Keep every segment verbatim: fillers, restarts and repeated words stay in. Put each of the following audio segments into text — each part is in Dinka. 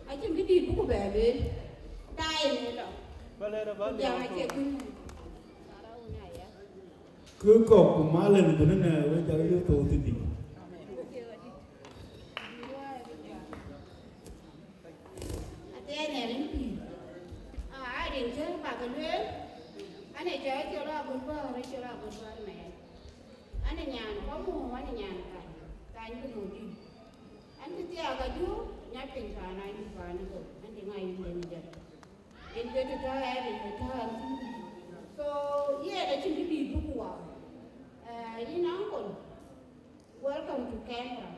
Acïn kë dït buku bɛ lueel, taai në lɔ. Ku jam acie kën. Kë kɔ̈k ku mal en bï në we jal yök thou thïn dï. Athiɛɛn ë rin pïïr. Aa, rin cä bak lueel, an, ee cɔl cï rɔt agut bäär, cï rɔt agut bäär mɛɛn. An, ee nyan kɔ̈k mum, an, ee nyan kany, kany bï nu dït. An, cï thiaak ajur, nya piny paan, an, yï paan ëbɔ̈, an, cï ŋa yïn den jɔt. Yen ke të tɔ̈ ɣɛn, yen ke tɔ̈ ɣɛn thïn. So, yen acïn kë dït bï ku wä. Eh, yïn uncle, welcome to Canberra.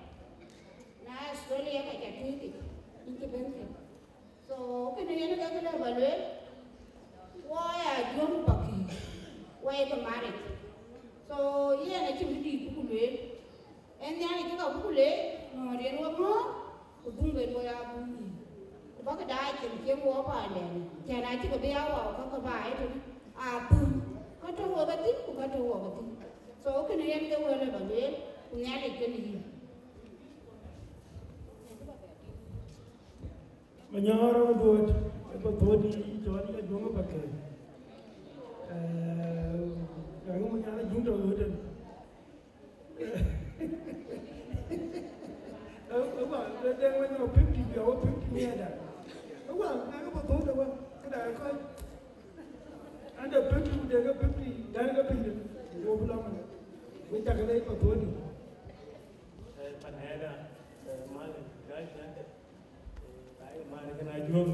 Na Australia ka ca tuikic, yïn cï bɛ̈n thïn. So, kënë yen ke kë lëu ba lueel, wɔ ya juɔ̈m pakï. Wek ke maric. So, yen acïn kë dït buk lueel. En Nhialic cï ka buk leec, nɔn yen wek ŋɔ̈ɔ̈r, ku dhuŋ ben wek aa dhuŋ yïn. Ku bäkï daai cïn cï wɔ paanden, cän acï ke bï aa wau ka ke bä aa tënë, aa dhuŋ. Ka tɔ̈ wok athïn, ku ka tɔ̈ wok athïn. So, kënë yen ke wël ë ba lueel, ku Nhialic kenë yïn. Manyɔɔr ë duööt, ë Pathodi cɔl ë Ajuɔŋ ë Pakëër. Eh, Ajuɔŋ Manyɔɔr Ajuɔŋ tɔ̈ ɣööt en. Ë, ë, wa, ë, de wek nɔ fifty, bï awä fifty miɛt da. Ë, wa, na ke Pathodi wa, këda ë kɔc. Ande fifty, ku de ke fifty, dan ke piny de. Wo bï lɔ man. Wek cak ke lec Pathodi. Eh, panɛda, eh, mal, guys, nande. Ai, man, kënë Ajuɔŋ,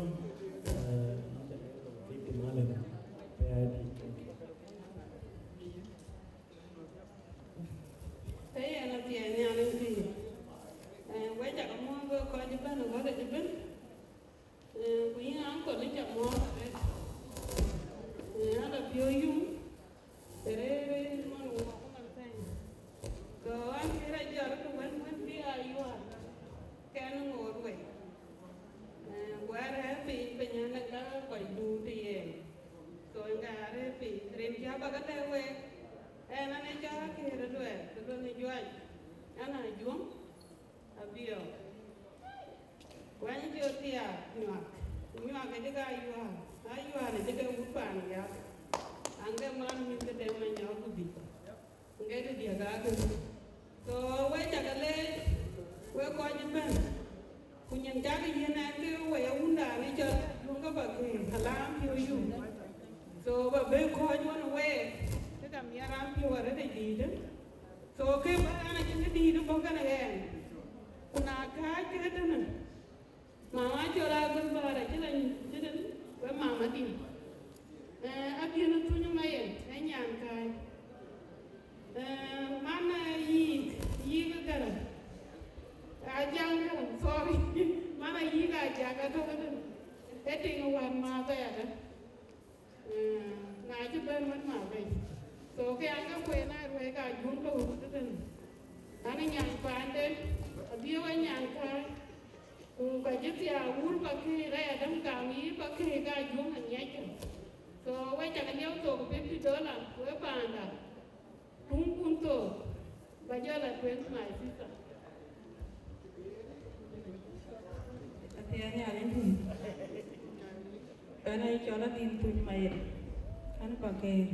eh, fifty mal, eh, pe adi. Ke yen athiɛɛi Nhialic pïïr. Eh, wek cak muɔ̈ɔ̈th wek kɔc ëbɛ̈n, wek kɔc ëbɛ̈n. Eh, ku yïn uncle, ni cak muɔ̈ɔ̈th arëët. Eh, ala piɔ̈u yum. Të rëër man wok man thɛny. Go an, kë rɔt jɔt ke wën, wën bï aa yuaar, kɛn ŋoot wei. Eh, ku arɛ̈ɛ̈r piny, piny an, ka kɔc duut ë yen. So, ŋa arɛ̈ɛ̈r piny, rin cä bä ke lɛ̈k wek, ɛn an, ë cä këër ë luɛɛl, të luɛɛl ë juac, an, Ajuɔŋ. Abiɔ̈ɔ̈k. Wany jɔ thiaak nyuak. Nyuak ë jëk ayuaar. Ayuaar ë jëk ë wut paan yak. Aŋ ke man mïth ke dem Manyɔk ku bï. Ŋek ë diäk ake. So, wek cak ke leec, wek kɔc ëbɛ̈n. Ku nyin cak ë yiën ɛn ke wei awundan ë cɔl Ajuɔŋ ke bä ke alam piɔ̈u yum. So, bä bë kɔc wën week, ke ka miɛt raan piɔ̈u arëët ë dïïtë. So, ke bä raan acïn kë dïït bɔ̈ kënë ɣɛn. Ku na kääc ke tënë, mama cɔl Agöl Bäär acï la cï tënë, we mama dï. Eh, Abiën Thuny Mayen, ë nyan kääc. Eh, man, eh, yïk, yïk Gäräŋ. Ajaŋ Gäräŋ, sorry. Man, eh, yïk Ajak atɔ̈ ke tënë. Ë tiŋ wään ma bɛ̈ɛ̈rë. Eh, na cï bɛ̈n wën ma bei. So, ke an, ke kueen aa ruɛ̈ɛ̈c ka Ajuɔŋ tɔ̈ wut tëtën. An, ë nyan paanden, abï wek nyan kääc. Ku ka cï thiaak wur Pakëër, rɛy adäm gam yï Pakëër ka Ajuɔŋ aŋiɛckë. So, wek cak liɛu thok fifty dollar, wek paanda. Tuŋkun thok, ba jɔl a tueŋ, my sister. Athiɛɛn Nhialic tïŋ. Ɣɛn ë cɔl Adhil Thuny Mayet. Ɣɛn Pakëër.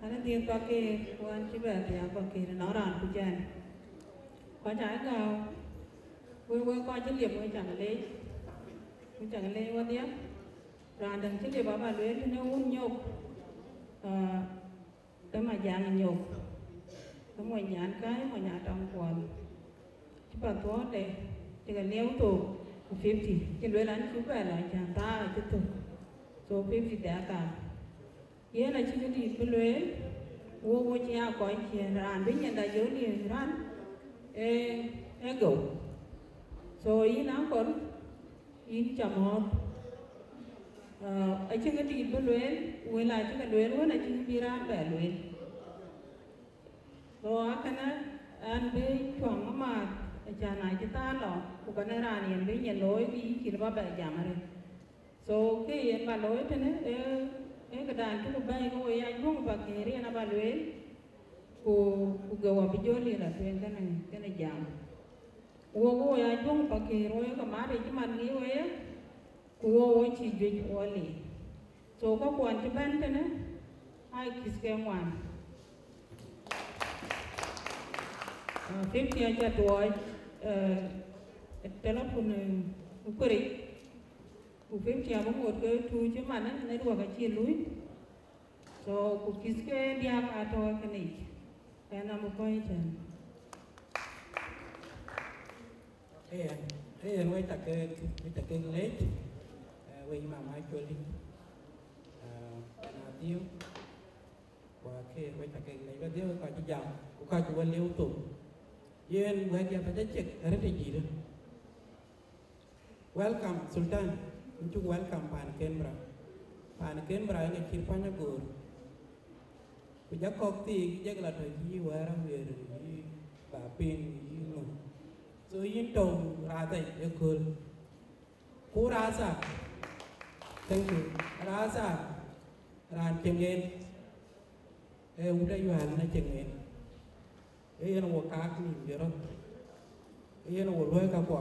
Ɣɛn ë dhiëth Pakëër, ku ɣɛn cï bɛ thiaak Pakëër, nɔn raan ku jɛn. Kɔc aa gääu, wek, wek kɔc cï liep, wek cak leec. Wek cak leec wedhie. Raan däŋ cï liep aba lueel tënë wun nyop. Ah, Ë Majaŋ Nyok, ë mony nyan kääc, mony Atɔŋ Kuɔl, cï Pathode, cï ke liɛu thok ku fifty, cï lueel an, cuk bɛ lɔ cän thaa acï thök, so fifty de akam. Yen acï këdït bï lueel, wo wo cï aa kɔc ciëën, raan bï nyin da jɔ liëëc raan, ee, ee geu. So yïn akɔl, yïn ca mɔ̈ɔ̈th. Ah, acïn kë dït bï lueel, wël acï ke lueel wën, acïn kë bï raan bɛ lueel. So akënë, an bï cuaŋ amääth, acan acï thaar lɔ, ku bɛ̈n raan yen bï nyin looi, ke yï cïn bä bɛ jam arëët. So kë yen bä looi tënë, ee, ee këdan cuk bɛ̈ɛ̈i ke we ya Ajuɔŋ Pakëër yen abä lueel, ku, ku geu abï jɔ lil atueŋ kënë, kënë jam. Wok wo ya Ajuɔŋ Pakëër, wo ye ke mat yic man ŋic we ye, ku wo wo cï juëc wo liil. So käkuɔn cï bɛ̈n tënë, aa kïth ke ŋuan. Ah, fifty aca tuɔɔc, eh, telephone, eh, kuëric, ku fifty abï ŋot ke tuuc ëmanë, network acï luui. So, ku kïth ke diäk aa tɔ̈ kënë yic. Ɣɛn abï kɔ̈ɔ̈c ëtɛ̈ɛ̈n. Ee yen, ee yen, wek cak ke, wek cak ke leec, eh, wek mama Coli, eh, na dhiëu, ku akëër, wek cak ke leec, wek dhiëu, wek kɔc cï jam, ku kɔc cï wek liëu thok. Yen wek ya ba jɔ cek arëët ë jïïtë. Welcome, Sultan. Yïn cuk welcome pan Canberra. Pan Canberra yen acït pany agoor. Ku jɔ kɔ̈k thiik, jɔk la tɔ̈ yï wɛ̈ɛ̈r awiëër, yï ba piŋ, yï ŋö. So yïn tɔ̈u rath ë kööl. Ku Rasa, thank you. Rasa, raan ceŋ en, ee wut Ayual na ceŋ en. Ee yen wɔ kaak nïïm jɔt rɔt. Ee yen wɔ luɔi kakuɔ.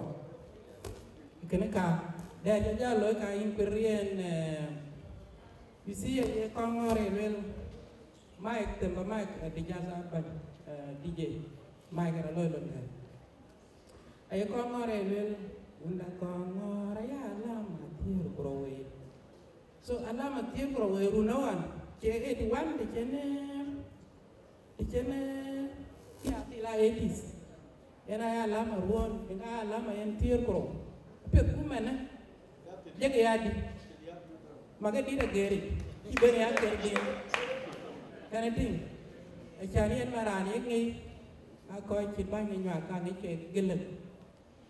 Kënë ka, dɛ jɔ jal looi ka yïn kuër yen, eh, you see, ye kɔŋ ŋɔ̈ɔ̈r ë luel, Mike, them ba Mike, eh, dï jal a bɛ̈ny, eh, D J. Mike rɔ looi lon kë. Aye kɔŋ ŋɔ̈ɔ̈r ë luel, wunda kɔŋ ŋɔ̈ɔ̈r aya alama thiëër ku rou wei. So alama thiëër ku rou wei run ëwan, cie eighty one, të cïn, eh, të cïn, eh, ya thil a eighties. Yen aya alama ruɔ̈ɔ̈n, yen aya alama yen thiëër ku rou. Apiɛth ku mɛnë, jek ya dï. Makë dït agëëric, cï ben ya kër din. Kɛn tïŋ, acan yen ma raan ye ŋic, a kɔc cït bäny ë nyuak ka ŋic ke gëlëk.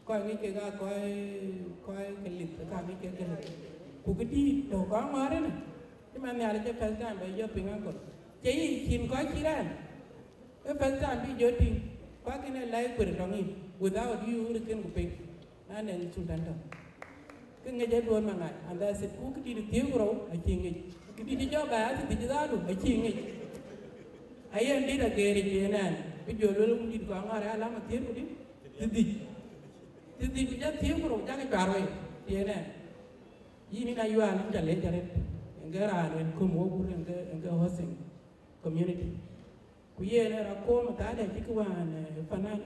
Kɔc ŋic kek aa kɔc, kɔc ke lith, ka ŋic kek ke lith. Ku kë dïït tɔ̈ kɔc ŋɔ̈ɔ̈r ënë, cï man Nhialic ë first time bɛ jɔ piŋ aköl. Cie yï cïn kɔc cï raan, ë first time bï jɔ tïŋ, ku akënë lɛc kuër tɔŋ yïn, without you, rït kën ku piŋ, na nɛn Sultan tɔ̈. Kë ŋic ë duɔ̈ɔ̈r ma ŋac, and that's it. Ku kë dïït thiëër ku rou, acï ŋic. Kë dïït jɔ bɛ a thiërdhïc dhadu, acï ŋic. Ayen dït agëëric yen ɛn, bï jɔ luel wun dït kɔc ŋɔ̈ɔ̈r ë alama thiëër ku dït, thiërdhïc. Thiërdhïc ku jɔ thiëër ku rou jakï cuar wei, tiëën ɛn. Yïn yïn Ayual yïn ca lec arëët, yen ke raan yen köm wok wur yen ke, yen ke hosting community. Ku yen ë rɔ koom ë thaadɛ cïkï wään, eh, panan,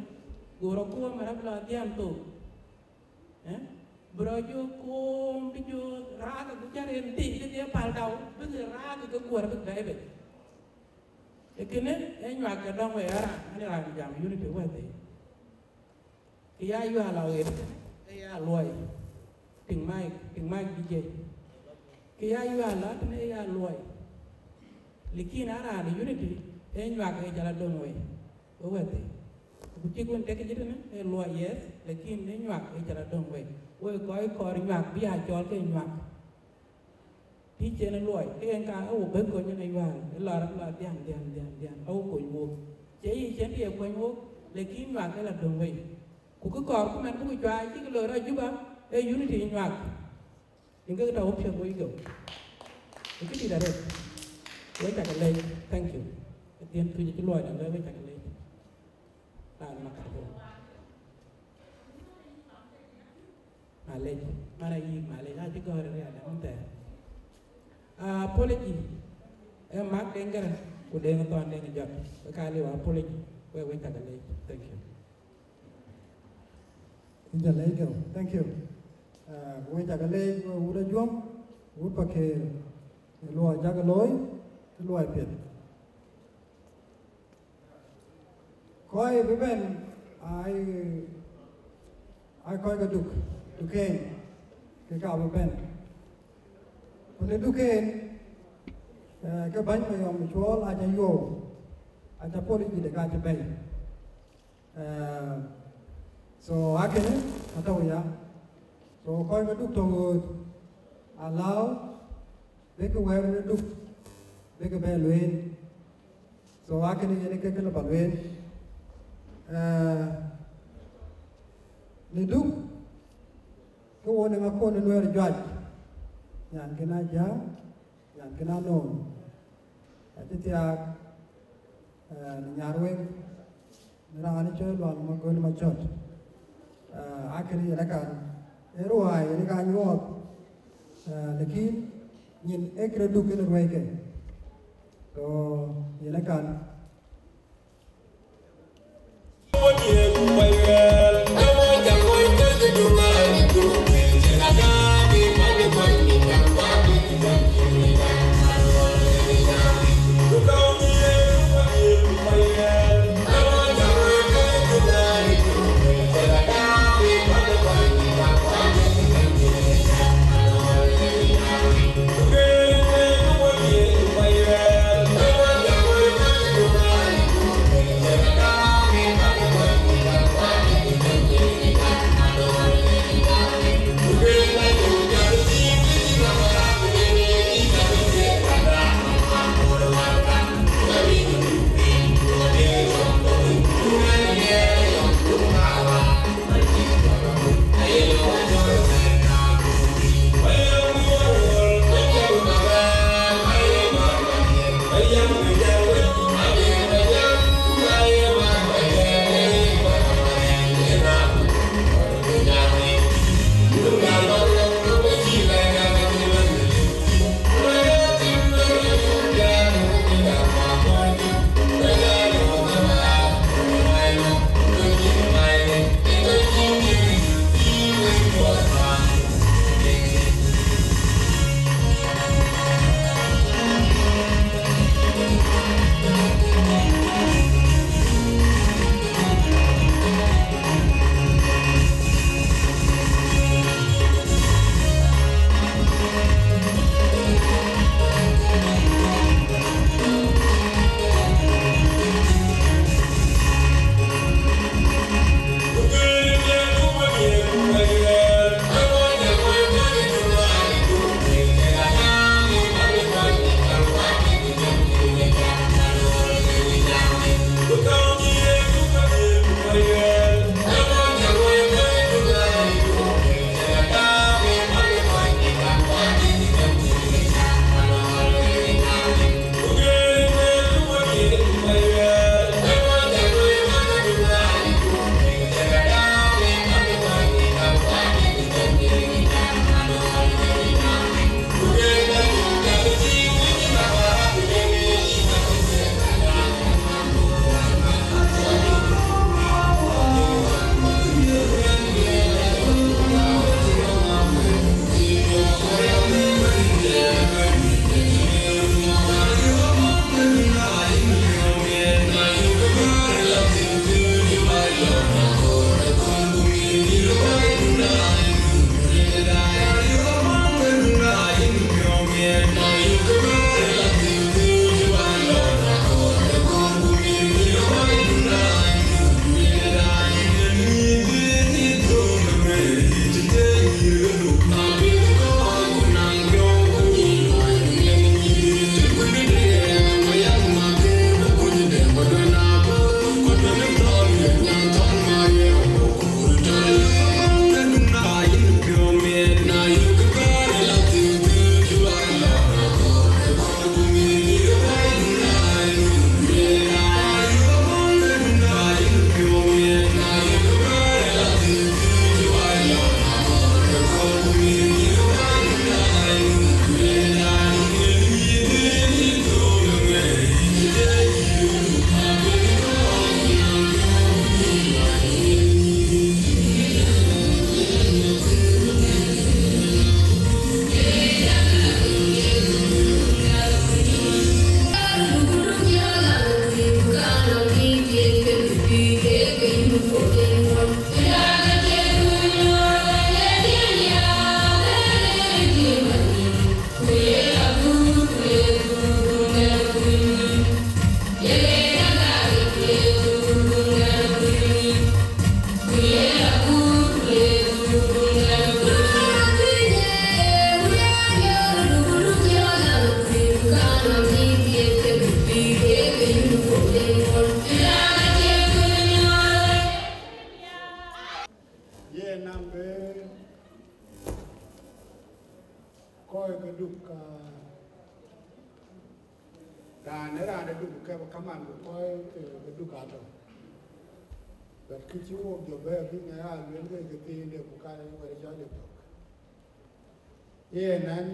go rɔ koom ë rɔ bï lɔ dhian thok. Eh? Bï rɔ jɔ koom bï jɔ raak ku cä ren thïn ke dhie päl dau, bï ke raak ke guɔ̈r bï bɛ̈ɛ̈i bei. Ee kënë ee nyuak ke dɔŋ wei ë raan, ani raan jam unity wɛ̈thii. Kë ya Ayual a ɣet, ee ya luɔi, tiŋ Mike, tiŋ Mike D J. Kë ya Ayual a tënë ee ya luɔi. Lakin a raan unity, ee nyuak ee jal adöŋ wei, we wɛ̈thii. Ku tik wën tek jït tënë, ee luɔi, yes, lakin ee nyuak ee jal adöŋ wei. Wek kɔc kɔɔr nyuak bï a cɔl ke nyuak. Tïc en ë luɔi, ke en ka ë wo bɛ̈th kony en Ayual, ë lɔr, ë lɔr dhian, dhian, dhian, dhian, ë wo kony wok. Cie yic cïn të ye kuany wok, lakin nyuak ke la döŋ wei. Ku kë kɔɔr ku mɛn buk cuai cïk loi rɔt Juba, ee unity nyuak. Yen ke tɔ̈ wo piɔ̈th wei geu. Ë kë dït arëët. Wek cak lec, thank you. Ë dhiën tuc cï luɔi däŋ, wek cak lec. Raan mak ka bɔ̈. Malec, man ayï malec, acï gɔ̈ɔ̈r ë riɛl ëmën thɛɛr. Ah, apology, ee mak Deŋ Gërë, ku Deŋ Thɔn Deŋ Jɔt, we ka liu apology, we, we cak lec. Thank you. Inja lec geu. Thank you. Ah, we cak lec, we wut Ajuɔŋ, wut Pakëër, luɔi cak looi, luɔi piɛth. Kɔc bï bɛ̈n, ai, ai kɔc ke Duk, Duken, ke ka bï bɛ̈n. Ku në Duken, eh, ke bäny Mayɔm Cuɔl aca yuɔu, aca apology de ka cï bɛ̈i. Eh, so akënë atɔ̈u ya. So kɔc ke Duk tɔ̈ ɣööt, allow, bïk wɛ̈ɛ̈r në Duk, bïk bɛ lueel. So akënë yen ke kë lë ba lueel. Eh, në Duk, ke wo në ŋa kɔn në Nuɛɛr juac, nyan kën a Jäŋ, nyan kën a Noon. Acï thiaak, eh, në Nyarweŋ, në raan cɔl Lual Magöl Macɔt. Eh, akënë yen akan, ee ruaai yen ka nyuɔɔth, eh, lakin nyin ee kërë Duk kën ruɛ̈ike. So, yen akan. Raan ë Duk kë kaman ku kɔc ke Duk atɔ̈. But kë cï wok jɔ bɛ̈ɛ̈r bï ŋɛk aa luel ke ke thiinde ku ka wɛ̈t cɔl ë thök. Yen an,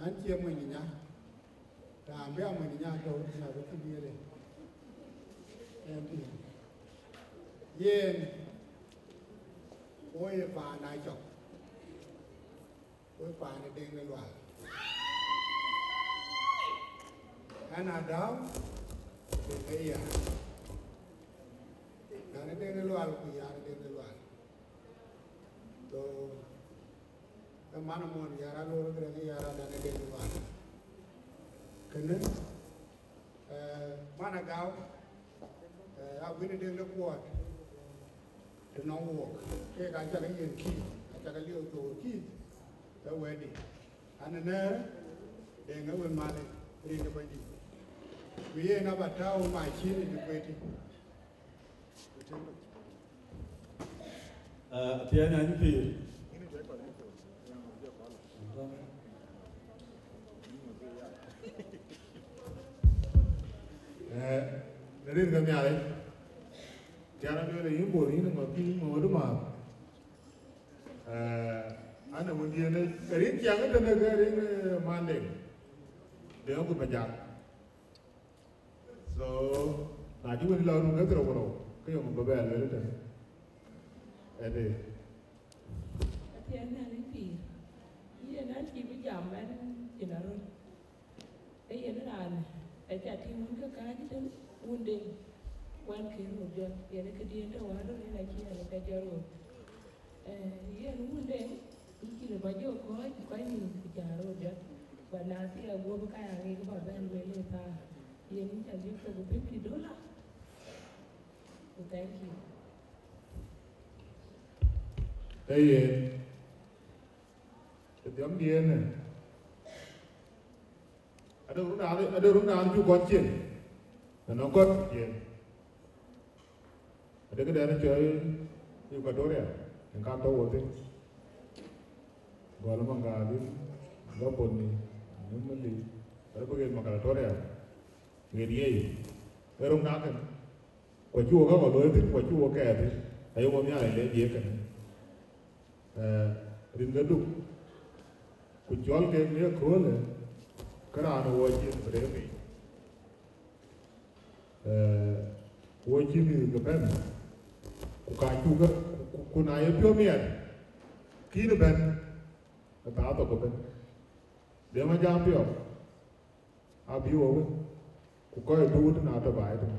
an cie mony nya. Raan bï a mony nya tɔ̈u nya bï cï biëël ë. Yen piŋ. Yen wo ye paan a cɔk. Wek paan ë Deŋ de Lual. Ɛn a däu Deŋ ë yar. Yar ë Deŋ de Lual ku yar ë Deŋ de Lual. So, ë man amon yar a lor kërɛŋ ë yar a dan ë Deŋ de Lual. Kënë, eh, man a gäu, eh, a win ë Deŋ de Kuɔɔt. Të nɔŋ wook, kek aa cak yen kiith, aa cak lieu thook kiith, ke wɛ̈tdï. An ënëërë, Deŋ ë wën malë, rin de Bɛ̈nydït. Ku yen aba tääu macin ë kueeti. Ah, piɛŋ an pïïr. Eh, në rin ke Nhialic, tiɛn aduël ë yïn Bol, yïn ŋɔ̈th, yïn ŋɔ̈th ëmääth. Eh, an ë wëndiën ë rin ciɛŋ ëtënë ke rin, eh, Manding, Deŋ Agut Majak. So, na cï wëndi lɔ run ke thiërrou ku rou, ke yöŋ bï bɛ lueel ëtënë. Ëdë. Athiɛɛn Nhialic pïïr, yen an cï bï jam ɛn cïn aröt. Ee yen raan, aca tïŋ wun ke kääc tën, wun Deŋ, wɛn kën wun jɔt, yen ë këdiën tɔ̈ wär röt, yen acï yen ke jɔt wun. Eh, yen wun Deŋ, ë cïn ë ba jɔ kɔ̈ɔ̈c, kɔc nïïm ku cä röt jɔt. Ba na thia guöp ka ya ŋic ba bɛ̈n lueel ë thaar. Yen wun ca liep thok fifty dollar. Ku thank you. Ee yen, ë dhiɔmdiën ë. Ade run raan, ade run raan cuk kɔn cieŋ. Ënɔŋ kɔn cieŋ. Ade këdɛn cɔl Equatoria, en kan tɔ̈ wɔ thïn. Gɔl Maŋgadï, Gaboni, Nimule, ade bï ɣet Makalatoria, ɣet yei. Ë run raan kën. Ku acï wok aa looi thïn, ku acï wok kɛɛr thïn, ayï wok Nhialic le jiëëk kënë. Eh, rin ke Duk, ku cɔl kek në ëköölë, ke raan ë wɔ cin bï rëër piny. Eh, wɔ cï mïth ke bɛ̈n, ku ka cuk ke, ku, ku na ye piɔ̈u miɛt, kïn bɛ̈n, ë thaa thok ëbɛ̈n. Deŋ Majak piɔ̈u. Abï wɔ wën, ku kɔc ë Duk tën atɔ̈ baai tën.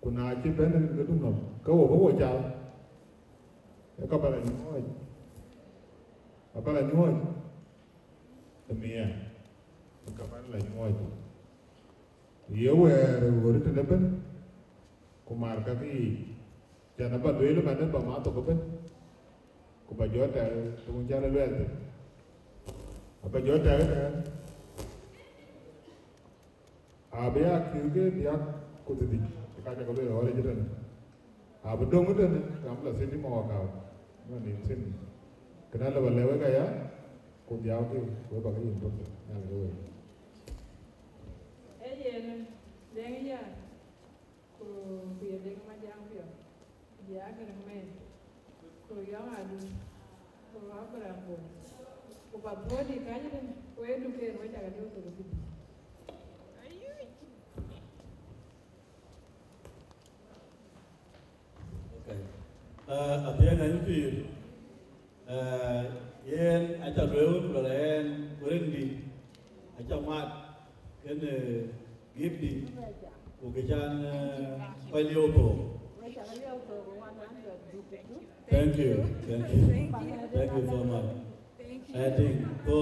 Ku na cï bɛ̈n rin ke Duk nɔm, ke wɔ bï wɔ cal, ë ka bä la nyuɔɔc, abä la nyuɔɔc ë miɛɛn, ë ka bä la nyuɔɔc. Ku ye wɛɛr ë ɣöt tën ëbɛ̈n, ku mar kakë yiic, cän abä lueel ëmɛn ë bä ma thok ëbɛ̈n, ku bä jɔ tɛ̈ɛ̈k, të wun cän ë luɛɛl thïn, abä jɔ tɛ̈ɛ̈k ëtɛ̈ɛ̈n. Abï aa kïr ke diäk ku thiërdhïc, ka cä ke lueel ɣɔ̈ric ëtënë. Abï döŋ ëtënë, gam la thïn ë mɔ̈u akau, man nin thïn. Kënë alë bä lɛ̈k wek aya, ku dhiaukï, wek bä ke yïn bɔ̈, nhial ke wek. Ee yen, Deŋ ya. Ku, ku ye Deŋ Majak piɔ̈u, ku ye Agɛ̈r Mɛɛr, ku Yɔŋ Adun, ku Abraham Bol, ku Path Puɔ̈ɔ̈t dï kääc ëtënë, ku ee Duk en wec cakë liu thok ë Bidït. Okay. Uh, apiɛŋ anyï pïïr. Eh, yen aca lueel ku luɛl yen, ku rin dï, aca mat kënë, eh, gift dï, ku kë can, eh, kɔc lieu thook. Thank you, thank you. Thank you so much. I think, so,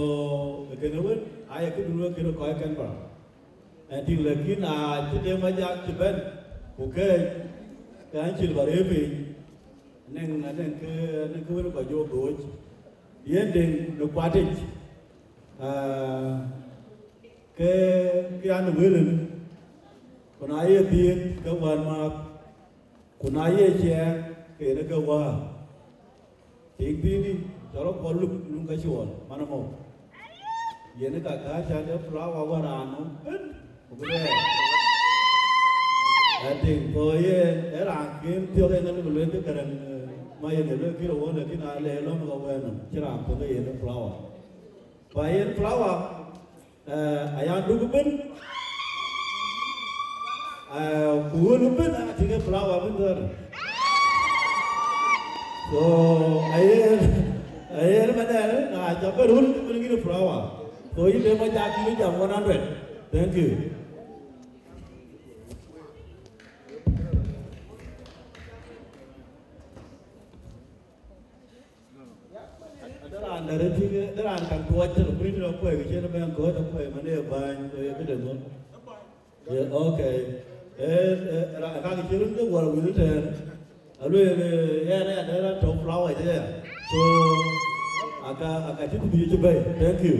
kënë wën, aye këdun wek kënë kɔc Canberra. Ënë tïŋ, lakin na cï Deŋ Majak cï bɛ̈n, ku keec, ke an cil bä rëër piny, anɛŋ, anɛŋ kë, anɛŋ kë wën kɔc jɔ dooc. Yen Deŋ në kuatic, aa, ke, ke an wëlën, ku na ye dhiëëth, ke wään maath, ku na ye ciɛɛŋ, ke yen ke wäär. Tiŋ thiinë, cɔl Apuɔl Luk Luŋ Kacuɔl, man ëmɔ. Yen ë ka kääc cä de flower wär raan nɔm ëbën. Ku bï lɛɛr. Ë tïŋ, ku yen, ë raan kën thiɔ̈k en ë lëu bï lueel kë Gäräŋ, eh, ma yen ë lueel kë rɔt wën, lakin aa lɛɛr lɔ̈m ke wɛ̈ɛ̈r nɔm, cï raan piɔ̈ɔ̈th ë yen ë Flower. Ku yen Flower, eh, aya duk ëbën, eh, ku wël ëbën, aa tïŋ ë Flower ëbën dhär. So, ayen, ayen manɛn, na ca bɛ̈n run, bï yïn Flower. So, yïn de ma jak yïn jam one hundred. Thank you. Ada raan dɛ̈t ë tïŋ, ada raan kaŋ tuɔɔc tënë kuc tënë kuɛ̈i, kë cïn bɛ̈n kööt ë kuɛ̈i, man ë bäny, ku ye këde ŋö? Yeah, okay. Eh, eh, ra-, ka kë cï run ke wär wïl tɛ̈ɛ̈n. Alueel, eh, yɛn aya dɛ̈t raan tɔ̈ Flower aya. So, aka, aka cï kuc cï bɛ̈i. Thank you.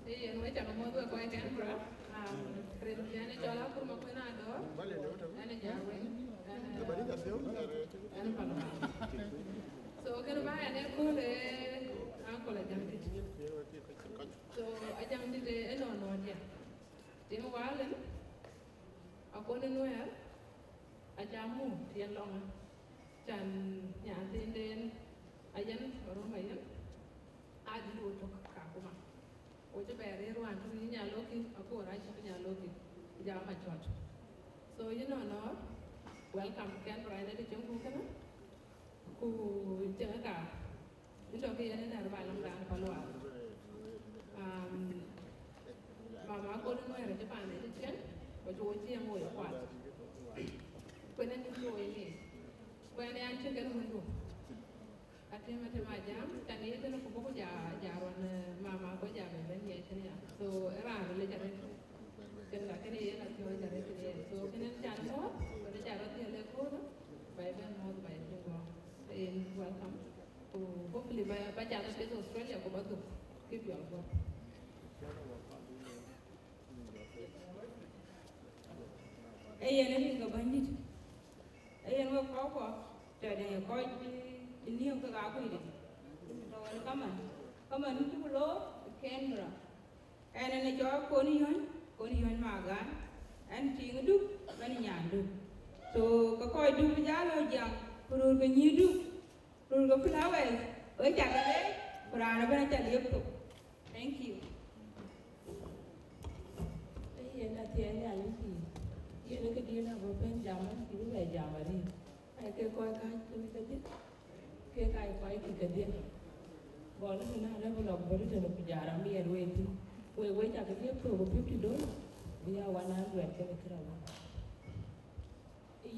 Ee, yen wek cak muɔ̈th wek kɔc Canberra. Um, rin cï ɣɛn ë cɔl Akur Makuën Adɔ̈ɔ̈r, ɣɛn ë Jaŋ Wën, ɣɛn, ɣɛn ë Palma. So, kënë ba ɣɛn ë kööl ë uncle Ajaŋdït. So, Ajaŋdït ë nɔn nɔn diɛ̈. Tiŋ wal en, akon ë Nuɛɛr, aca muk tiɛn lɔŋë, can nyan thiinden, ayen, Roma yen, adït wo tök Kakuma. Wo cï bɛ rëër wään tök yï Nyalökï, ago raan cï Nyalökï, jam acɔt. So, yïn nɔnɔɔr, welcome to Canberra, ënë të cïn ku kënë, ku cïn ka, yïn tɔ̈ ke yen ë nɛ̈r ba lɔŋ raan pa luaar. Um, mama akon ë Nuɛɛr cï paan ë cï tiɛn, ku cï wo cieŋ wo ye kuat. Kuën ë cï wo ye ŋic. Kuën ë an cï kën wëndu. Atem, atem a jam, can ye kënë ku buk ja, ja ruɔn, eh, mama ku ja bɛ bɛ̈n ye kënë ya. So, ë raan ril ëcä rɛ̈t. Kën ka kënë ye la thiɔ̈ɔ̈c ëcä rɛ̈t kënë ye. So, kënë can muɔ̈th, kënë ca rɔt thiël ë köölë, ba ye bɛ̈n muɔ̈th, ba ye piŋ guɔ. Yen welcome. Ku hopefully ba, ba ca rɔt pith Australia ku ba dhuk. Keep your word. Ee yen ë piŋ ke Bɛ̈nydït. Ee yen wek kɔckuɔ, tëde kɔc ë niëm kek aa kuc de. Tɔ̈ wɛ̈l kaman, kaman cuk loor ë Canberra. Ɣɛn ënë cɔl Kon Yɔ̈ny, Kon Yɔ̈ny Magan. Ɣɛn tiiŋ Duk, ɣɛn nyan Duk. So, ke kɔc Duk bï jal lɔ jam, ku röör ke nyïïr Duk. Röör ke Flowers, we cak ke leec, ku raan ëbɛ̈n aca liep thok. Thank you. Ee yen athiɛɛi Nhialic pïïr, yen ë këdiɛ̈n abɔ̈ bɛ̈n jam, ɣɛn cï bï bɛ jam arëët. Aa ke kɔc kääc tënë kedhie, kek aa kɔc kï kedhie. Gɔl ë tënë arëp lɔ bɔ̈ tënë ku jal rɔt miɛt wek thïn. Wek, we cak ke liep thok ë fifty dollar, bï ya one hundred kenë kërɛɛc.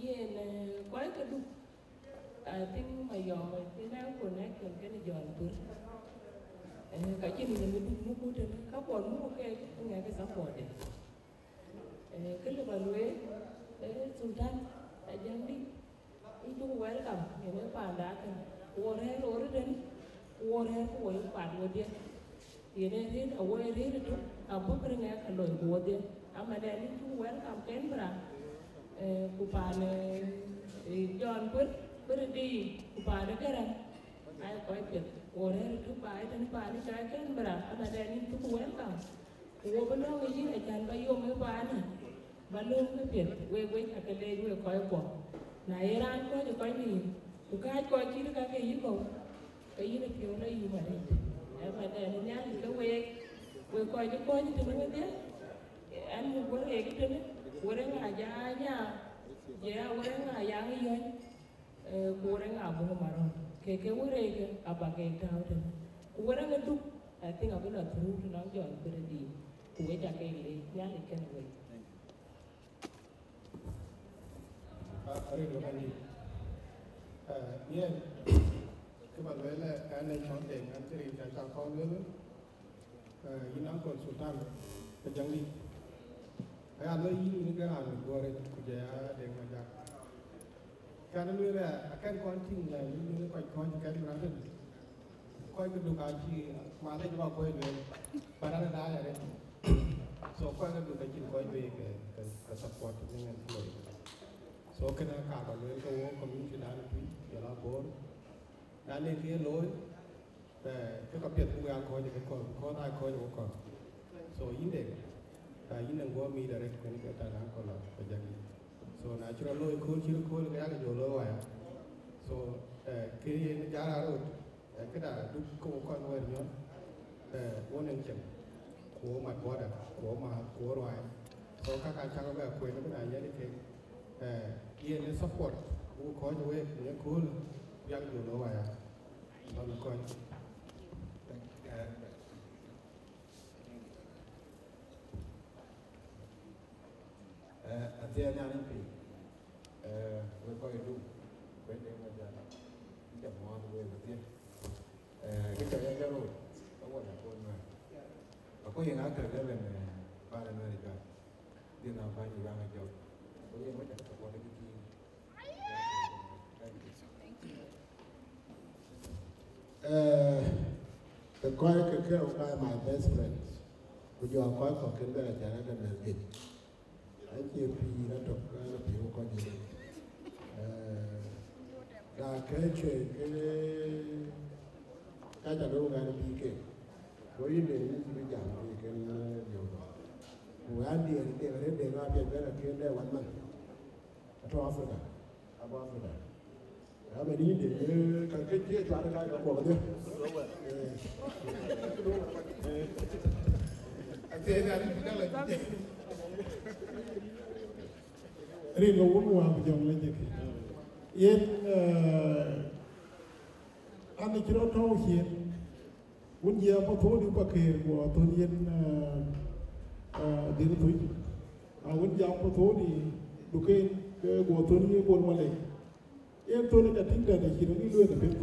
Yen, eh, kɔc ke Duk, I think Mayɔm, yen ë connection kenë John Kuer. Eh, ka cïn yen ë Duk muk tënë, ka kuɔn muk keek, ŋɛk ë support de. Eh, kë lë ba lueel, eh, Sultan, Ajaŋdït, yïn cuk welcome, yen ë panda kënë. Wo rɛ̈ɛ̈r wo röt tënë, wo rɛ̈ɛ̈r ku wo ye kuat wodhie. Yen ë rëër, awo ë rëër ëtök, abɔ̈ kërë ŋɛk ka loi ku wodhie. Amatdɛn yïn cuk welcome Canberra, eh, ku paan, eh, eh, John Kuer, Kuer ë Dïïr, ku paan ë Gäräŋ, aa kɔc piɛth. Wo rɛ̈ɛ̈r ëtök ba ë tënë paan ë cɔl Canberra, amatdɛn yïn cuk welcome. Ku wo bï lɔ̈ŋ ë yïn acän ba yom ë paanë, ba lööm ke piɛth, wek, wek cak ke leec wek kɔckuɔ. Na ye raan kɔ̈ɔ̈c ë kɔc nïïm, ku kääc kɔc cït ka ke yï kɔ̈u, ke yïn ë piɔ̈u la yum arëët. Ë, amatdɛn Nhialic ke week, wek kɔc cï kɔ̈ɔ̈c tënë wedhie, ɣɛn muk wärëëk tënë, wärëëk ŋa ja nya, je ya wärëëk ŋa ya ŋic yɔ̈ny, eh, ku wärëëk ŋa buk marɔ̈ɔ̈r, ke ke wärëëk aba ke tääu tënë. Ku wärëëk ë Duk, I think abï lɔ through tënɔŋ John Kuer ë Dïïr, ku wek cak ke leec, Nhialic kenë wek. Arëët wek Bɛ̈nydït. Eh, yen, kë ba lueel, eh, ɣɛn ë cɔl Deŋ, ɣɛn cï rin ca cak kɔn lueel, eh, yïn Uncle Sultan, Ajaŋdït. Aya lɔ yïn, yïn ke raan Guɔ̈ɔ̈r, ku jɔ ya Deŋ Majak. Kɛn lueel, eh, akɛn kɔn tïŋ, eh, yïn, yïn kɔc kɔ̈ɔ̈c kɛn raan tënë. Kɔc ke Duk acï, malec ba kɔc lueel, ba raan daai arëët. So kɔc ke Duk acïn kɔc bei ke, ke, ke support në ŋɛn cï looi. So kënë ka ba lueel ke wok community dan Tuïc, jɔl a Bor. Na le kë ye looi, eh, ke ka piɛth buk ya kɔc ke kɔ̈th, because aa kɔc wok kɔ̈th. So yïn de, ka yïn de guɔ mi direct kën ke tan a kɔn la ka jagi. So na cï rɔ looi kööl cï rɔ kööl ke yak jɔ looi waya. So, eh, kë yen jal a rot, eh, këda duk ke wo kɔn wɛ̈ɛ̈r nyɔn, eh, wo nɛŋ cem, ku wo mat border, ku wo mat, ku wo ruai. So kaka cak bɛ kueen bï na yɛn ke, eh, yen ë support, wo kɔc wek në kööl, yak jɔ looi waya. Lɔn kɔc. Eh, athiɛɛn Nhialic piny, eh, wek kɔc ë Duk, wek de Majak, ë ca muɔɔth wek athiɛɛn. Eh, kë cɔk ya jɔt rot, ka wɔ ya kɔn nuɛɛr. Aku yen akër leben, eh, pan nuɛɛr ë Juak. Dhil na bäny ë Juak ë jɔk. Ku yen wek ca support ë kë thiin. Eh, ke kɔc ke ke ka my best friends. Ku jɔ kɔc kɔ̈k kën bɛ la jana de mɛl juëc. Acie pïïr atök, an pïïr kɔc juëc. Eh, na kɛ̈ɛ̈c ke ke ka ca lëu ɣɛn bï ke. Go yïn de yïn cï bï jam ke kën, eh, liu. Ku an diɛɛr de rëër de ŋa piɛth bɛ la kën de wan man. Atɔ̈ Africa, abɔ̈ Africa. Ɣɛn ë yïn de, eh, ka ke cie cuat ka ka kuɔk de. Eh. Rin ke wun wä ku jɔŋ lec jëk. Yen, eh, an cï rɔt tɔ̈u cien. Wun jiɛɛm Pathoni Pakëër guɔ thön yen, eh, eh, dhil Thuc. Na wun jiɛɛm Pathoni Duken ke guɔ thön yen Bol Malek. Yen thön ë ca tïŋ tɛ̈n ë cïn ë lueel ë piɛth.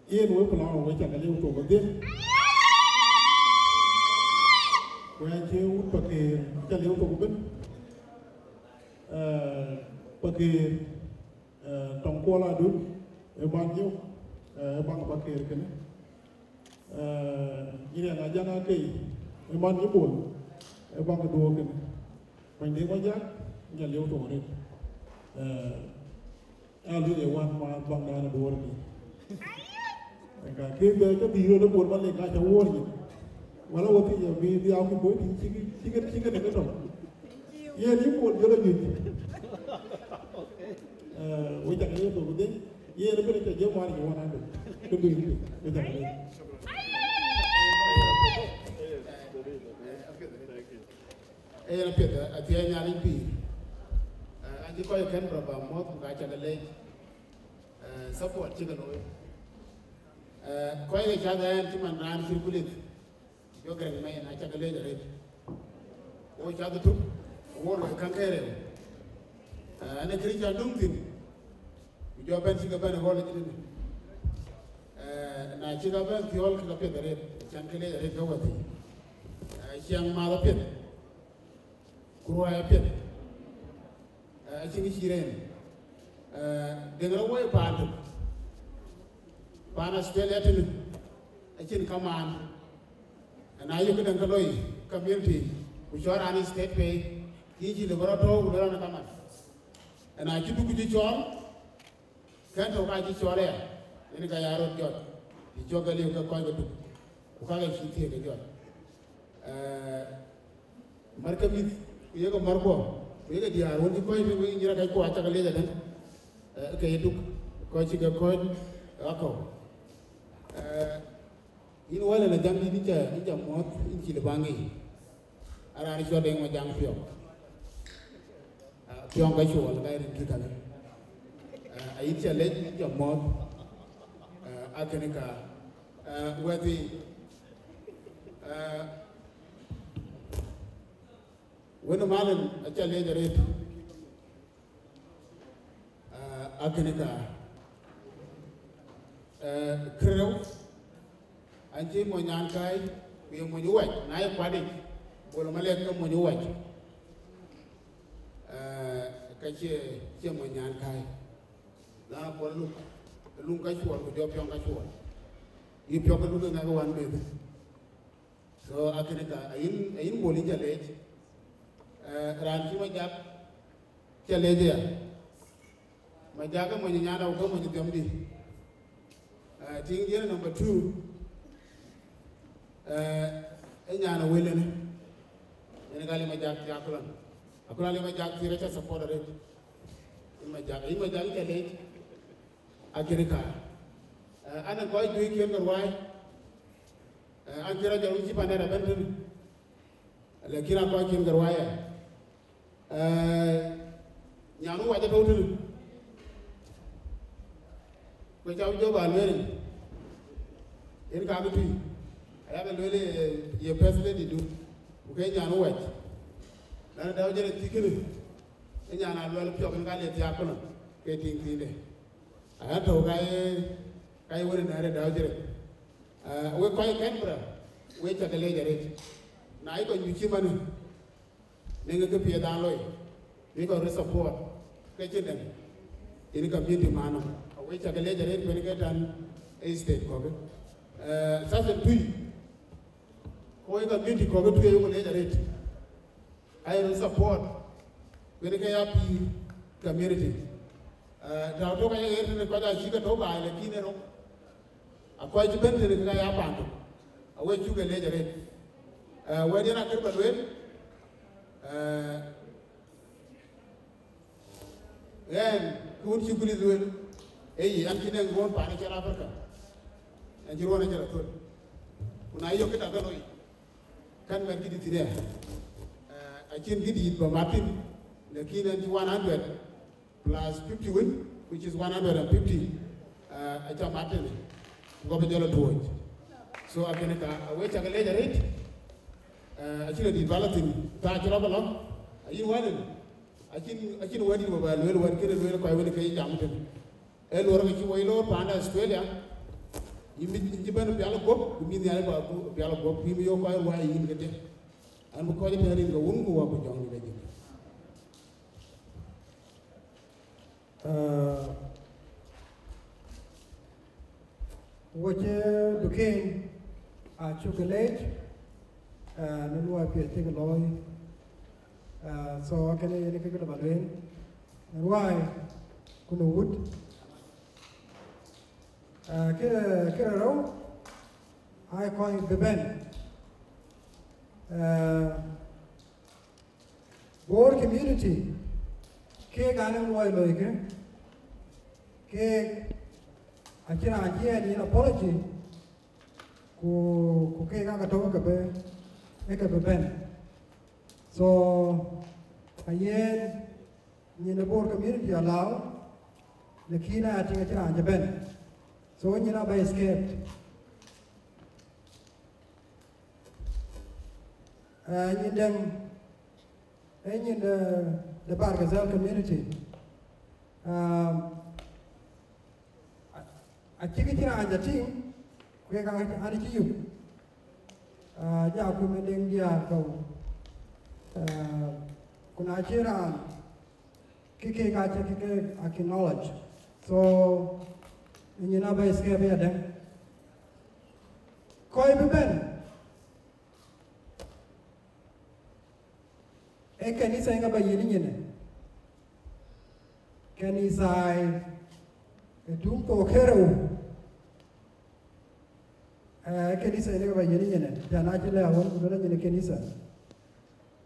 Yen wek Palaŋ wek ca ke liu thok ëdhie. Wek acie wun Pakëër ca liu thok ëbën. Eh, Pakëër, eh, tɔŋ Kuɔl Adut, ë man yök, eh, ë baŋ Pakëër kënë. Eh, yïn ë Ajaŋ Akei, ë man yï Bol, ë baŋ duɔ̈ɔ̈r kënë. Kuany de Majak, nya liu thok arëët. Eh, a lueel ë wan ma baŋ dan duɔ̈ɔ̈r kënë. Ka kë bɛ ke bï röt ë Bol Malek ka ca wuɔ̈ɔ̈r nyin. Wala wɔ thiëc abï dhiau kï bɔ̈ tïŋ cï kë, cï kë, cï kë në kë tɔ̈. Yen yï Bol jɔl a nyuc. Eh, wek ca ke ye thok dhie. Yen ëbën ca jɔ ŋuan yï wan ande. Kë bï yï wek ca ke ye. Ee, yen apiɛth, athiɛɛi Nhialic pïïr. Eh, acï kɔc kën bä bä muɔ̈th ku ka ca ke leec. Eh, support cï ke looi. Eh, kɔc ke cath ɛn cï man raan cï Kulith. Jɔ Gɛrɛŋ Mɛɛn, aca ke leec arëët. Wo cath ë tök, wo loi käŋ ke rëër. Eh, ɛn ë kërë ca döŋ thïn, ku jɔ bɛ̈n cï ke bɛ̈n ë ɣɔl ë cïn ënë. Eh, na cï ke bɛ̈n thiɔ̈ɔ̈l ke ka piɛth arëët, can ke leec arëët ke wäthii. Eh, ciɛɛŋ maath apiɛth, ku ruääi apiɛth. Eh, acïn kë cï rëër. Eh, deŋ rɔt woi paan tök. Paan Australia tënë, acïn kamaan. Ëna yök këdäŋ ke loi community, ku cɔl raan ë state pei, yïn cï lëu bä rɔt tɔ̈u ku lëu rɔt në kaman. Ëna cï duk cï cɔɔl, kën tɔ̈u ka cï cɔɔl aya, yen ka ya rɔt jɔt, cï cɔk ke liu ke kɔc ke duk, ku ka ke cï thiëëk ke jɔt. Eh, mär ke mïth, ku yeke mär kuɔ, ku yeke diäär wën cï kɔc, ku nyïïr kac kuɔ acak leec adäŋ, eh, ke ye duk, kɔc cï ke kɔc akɔ̈u. Eh, Yïn wälë në jam dït, yïn ca, yïn ca muɔ̈th, yïn cï lë baŋ yic. Araan cɔl Deŋ Majaŋ Piɔ̈k. Ah, Piɔ̈ŋ ka cuɔl ka rin kï kalë. Ah, ayïn ca lec, yïn ca muɔ̈th. Ah, akënë ka, ah, wɛ̈thi, ah, wën ë Malem aca lec arëët. Ah, akënë ka, eh, kërɛu, an cï mony nyan kai, ku ye mony wac, na ye kuat yic, Bol Malek ke mony wac. Eh, ka cie, cie mony nyan kai. Na kuɔl luk, luŋ ka cuɔl, ku jɔ Piɔ̈ŋ ka cuɔl. Yï Piɔ̈ŋ ke luk ë ŋɛk wan meth. So, akënë ka, ayïn, ayïn Bol yïn ca leec. Eh, raan cï Majak, Ca leec aya. Majak ë mony nyan, ku ke mony dhiɔmdï. Eh, tiŋ diɛn number two, eh, ë nyan ë wël ënë. Yen ka lë Majak thiaak kulon. Akulon lë Majak thiëër aca support arëët. Yïn Majak, yïn Majak ca leec. Akënë ka. Eh, an kɔc juëc kiën ke ruai. Eh, an kï rɔt jɔl cï panë rɔt bɛ̈n tënë. Lakin a kɔc kiën ke ruai. Eh, nyan wun wac atɔ̈u tënë. Ku ca jɔ ba lueel. Yen ka bï tui. Aya ke lueel ye, ye first lady du. Ku ke nyan wun wac. Lana dau jël thïn kënë. Ë nyan a luel piɔ̈k yen ka le thiaak kulon. Ke tiŋ thiinde. Aya tɔ̈u ka ye, ka ye wën ë nɛ̈ɛ̈r ë dau jël. Eh, wek kɔc Canberra, wek ca ke leec arëët. Na ye kɔc juëc cï manë, në ŋö ke piɛth dan loi, bï kɔc röt support, ke cïn dɛ̈ŋ, yen community man nɔm. Awek ca ke leec arëët, kuen ke tɛ̈n ë state kɔ̈k. Eh, sasa tui, ku ye community kɔ̈k tui ayok leec arëët. Ayok support, kuen ke ya pïïr community. Eh, tɔ̈u tök aye ɣer tënë kɔc acï ke tɔ̈u baai, lakin ë rɔt. A kɔc cï bɛ̈n tënë ke ka ya paan tök. Awek cuk ke leec arëët. Eh, wɛ̈t yen akër ba lueel. Eh, ɣɛn, kë wën cï Gulith lueel, ee yï, an cïn ë ruɔ̈ɔ̈n paan ë cïn Africa. An cï ruɔ̈ɔ̈n ë cïn athöl. Ku na yök këda ke loi, kan mɛt këdï thïn aya. Eh, acïn këdït ba mat thïn, lakin an cï one hundred plus fifty wën, which is one hundred and fifty, uh, aca mat tënë, ku ka bï jɔl atuɔ̈c. So, akënë ka, awek ca ke leec arëët, uh, acïn adït ba la thïn, thaa cï rɔt ba lɔ, ayïn wälën, acïn, acïn wɛ̈t dït ba ba lueel, wɛ̈t kënë lueel kɔc wën ke yï jam tënë. Ee luɔr ke cï woi loor paan de Australia, yïn bï, yïn cï bɛ̈n pial guɔ̈p, ku bï Nhialic ba gu-, pial guɔ̈p, ku yïn bï yök kɔc ruai yïn kedhie. An bï kɔc tɛ̈n rin ke wun ku wä ku jɔŋ dït ajïth. Ah, wok cï Duken, acuk ke leec, ah, në luɔi piɛth cï ke looi. Ah, so, kënë yen kë lëu ba lueel. Në ruai, ku në wut. Ah, kë, kë rou, aa kɔc bï bɛ̈n. Ah, Bor community, keek aa në luɔi loikë, keek acïn raan cï ɣɛn yïn apology, ku, ku keek aa ke tɔ̈u ke bï, ke bï bɛ̈n. So, ayen, nyin ë Bor community allow, lakin aya tïŋ acïn raan cï bɛ̈n. So, nyin aba escape. Eh, nyin dɛ̈ŋ, eh, nyin de, de Bargazal community. Um, a, acïk cïn raan ca tïŋ, ku kek an, an cï yup. Ah, ja ku mɛn dɛ̈ŋ diäär kɔ̈u. Eh, ku na cïn raan, kë kek acï kë ke acknowledge. So, nyin aba escape ya dɛ̈ŋ. Kɔc bï bɛ̈n, ee kanitha yen aba yiën nyin. Kanitha ë tuŋ thok kerou. Eh, kanitha yen aba yiën nyin. Jana cï lɛ awën ku duɔ̈n nyin kanitha.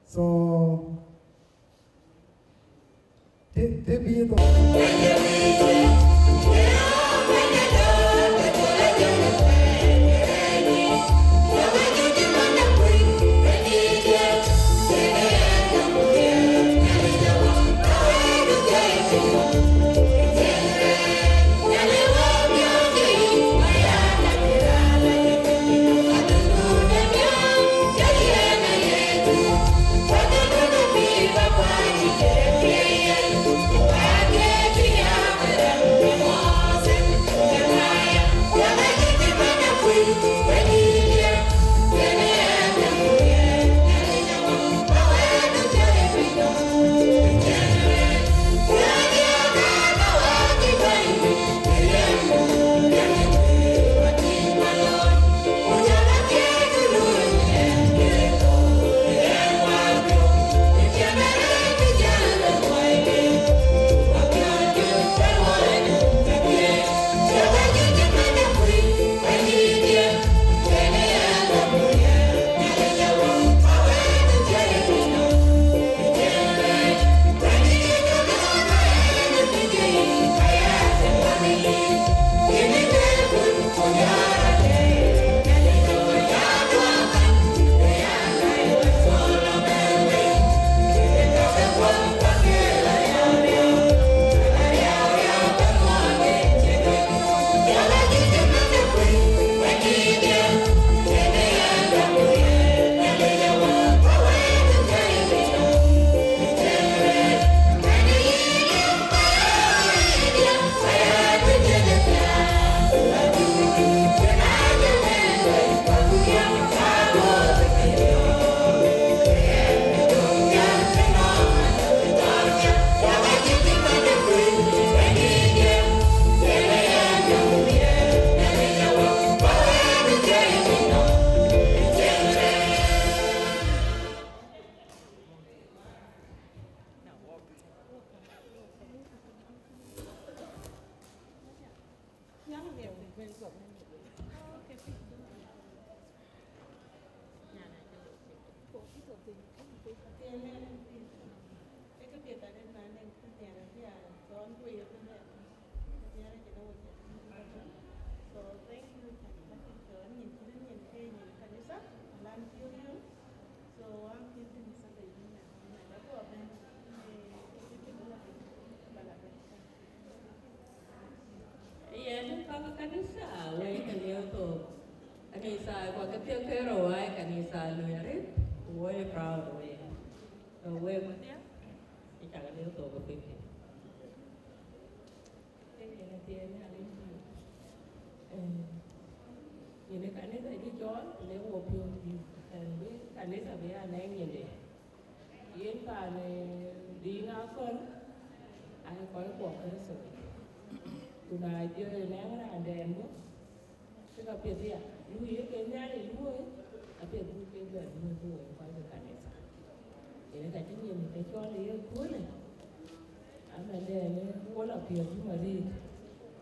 So, Të, të bï thok. Athieŋ ënë, ee kë piɛth arëët na nɛŋ kë nhiaar abï a thɔn ku ye bï lɛɛr. Nhiaar acïn awec. So thank you, can you so nyin cïn nyin ke nyin kanisa, alan piööriöör. So I'm thinking Sunday evening, na ba guɔ bɛ̈n, eh, kë bï bï la bï ba la bɛ̈n. Yen ka kanisa wek ke lieu thok. Kanisa kwa ke thiek ke rou ai kanisa lui arëët, ku wo ye proud wek. So wek wedhia, ë cak lieu thok ke fifty. Ke yen athiɛɛi Nhialic. Eh, yen ë kanisa cï cɔɔl, le wo piɔ̈ɔ̈th bï, eh, bï kanisa bï ya nɛŋ nyinde. Yen paan, eh, dïn akɔ̈l, aa kɔc kuɔ Kërtho. Ku na jɔ ë nɛŋ raandɛn bɔ̈, ke ka piɛth ya, luui ye ke Nhialic luöi, apiɛth buk ke bɛ luöi ku wek kɔc ke kanitha. Yen ka cï nyin ke cɔl ë ye köölë, amɛndɛn ë wol apiɛth bï ma riit.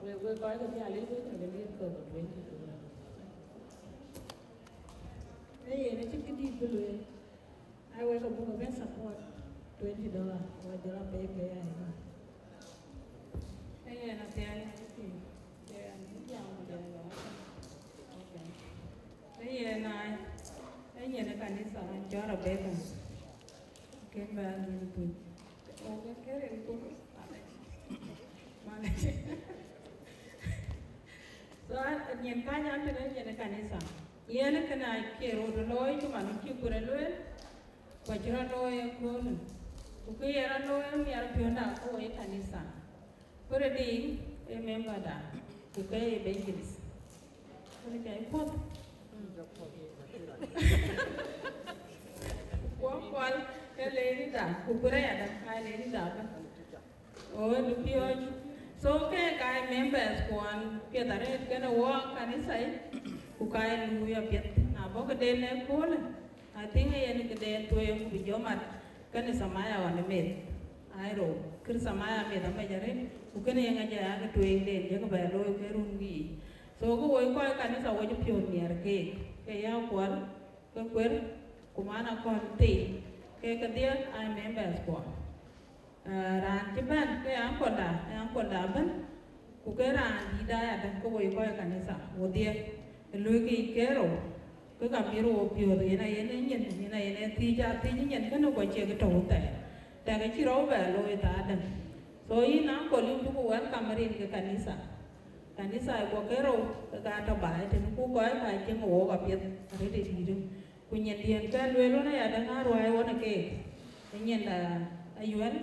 Wek, wek kɔc ke Nhialic, wek ke liep ke ku twenty dollar. Ee yen acï këdït bï lueel. Ai wek abuk abï support twenty dollar, wa jɔl a pei pei ai ba. Ee yen athiɛɛi, okay. Ee yen jam ku jam ba. Okay. Ee yen ai, ee yen ë kanitha, jɔl a bɛ̈ɛ̈i ba. Ken ba dhil piny. Okay, keren ku. Malec. So, nyin kany an tënë nyin ë kanitha. Yen kënë acie röt looi cï man cï kure lueel, ku acï rɔt looi ëköölë. Ku kë ye rɔt looi miɛt piɔ̈nda ke wo ye kanitha. Kure dï ë member da, ku ke ye evangelist. Kure cä puɔ̈th. Kuɔm kual ke lady da, ku kure ya da, ka lady da ba. Oh, dupiööc. So ke ka members kuɔn piɛth arëët kenë wɔ kanitha yic, ku ka ye luui apiɛth. Na bɔ̈ këden ëköölë, I think yen këden tueŋ bï jɔ mat kenë thamaya ɣɔn ë meth. Ai rou, kër thamaya meth amec arëët, ku kënë yen ŋa jɔ ya ke tueŋden, jɔ ke bɛ looi ke run kë yic. So ke woi kɔc kanitha wɔ cï piɔ̈ɔ̈th nhiɛɛr keek, ke ya kuɔl, ke kuer, ku man akɔ̈l thii, ke kedhie aa members kuɔn. Ah, raan cï bɛ̈n ke uncle da, ee uncle da ëbɛ̈n, ku ke raan dït da ya dɛ̈ ke woi kɔc kanitha wodhie, ë luöikë yic ke rou, ke ka bï rou piɔ̈ɔ̈th, yen ayen ë nyin, yen ayen ë thiic, aa thiic ë nyin kënë ku acie kë tɔ̈u thɛɛr, tɛ̈k acï rou bɛ looi thaar dɛ̈. So yïn uncle yïn bï ku welcome rin ke kanitha. Kanitha ë guɔ ke rou, ke ka tɔ̈ baai tënë ku kɔc ka cieŋ wook apiɛth arëët ë dïïtë. Ku nyin diën ke lueel wën aya däŋ aa ruääi wën ë keek, ë nyin da Ayuɛl,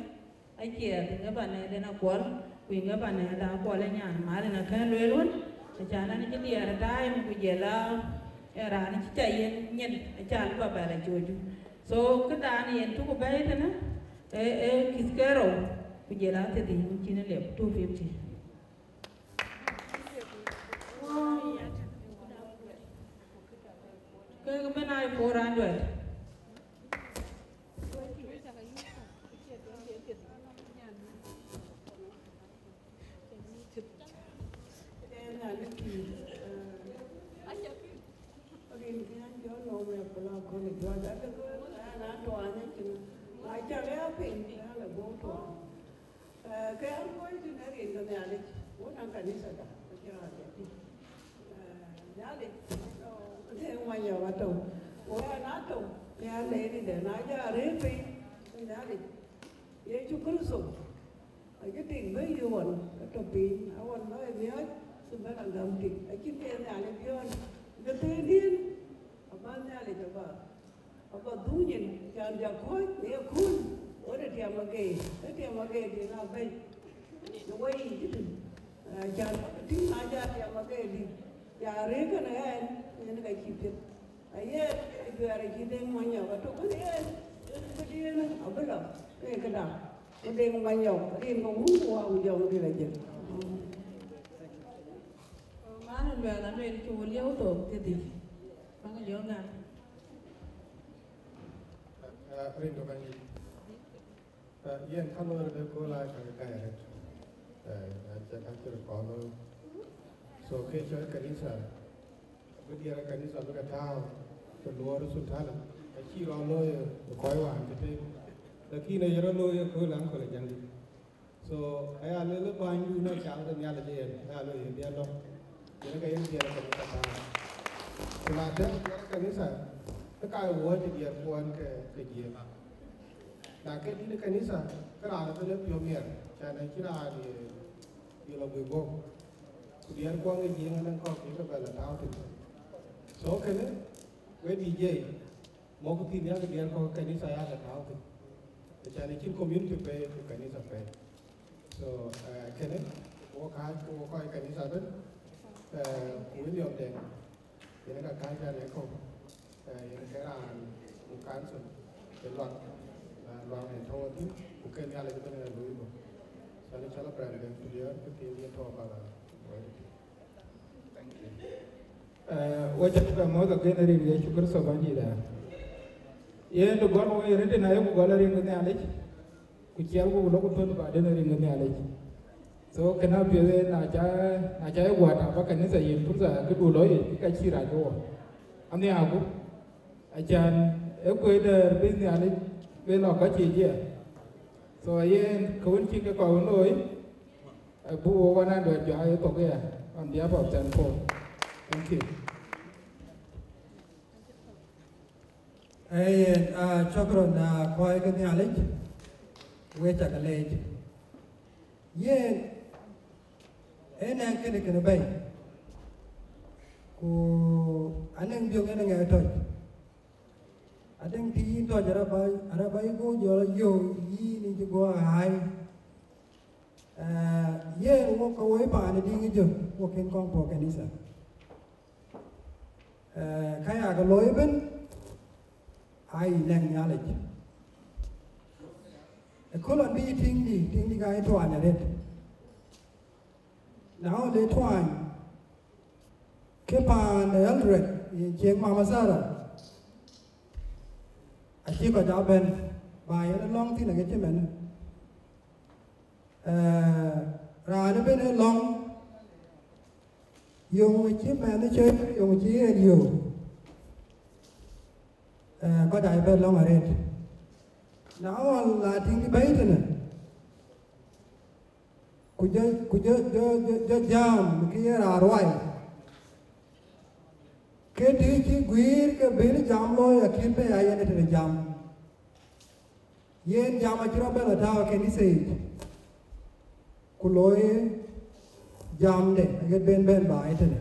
acie thiŋ ë banɛɛrden Akuɔl, ku yïn ke banɛɛrda Akuɔl ë nyan mal ënë ke lueel wën, acan an cï diɛɛr ë time ku jël a, ë raan cï ca yen nyin acan bä bɛ lɔ cocu. So këdan yen tuku bɛ̈ɛ̈i tënë, ee, ee kïth ke rou, ku jël a thiërdhïc wën cïn ë liep, two fifty. Kek bï na four hundred. Rin kë an jɔ nɔm ë pula kɔn ë juɔc adë ke an a tuany acïn. Na cak ë a piny, an a guɔ̈u tuany. Eh, ke an luɔi tënë rin ke Nhialic, wun an kanitha da, ku cï raan ya tïŋ. Eh, Nhialic, ne ŋuany yɔk atɔ̈u. Ku an atɔ̈u, ne an lɛɛrï dɛ̈, na jɔ arëër piny, Nhialic, Yecu Kërtho. Acï tik bɛ̈i ɣɔn ke tɔ̈ piny, aɣɔn bä ë miɔɔc, cï bɛ̈n agäm tik. Acïn kë ye Nhialic biɔ̈ɔ̈n, ke thëëndiën, abä Nhialic abä, abä dhuŋ nyin, can jɔ kɔ̈ɔ̈c në ye kuöl, ɣɔn ë tiɛm agee, ë tiɛm agee diën abɛ̈ny. Në wei yic tïn, can bä ke tïŋ na jɔ tiɛm agee dït, ya rëër kënë ɣɛn, yen ka cï piɛth. Aye, ajuɛɛr acï Deŋ Manyɔk atök kënë yen, këdiën abï lɔ, ke këda. Ku Deŋ Manyɔk, rin ke wun ku wä ku jɔŋ dït ajël. Man luɛɛl alueel cï wo lieu thok thiërdhïc. Bäk jɔ gam. Eh, rin ke Bɛ̈nydït. Eh, yen ka loi rɔt ë kööl aa cak ë gäi arëët. Eh, acie ka cï röt kɔn looi. So, ke cɔl kanitha, bï diɛɛr ë kanitha bï ke tääu, ke luɔɔr ë sultana. Acï rɔt looi ë kɔc wään cï tëëk, lakin aye rɔt looi ë kööl Uncle Ajaŋdït. So aya lueel ë bänydu në cak de Nhialic yen, aya lueel yen bï alɔ̈ŋ, yen ke yen diɛɛr ë kanitha bäär. Ku na dɛ̈k diɛɛr ë kanitha, ke ka ye wuɔ̈ɔ̈c ë diɛɛrkuɔn ke, ke Jiëëŋ. Na ke dït ë kanitha, ke raan ëbën ë piɔ̈u miɛt, can acïn raan ye, ye lɔ bï guɔ̈p. Ku diɛɛrkuɔn ke Jiëëŋ anɔŋ kɔ̈k ye ke bɛ lɔ tääu thïn. So kënë, we D J, mɔ̈kkï thïn, yakë diɛɛr kɔ̈k ë kanitha yakë tääu thïn. Acan acïn community pɛ̈i ku kanitha pɛ̈i. So, eh, kënë, wok kääc ku wok kɔc kanitha ëbën, eh, ku William Deng, yen ka kääc an ë kɔ̈k, eh, yen ke raan në council, ke luaŋ, eh, luaŋ ë tɔ̈u thïn, ku ke Nhialic ëbën ë luui bɔ̈. Cän cɔl Abraham Deng Kuliɛɛr, ke thïn yen tɔ̈u bala. Thank you. Eh, wek cä bɛ mɔ̈th akën rin Yecu Kërtho Bɛ̈nydït ë. Yen të gɔl wei rin tënë ayeku gɔl rin ke Nhialic, ku ciɛl ku lok thöl baden rin ke Nhialic. So kënë apiɛth ë na ca, na ca ye guɔ tap ba kanitha yen fursa këdu looi, ka cï rac ke wɔ. Anhiaku, acan ë kuëëc dɛ̈ɛ̈r bï Nhialic bï lɔ kɔc cï jiɛɛm. So yen kë wën cï ke kɔc wën looi, abuk wok one hundred jɔ aye thok aya on behalf of Saint Paul. Thank you. Ayen, ah, cɔk rɔt na kɔc ke Nhialic, wek cak leec. Yen, ë nɛŋ kënë kënë bɛ̈i. Ku anɛŋ biöŋ yen ŋɛk tɔc. Adɛ̈ŋ të yïn tɔc araba, araba yï go jɔl yöök yïn yïn cï go ɣääi. Eh, yen wok ke woi paan ë diŋ ë jö, wok kën kɔŋ puɔ̈k kanitha. Eh, ka ya ke looi ëbën, aa yï nɛŋ Nhialic. Ëköl ɣɔn bï yï tiŋdï, tiŋdï ka yï tuany arëët. Na ɣɔn le tuany, ke paan de Eldred, ye cieŋ Mama Sarah, acï kɔc aa bɛ̈n, ba yen lɔ̈ŋ thïn aɣet cï mɛnë. Eh, raan ëbën ë lɔ̈ŋ, yöŋ cï mɛnh cök, yöŋ cï yen yöök, eh, kɔc aa bɛ lɔ̈ŋ arëët. Na ɣɔn la tïŋ bɛ̈i tënë, ku jɔ, ku jɔ, jɔ, jɔ, jɔ jam kë ye raan ruai, ke të cï guiir ke bï jam looi akïn bɛ ya yen tënë jam. Yen jam acï rɔt bɛ̈n lɔ tääu ë kanitha yic, ku looi jamde aɣet ben bɛ̈n baai tënë.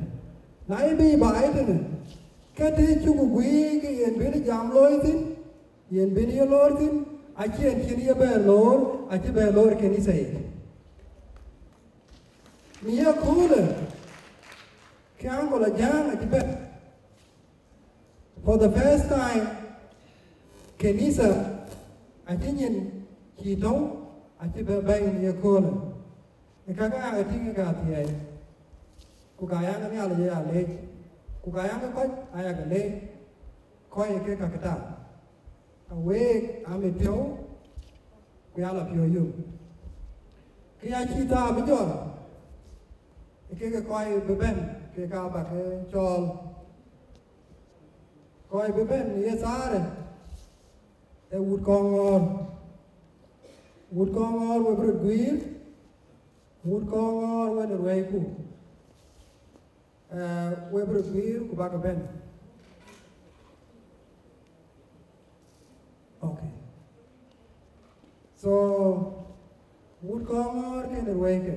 Na ye bï baai tënë, ke të cuk guiir ke yen bï jam looi thïn, yen bï ye loor thïn, acïn cïn ye bɛ loor, acï bɛ loor ë kanitha yic. Në ye köölë, ke Uncle Ajaŋ acï bɛ̈n. For the first time, kanitha acï nyin cï tɔ̈u, acï bɛ bɛ̈i në ye köölë. Ë kakë aa ke tïŋ ë ka thiɛɛi, ku ka ya ke Nhialic aya leec, ku ka ya ke kɔc aya ke leec, kɔc ë ke ka këtap. Aweek aa mit piɔ̈u, ku ya lɔ piɔ̈u yök. Kë ya cï thaar bï jɔl, ë kek kɔc bï bɛ̈n, kek ka bä ke cɔɔl. Kɔc bï bɛ̈n ye thaarë, ee wut kɔŋ ŋɔ̈ɔ̈r. Wut kɔŋ ŋɔ̈ɔ̈r we bï röt guiir, wut kɔŋ ŋɔ̈ɔ̈r we në ruɛ̈ɛ̈iku. Eh, we bï röt guiir ku bäk bɛ̈n. Okay. So, wut kɔŋ ŋɔ̈ɔ̈r kënë ruɛ̈ɛ̈ike.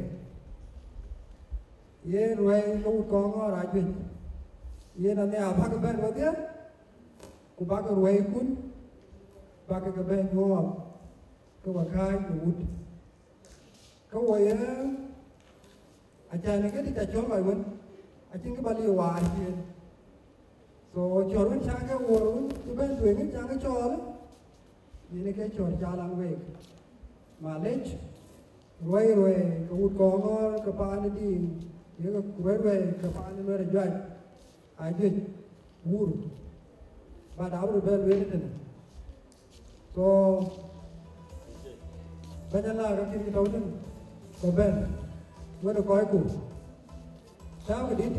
Yen ruɛ̈ɛ̈i ke wut kɔŋ ŋɔ̈ɔ̈r ajuëc. Yen anhiaar bäk bɛ̈n wedhie, ku bäk ruɛ̈ɛ̈ikun, bäk ke bɛ̈n nyuɔɔth, ke we kääc në wut. Ke wo ye, acan ë këdï ca cɔl kɔc wën, acïn kë bä liu waar ciëën. So, cɔl wën cäŋ ke wuɔɔr wën cï bɛ̈n tueŋ cäŋ ke cɔɔl, yen ke cɔl ca lan week. Malec, ruɛ̈i ruɛ̈i ke wut kɔŋ ŋɔ̈ɔ̈r ke paan ë diŋ, ye ke ruɛ̈i ruɛ̈i ke paan ë Nuɛ̈r ë Juac. Ajuëc wur, but abï röt bɛ lueel tënë. So, bɛ̈ny ala ke kïn tɔ̈u tënë, ke bɛ̈n, wën ë kɔcku. Tääu këdït.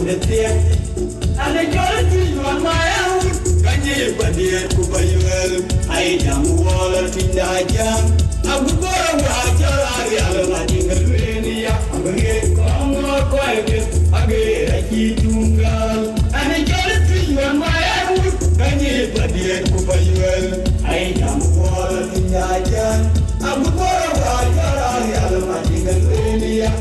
Ëthiek, an, ë jɔl tïc wan ma ë wut, ka nyic bä diɛɛt ku bä yuɛl, ai jam wɔ la tïnyda jam, agut bä rɔ wa cä la rial, la tïŋ ë lueel ya, abï ŋiɛc kɔn ŋɔɔr kɔc ke, ageer acï tuŋ gäl. An, ë jɔl tïc wan ma ë wut, ka nyic bä diɛɛt ku bä yuɛl, ai jam wɔ la tïnyda jam, agut bä rɔ wa cä la rial, la tïŋ ë lueel ya,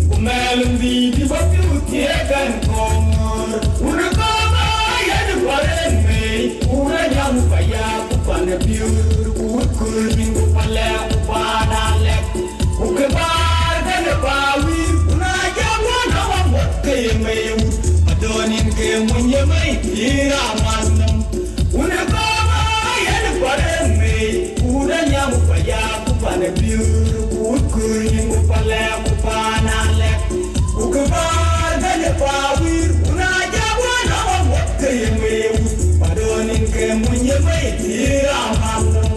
Ku mɛl ndhiic bä piu thiëëk ɛn kɔɔr, wun ë kɔɔr yen kuaren mei, wun ë nyam paya ku pan ë piöör, ku wut kuöör nyin ku pan lɛɛk ku pan alɛk, ku kë baar kënë pa wïïr, ku na jam wä nɔm amuɔ̈th ke ye mei wut, adɔn yen ke muny ye mei thiëëk aman nɔm. Wun ë kɔɔr yen kuaren mei, ku wut ë nyam paya ku pan ë piöör, ku wut kuöör nyin ku pan lɛɛk ku pan alɛk. Ku kë baar kënë pa wïïr, ku na jam wä nɔm amuɔ̈th ke ye mei wut, pa dɔn yen ke muny ye mei thiëëk aman nɔm.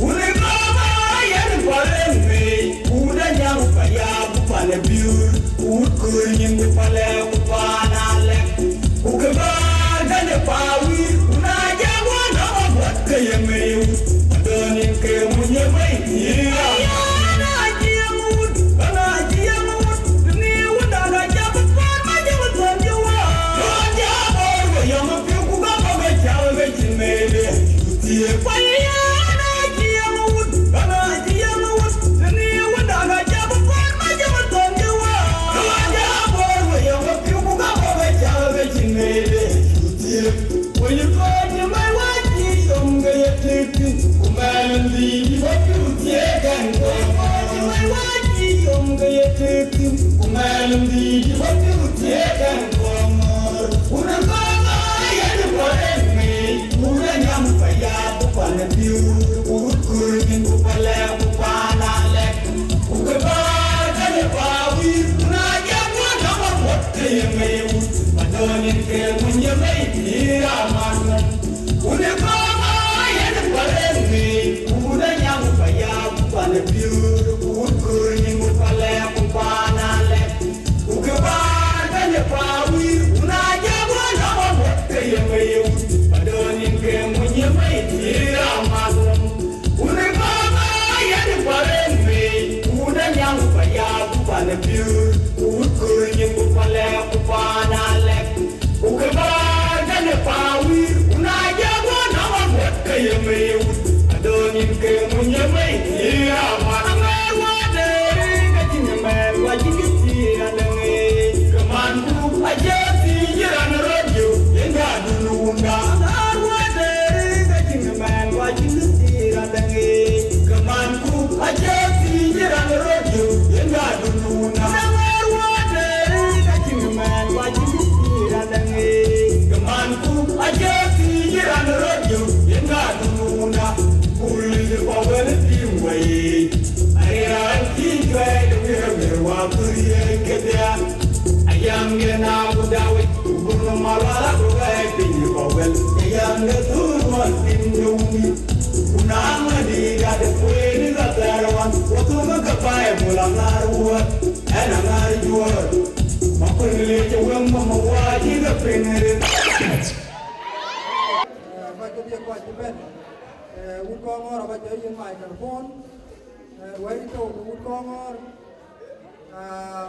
Wun ë kɔɔr yen kuaren mei, ku wut ë nyam paya ku pan ë piöör, ku wut kuöör nyin ku pan lɛɛk ku pan alɛk. Ku kë baar kënë pa wïïr, ku na jam wä nɔm amuɔ̈th ke ye mei wut, adɔn yen ke muny ye mei thiëëk aman. Wëny kɔc cï mɛc wä cï yom ke ye tëëk thïn, ku mɛl ndhiic bä piu thiëëk ɛn kɔɔr. Wëny kɔc cï mɛc wä cï yom ke ye tëëk thïn, ku mɛl ndhiic bä piu thiëëk ɛn kɔɔr. Wun ë kɔɔr yen kuaren mei, wun ë nyam paya ku pan ë piöör, ku wut kuöör nyin ku pan lɛɛk ku pan alɛk. Ku kë baar kënë pa wïïr, ku na jam wä nɔm amuɔ̈th ke ye mei wut, pa dɔn yen ke muny ye mei thiëëk aman nɔm. Wun ë kɔɔr yen kuaren mei, ku wut ë nyam paya ku pan ë piöör, ku wut kuöör nyin ku pan lɛɛk ku pan alɛk. Ku kë baar kënë pa wïïr, ku na jam wä nɔm amuɔ̈th ke ye mei wut, pa dɔn yen ke muny ye mei thiëëk aman nɔm. Wun ë kɔɔr yen kuaren mei, ku wut ë nyam paya ku pan ë piöör, ku wut kuöör nyin ku pan lɛɛk ku pan alɛk. Ku kë baar kënë pa wïïr, ku na jam wä nɔm amuɔ̈th ke ye mei wut, adɔn yen ke muny ye mei thiëëk aman. Aŋɛɛr wä deri ka cïn mɛl wä cïn kë thiëëk adäŋ ee. Ke man ku acie thiëëc raan rɔt yök, yen ka dun wunda. Aŋɛɛr wä deri ka cïn mɛl wä cïn kë thiëëk adäŋ ee. Ke man ku acie thiëëc raan rɔt yök, yen ka dun wunda. Aŋɛɛr wä deri ka cïn mɛl wä cïn kë thiëëk adäŋ ee. Ke man ku acie thiëëc raan rɔt yök, yen ka dun wunda. Ku lïc pa wël tim wei. Arial cï cuɛɛi de wir wir wa kurie kedhia. Ayam ye na ku dawe, ku bunu malwala ku gai piny pa wël. Ayam de thur wa tim de wuni. Ku na ma di da de kweni ka tarwan. Wa tu ma ka pai bula ngar wuot. Ena ngar juor. Ma kun le je wem ma ma wa ji ga piny rin. Kɔc kedhie kɔc cï bɛ̈n. Eh, wut kɔŋ ŋɔɔr abä jɔ yïn microphone. Eh, wɛ̈i tɔ̈u ke wut kɔŋ ŋɔɔr. Ah,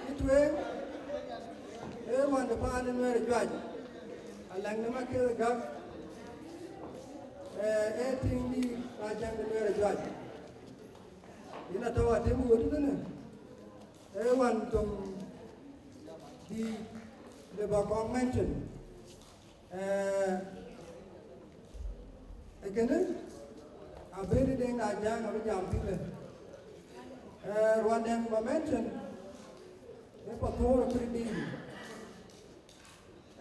cï tueŋ, ee wän de paan ë Nuɛɛr ë juac, alɛ̈ŋ de Maketh Gäk, Ee tiŋ dï Ajäŋ de Nuɛɛr Ajuac. Yen atɔ̈ atem ɣööt tënë. Ee wan töŋ dï le ba kɔŋ mention. Ee kënë abëëdi Deŋ Ajäŋ abï jam thïn. Ee ruandɛn ba mention. Ee Pathor Kurdï.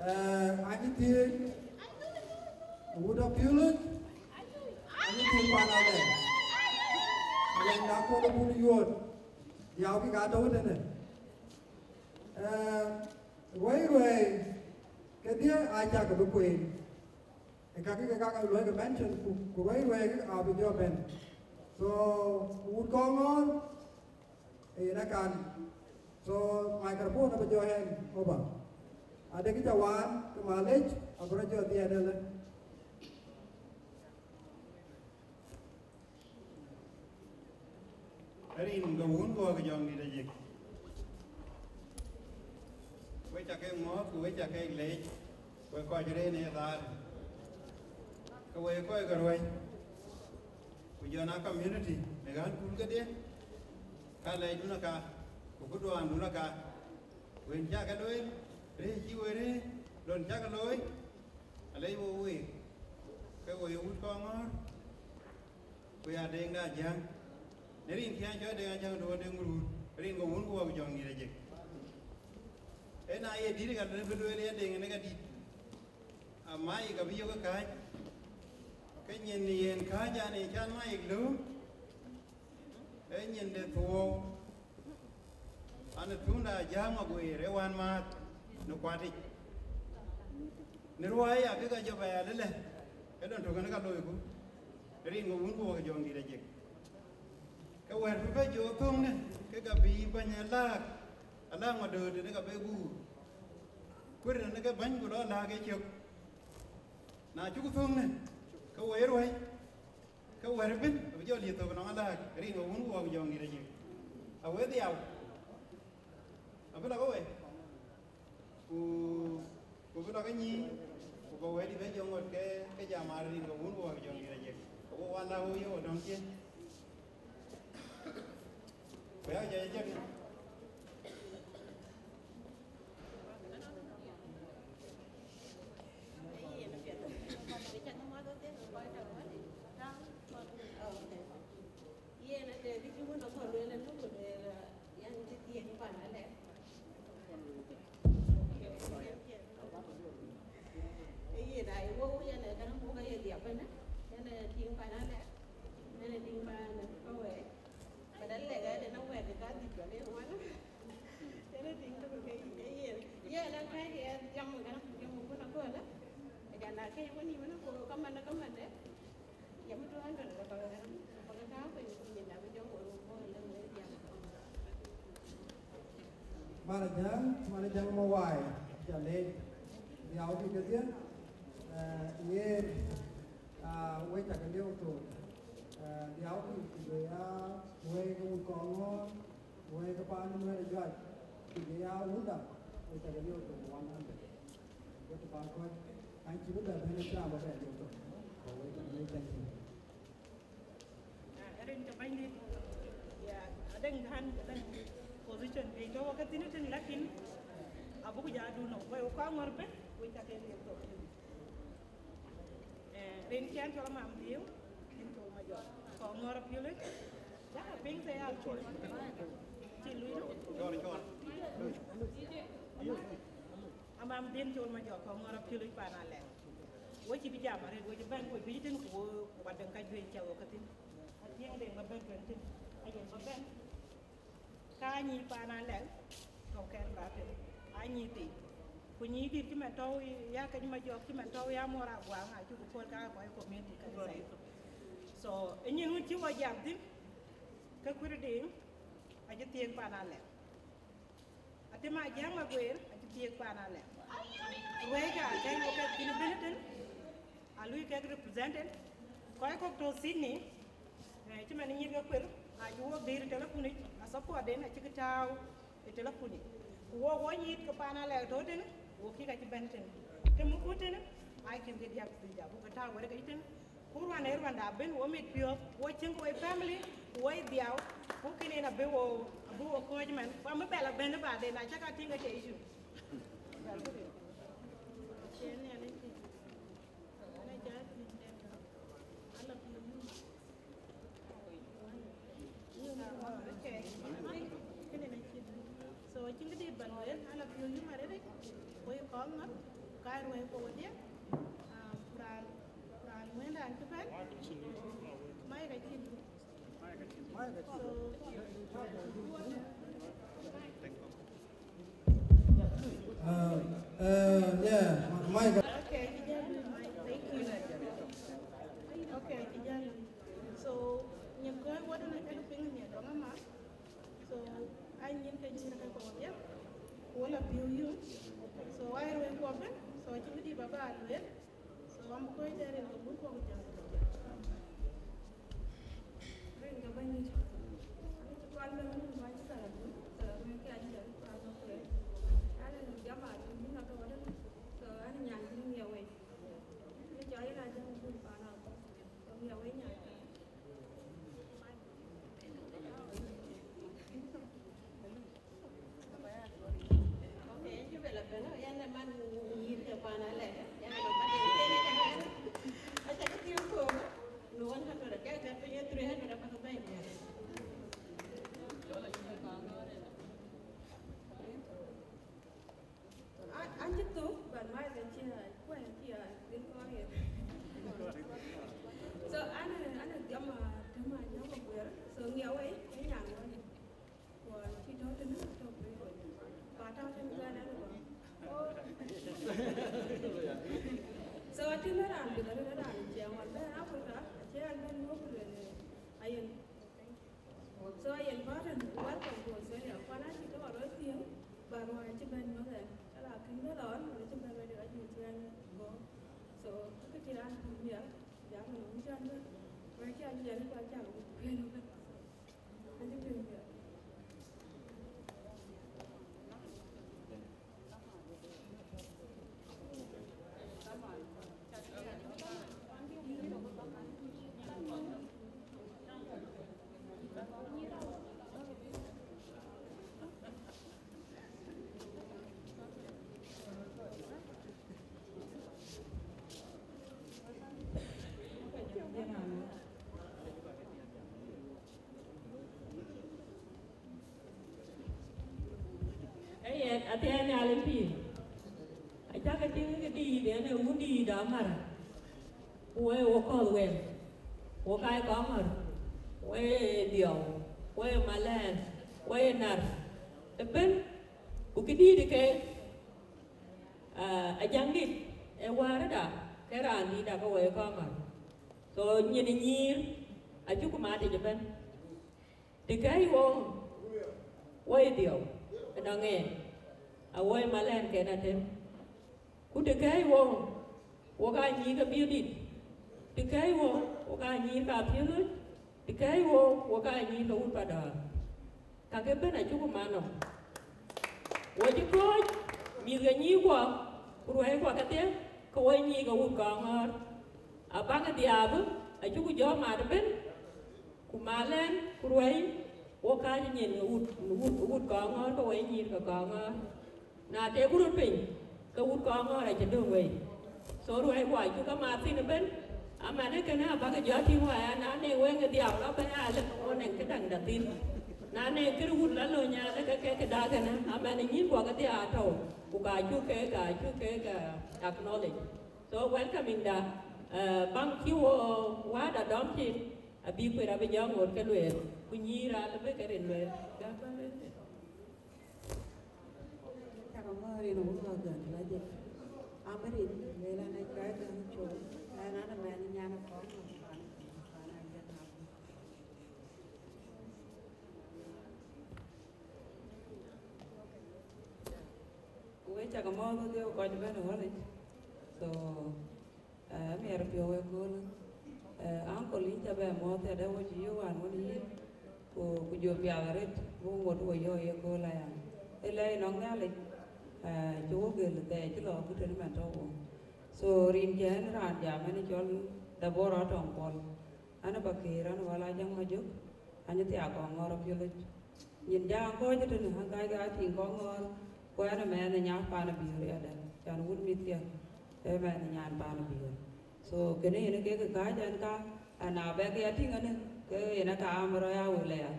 Ee, anyï thiëëc, wut apiölic, anyï thiëëc pan alɛn. Alɛn na kɔn bun yuɔt, yau kï ka tɔ̈u tënë. Ee, ruɛi ruɛi, kedhie acak bï kueen. Ee kakï ke kak luɔi ke mention ku, ku ruɛi ruɛi ke abï jɔ bɛ̈n. So, wut kɔŋ ŋɔ̈ɔ̈r, ee, yen akan. So, microphone abï jɔ hand over. Adekï ca waan, ke malec, abï rɔt jɔ dhiɛɛt ëlë. Rin ke wun guɔ ke jɔŋ dït ajik. Wek ca ke ŋɔ̈ɔ̈th, ku wek ca ke leec, wek kɔc rëën ë thaar. Ke wek kɔc ke ruɛi. Ku jɔn a community në ɣän kul kedhie, ka lɛcdun aka, ku këduaandun aka, wën cä ke lueel, rëër cï we rëër, lon cä ke looi, alɛc wo week, ke wo ye wut kɔŋ ŋɔ̈ɔ̈r, ku ya Deŋ de Ajäŋ. Në rin kiɛ̈n cɔl Deŋ Ajäŋ, duɔ̈ɔ̈r Deŋ Murur, rin ke wun ku wɔ ke jɔŋ nïïr ajek. Ë na ye dït ka lëu bï lueel ye Deŋ në ka dït. Amayik abï yök ë kääc, ke nyin yen kääc an, ee can mayik lëu, ee nyin de thuɔɔu, an, ë thuunda Ajäŋ Maguëër ë wään määth në kuatic. Në ruääi akï ka jɔ bɛ̈ɛ̈l ëlë, ë lon tök kënë ka loiku, rin ke wun ku wɔ ke jɔŋ dït ajek. Ke wɛ̈t bï bɛ̈ jɔ thöŋnë, ke ka bï bɛ̈ny alääk, alääk madööt tënë ka be guur. Kuër tënë ke bäny ku lɔ lääk ë cök. Na cuk thöŋnë, ke woi ruäi, ke wɛ̈t ëbën abï jɔ lieth thök nɔŋ alääk, rin ke wun ku wɔ ke jɔŋ dït ajek. Awëë dhiau, abï lɔ ke woi, ku, ku bï lɔ ke nyïïn, ku bä wɛ̈t bï jɔ ŋot ke, ke jam aa rin ke wun ku wɔ ke jɔŋ dït ajek. Ke wo wan la wo ye wo dɔ̈ŋ cië. Ku ya jɔ jek. Yen ade bï cï wun akɔ̈l lueel ënɔ̈ ku lueel, yan cï thiëëc pan alɛɛr. Yen ai wou yen ë kɛ̈n muk aye liep ënë, yen ë tiŋ pan alɛɛr, yen ë tiŋ pan kɔ̈u wɛɛc. But alɛɛr ë den awɛɛr ke ka dhïc jɔl yen wan. Yen ë tiŋ tök ke yen. Yen akɛ̈ɛ̈c ë jam ë kɛ̈n jam ë kun akɔ̈l. Ajan na kɛ̈ɛ̈c wën yï wën akɔ̈l, kaman kaman de. Mana Jäŋ, Mana Jäŋ Mawai, ca leec. Dhiau kï kedhie, eh, yen, ah, wek ca ke lieu thok. Eh, dhiau kï, kï bï ya wek ke wun kɔŋ ŋɔ̈ɔ̈r, wek ke paan Nuɛɛr Ajuac, kï bï ya wunda, wek ca ke lieu thok one hundred. Wek ke paan kɔc, an cï bï bɛ bɛ̈n ë cï raan bä bɛ lieu thok. Wek ca ke leec, thank you. Ah, rin ke bɛ̈nydït, ya, adɛ̈ŋ ɣän, adɛ̈ŋ position piny tɔ̈u ke thïn tïn, lakin abuk ja dun nɔm, wek kɔc ŋɔ̈ɔ̈r bɛ̈n, wek ca ke liep thok. Eh, rin ciɛn cɔl Amam Dhiëëu, rin cɔl Majɔk, kɔŋ ŋɔ̈ɔ̈r apiölic, ya, piny ke ya cɔl, cï lui. Amam Dhiëëu cɔl Majɔk, kɔŋ ŋɔ̈ɔ̈r apiölic pan alɛɛr. Wo cï bï jam arëët, wo cï bɛ̈n, wo juëc tïn, ku wo, ku adɛ̈ŋ ka juëc cä wo ke thïn. Athiëŋ Deŋ ba bɛ̈n tueŋ tïn, ayen ba bɛ̈n. Ka nyïï paan alɛɛr, tɔ̈u kɛn ba tïn, a nyïï thii. Ku nyïï dït cï man tɔ̈u ya ke Majɔk, cï man tɔ̈u ya Muɔɔr Aguaŋ, acuk kööl ka kɔc community ka thɛɛr. So, ë nyin wën cï wo jam thïn, ke kuër Deŋ, acï thiëëk paan alɛɛr. Atëm Ajäŋ Maguëër acï thiëëk paan alɛɛr. Ruɛ̈ɛ̈c aa kɛ̈ɛ̈c wo kek thïn ëbën ëtën, aa lui kek represented. Kɔc kɔ̈k tɔ̈ Sydney, eh, cï man nyïïr ke kuër, acï wok dëër ë telepunic, a support den acï kë tääu ë telepunic. Ku wok wo nyïïr ke paan alɛɛr tɔ̈ tënë, wok kïk acï bɛ̈n tënë. Të muk wun tënë, aa cïn kë diäk dhïc abuk ke tääu wɛ̈t ke tënë. Ku ruan ee ruanda abï wo mit piɔ̈ɔ̈th, wo cïn ke woi family, ku woi dhiau, ku kënë en abï wo, abï wo kɔ̈ɔ̈c man. Ku amï bɛ̈l abɛ̈n baden, na cä ka tïŋ ke cï issue. Okay. Kënë na cï. So, acïn këdït ba lueel, ala piööc yum arëët, woi kɔ̈ɔ̈th ŋa, ka ruɛ̈i kɔ̈u wodhie, ah, ku raan, ku raan wën raan cï bɛ̈n, mai ka cï. So, Uh, uh, yeah, Mike. Okay, thank you. Okay, so, nyï kɔc wodë na cak piŋ nhial dɔŋ ama. So, a nyin ke nyïïn ke kɔ̈u wodhie, ku wo la piööc yum. So, wai ruɛ̈i kɔ̈u bɛ̈n, so, cï bï dï ba ba lueel. So, am kɔc dɛ rin ke wun kɔ̈u jam. Rin ke Bɛ̈nydït. Ani cï kɔn bɛ̈n wun bäny Thalathun, Thalathun ke acï jam kɔn ke. Ani jam a tïŋ bï ŋa ke wodë. So, ani nyan bï ŋiɛc wei. Ni jɔ yen a jam wun pan a kɔ̈u. So, ŋiɛc wei nyan. An, an cï thök, but mai ke cï ai, kuɛn cï ai, dhil kɔɔr yen. So, an, an, jam, ah, tëma jam Aguer. So, ŋiɛc wei, ke nyan wei. Ku cï tɔ̈ tënë tɔ̈ piny. Ba tɔ̈ tënë bɛ̈n ɛn bä. So, atïm ë raan bï raan raan ciɛɛŋ wan bɛ̈n Africa, acie an bɛ̈n ŋö ku lueel, ayen. So, ayen bä tën, welcome to Australia. Kuan acï tɔ̈ rɔt thiëëŋ, ba ruɔi acï bɛ̈n mɔ̈th ɛn. Ala kën bä lɔ ɣɔn, wala cï bɛ̈n rɔt ka juëc wɛn go. So, kë cï raan pïïr miɛt, jam në wïc an bɛ̈n. Wɛ̈t cï an jiɛɛr, ku acä wïc kueen ëbɛ̈n. Ee yen, athiɛɛn Nhialic pïïr. Acäkï tïŋ këdïït, yen ee wundïït Amär. Ku wek wo kɔ̈th wek, wo kaai Kɔŋɔ̈r, wo ye Dhiɔu, wo ye Malɛn, wo ye Nar ëbën. Ku këdïït ke, ah, Ajaŋdït ee wäärda, ke raandït ake wo ye Kɔŋɔ̈r. So, nyin ë nyïïr, acuk mat yic ëbën. Të kɛ̈ɛ̈c wo, wo ye Dhiɔu ënɔŋ en, a wo ye Malɛn ken Atem. Ku të kɛ̈ɛ̈c wo, wo ka nyïïr ke Biöördït. Të kɛ̈ɛ̈c wo, wo ka nyïïr ke Apiöth. Të kɛ̈ɛ̈c wo, wo ka nyïïr ke wut Padɔ̈ɔ̈r. Kakë ëbën acuk mat nɔm. Wo cï kɔ̈ɔ̈c, mïth ke nyïïrkuɔ, ku ruɛ̈ikuɔ kedhie, ke wo nyïïr ke wut Kɔŋɔ̈r. Abäk dhiaabë, acuk jɔ mat ëbën. Ku Malɛn ku ruɛ̈i, wo kääc nyin wut, wut, wut Kɔŋɔ̈r, ke wo ye nyïïr ke Kɔŋɔ̈r. Na teku röt piny, ke wut Kɔŋɔ̈r acï döŋ wei. So ruɛ̈ikuɔ acuk ke mat thïn ëbën, aman ë kënë abäk jɔ tïŋ waya, na ne weŋ ë dhiau la bɛ̈n alë, ke wo nɛŋ këdäŋda thïn. Na ne kër wut la löny alë, ke ke këda kënë, aman ë nyïïrkuɔ kedhie atɔ̈u, ku ka cuk ke, ka cuk ke, ka acknowledge. So welcoming da, eh, baŋ cï wo wääda dɔm cin, abï kueer abï jɔ ŋoot ke lueel, ku nyïïr alë bï ke rin lueel. Cakë mɔ̈ɔ̈r rin wun ɣɔ̈k gäk la jël. Abï rin lueel an, ë cɔɔc gäk col, an, an, ëmɛn nyan ë kɔn, an, an, an, an, an, Wek cakë mɔ̈ɔ̈th, wek kɔc bɛ̈n ë ɣɔ̈lic. So, eh, miɛt piɔ̈u ë kööl. Eh, uncle, yïn ca bɛ mɔ̈ɔ̈th, adë wo cï yök wään wën yïn, ku, ku jɔ piath arëët, buk ŋot wo yɔ̈ɔ̈k ye kööl aya. Ë lɛ̈i nɔŋ Nhialic, eh, cï wo gël thɛɛr cï lɔ ku tën man tɔ̈u wo. So rin cɛn raan jam ɛn cɔl Deborah Tɔŋ Kuɔl. An ba kër an wala jaŋ ma jök, an thiak kɔŋ ŋɔr apiölic. Nyin jaŋ kɔc tënë an kac ka tiŋ kɔŋ ŋɔr, ku ɛn mɛnh nya pan biöör yadɛn, can wut mïth thiak, ee mɛnh nyan pan biöör. So kënë yen kek kääc ɛn ka, an abɛk ya tïŋ ɛn, ke yen ka am rɔ ya wël ya.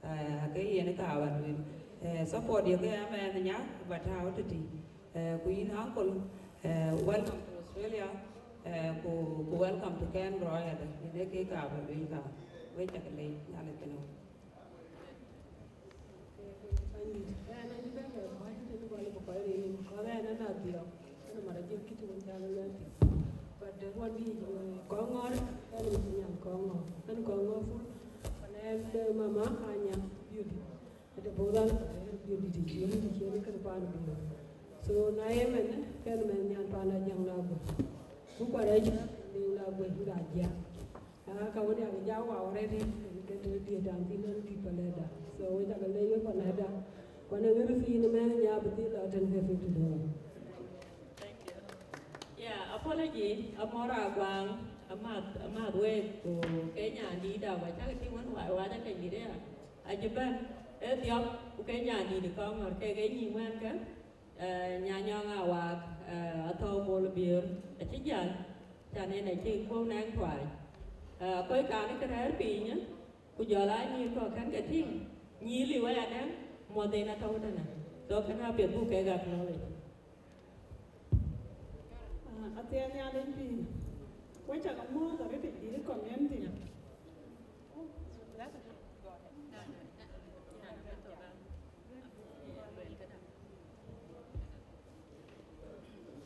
Eh, ke yen ka ba lueel. Eh, support ye ke ya mɛnh nya, ba tääu tëtï. Eh, ku yïn uncle, eh, welcome to Australia, eh, ku, ku welcome to Canberra, ya de, yen ke ka ba lueel ka. We cak leec, Nhialic kënë. But the one we, eh, kɔŋ ŋɔr, ɛn mi nyan kɔŋ ŋɔr, ɛn kɔŋ ŋɔr full. Pan ɛn, eh, mama Anya Beauty. Ade bodan, eh, Beauty ti ci, Beauty ti ci, ɛn kën pan Beauty. So na ye mɛn, kën mɛn nyan pan Ajaŋ la gwe. Ku kɔrɛ ci, ni la gwe, ni la jia. Ah, ka wani aga ja wa already, kën kën diet dan tin, ɛn diet pa lɛda. So we jaga le we pa lɛda. Kɔn ɛn ŋiɛr thin mɛn nya bi thil la ten ke fifty dollar. Thank you. Yeah, apology, amɔr aguaŋ, amath, amath wek, ku ke nyandït da, wa cak tïŋ wën wa, wa cak ke nyït ya. Acï bɛ̈n, e dhiɔp, ku ke nyandït kɔŋ ŋɔr ke ke nyï ŋuɛ̈n ke, eh, nya nyɔŋ awak, eh, athɔu bol biöör, acï jäl, can en acï kuɔ̈u nɛŋ tuaany. Eh, kɔc kan ke rɛ̈ɛ̈r piny, ku jɔl a nyïïr kɔ̈k kɛ̈n ke tïŋ, nyïïr liu aya nɛŋ, muɔth en atɔ̈u tënë. So kënë apiɛth buk kek acknowledge. Ah, athiɛɛn Nhialic pïïr. Wek cak muɔ̈ɔ̈th arëtic dït community.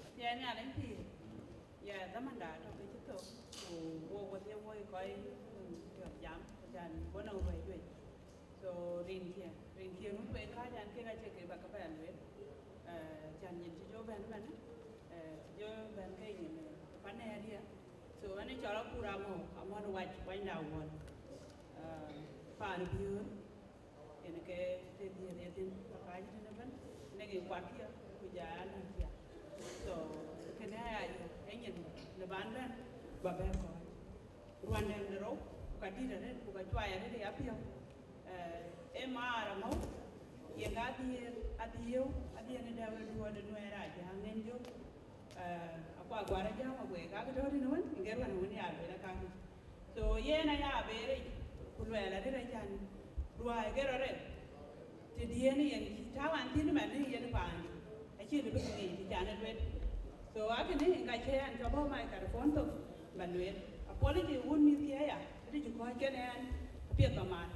Athiɛɛn Nhialic pïïr. Ya, dhamanda tɔ̈ ke cï thök, ku wo wodhie woi kɔc, mm, piɔ̈ɔ̈th jam, ku can bɔ̈ nɔŋ ruɛ̈i juëc. So rinkiɛ̈, rinkiɛ̈ nu tueŋ kääc an kek acie kek ba ke bɛ̈n lueel. Eh, can nyin cï jɔ bɛ̈n ëmɛn, eh, cï jɔ bɛ̈n ke nyin, eh, pan area. So ɛn ë cɔl Akur Amɔ̈u, Amɔ̈u Wac, Wanyda Wuɔl. Eh, pan Biöör, yen ke të dhiëëth ye thïn, ka kääc thïn ëbɛ̈n, në ke kuat kiɛ̈, ku ja ya lɛ̈k kiɛ̈. So kënë aya yök, ë nyin në ban bɛ̈n, ba bɛ̈n kɔ̈ɔ̈c. Ruandɛn de rou, ku ka dït arëët, ku ka cuai arëët ë yapiɔ̈u. Eh, ee maar amɔ̈u, yen ka adhiëëth, adhiëëu, adhiëëu në dɛ̈p ë duɔ̈ɔ̈t ë Nuɛɛr Ajaŋ en jök. Eh, akuakuar Ajaŋ Maguɛi, ka ke tɔ̈ tënë wën, ŋer wën wën ya lueel akakë. So yen aya ber yic, ku luɛɛl arëët acan, ruääi ke rɔt rɛt. Të diëën yen cï tääu an thïn man ë yen paandï, acï lëu bï ke ŋic të can ë lueel. So akënë yen ka cï ɛn cɔk bɔ̈ microphone thok ba lueel. Apology wun mïth thiëëc ya, të cï kɔ̈ɔ̈c kën ɛn apiɛth ba mat.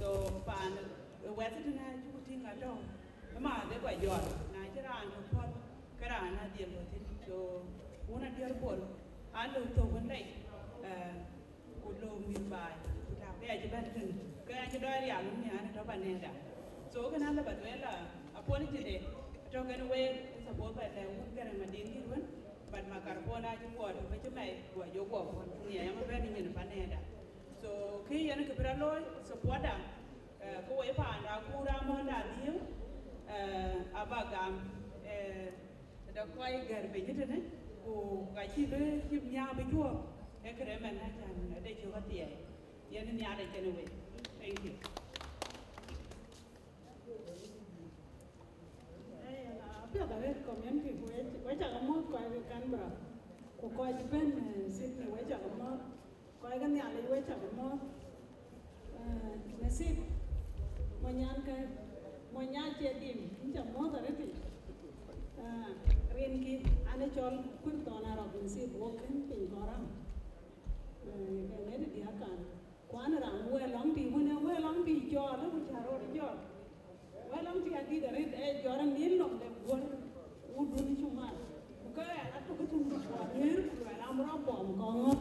So paan ë wɛth tënë acuk tïŋ atɔ̈u, ëma adhil kɔc jɔl, na cï raan tɔ̈ puɔ̈l, ke raan adhil lɔ thïn. So wun adiɛ̈r puɔ̈l, aa lɔ thök wën lɛc, eh, ku lɔ mïth baai, ku tak ke acï bɛ̈n tënë, ke acï dɔɔc rial wun nhiaar tɔ̈ panëda. So kënë alë ba lueel, ah, apology de, atɔ̈ kën wek, ë suppose ba lɛ̈k wun Garaŋ Madiŋ dït wën, but microphone acï guɔ tök, acï mɛi, guɔ jɔ guɔ puɔ̈l, ku ŋiɛc ama bɛ̈n nyin panëda. So kë yen kë bï rɔt looi, support da, eh, ke woi paanda Akur Amɔ̈u da dhiëëu, eh, aba gam, eh, de kɔc gɛ̈r piny tënë, ku ka cï bï cï nhiaar bï cuɔɔk, ee këde mɛn acan ade cök athiɛɛi, yen Nhialic kenë wek. Thank you. Apiɛth arëët community ku wek, wek cak amuɔ̈th kɔc ke Canberra, ku kɔc bɛ̈n, eh, Sydney, wek cak amuɔ̈th. Kɔc ke Nhialic wek cak muɔ̈th. Eh, Nasib, mony nyan ke, mony nyan cie dim, yïn ca muɔ̈th arëëtic. Eh, rinkï, an ë cɔl Kuir Thɔn Arɔk Nasib, wok kën piny kɔn ram. Eh, ke ŋet ë diäk kan. Ku an ë ram wëë lɔŋ tïï, wën ë wëë lɔŋ tïï cɔɔl, ku cä rɔt jɔt. Wëë lɔŋ tïï adït arëët, ë jɔt anïn nɔm de guɔ̈r, wudun cumal. Ku ke ɣɛn atök ë thum, ku aŋëër, ku luɛɛl an bï rɔt bɔm kɔŋ ŋɔ̈k.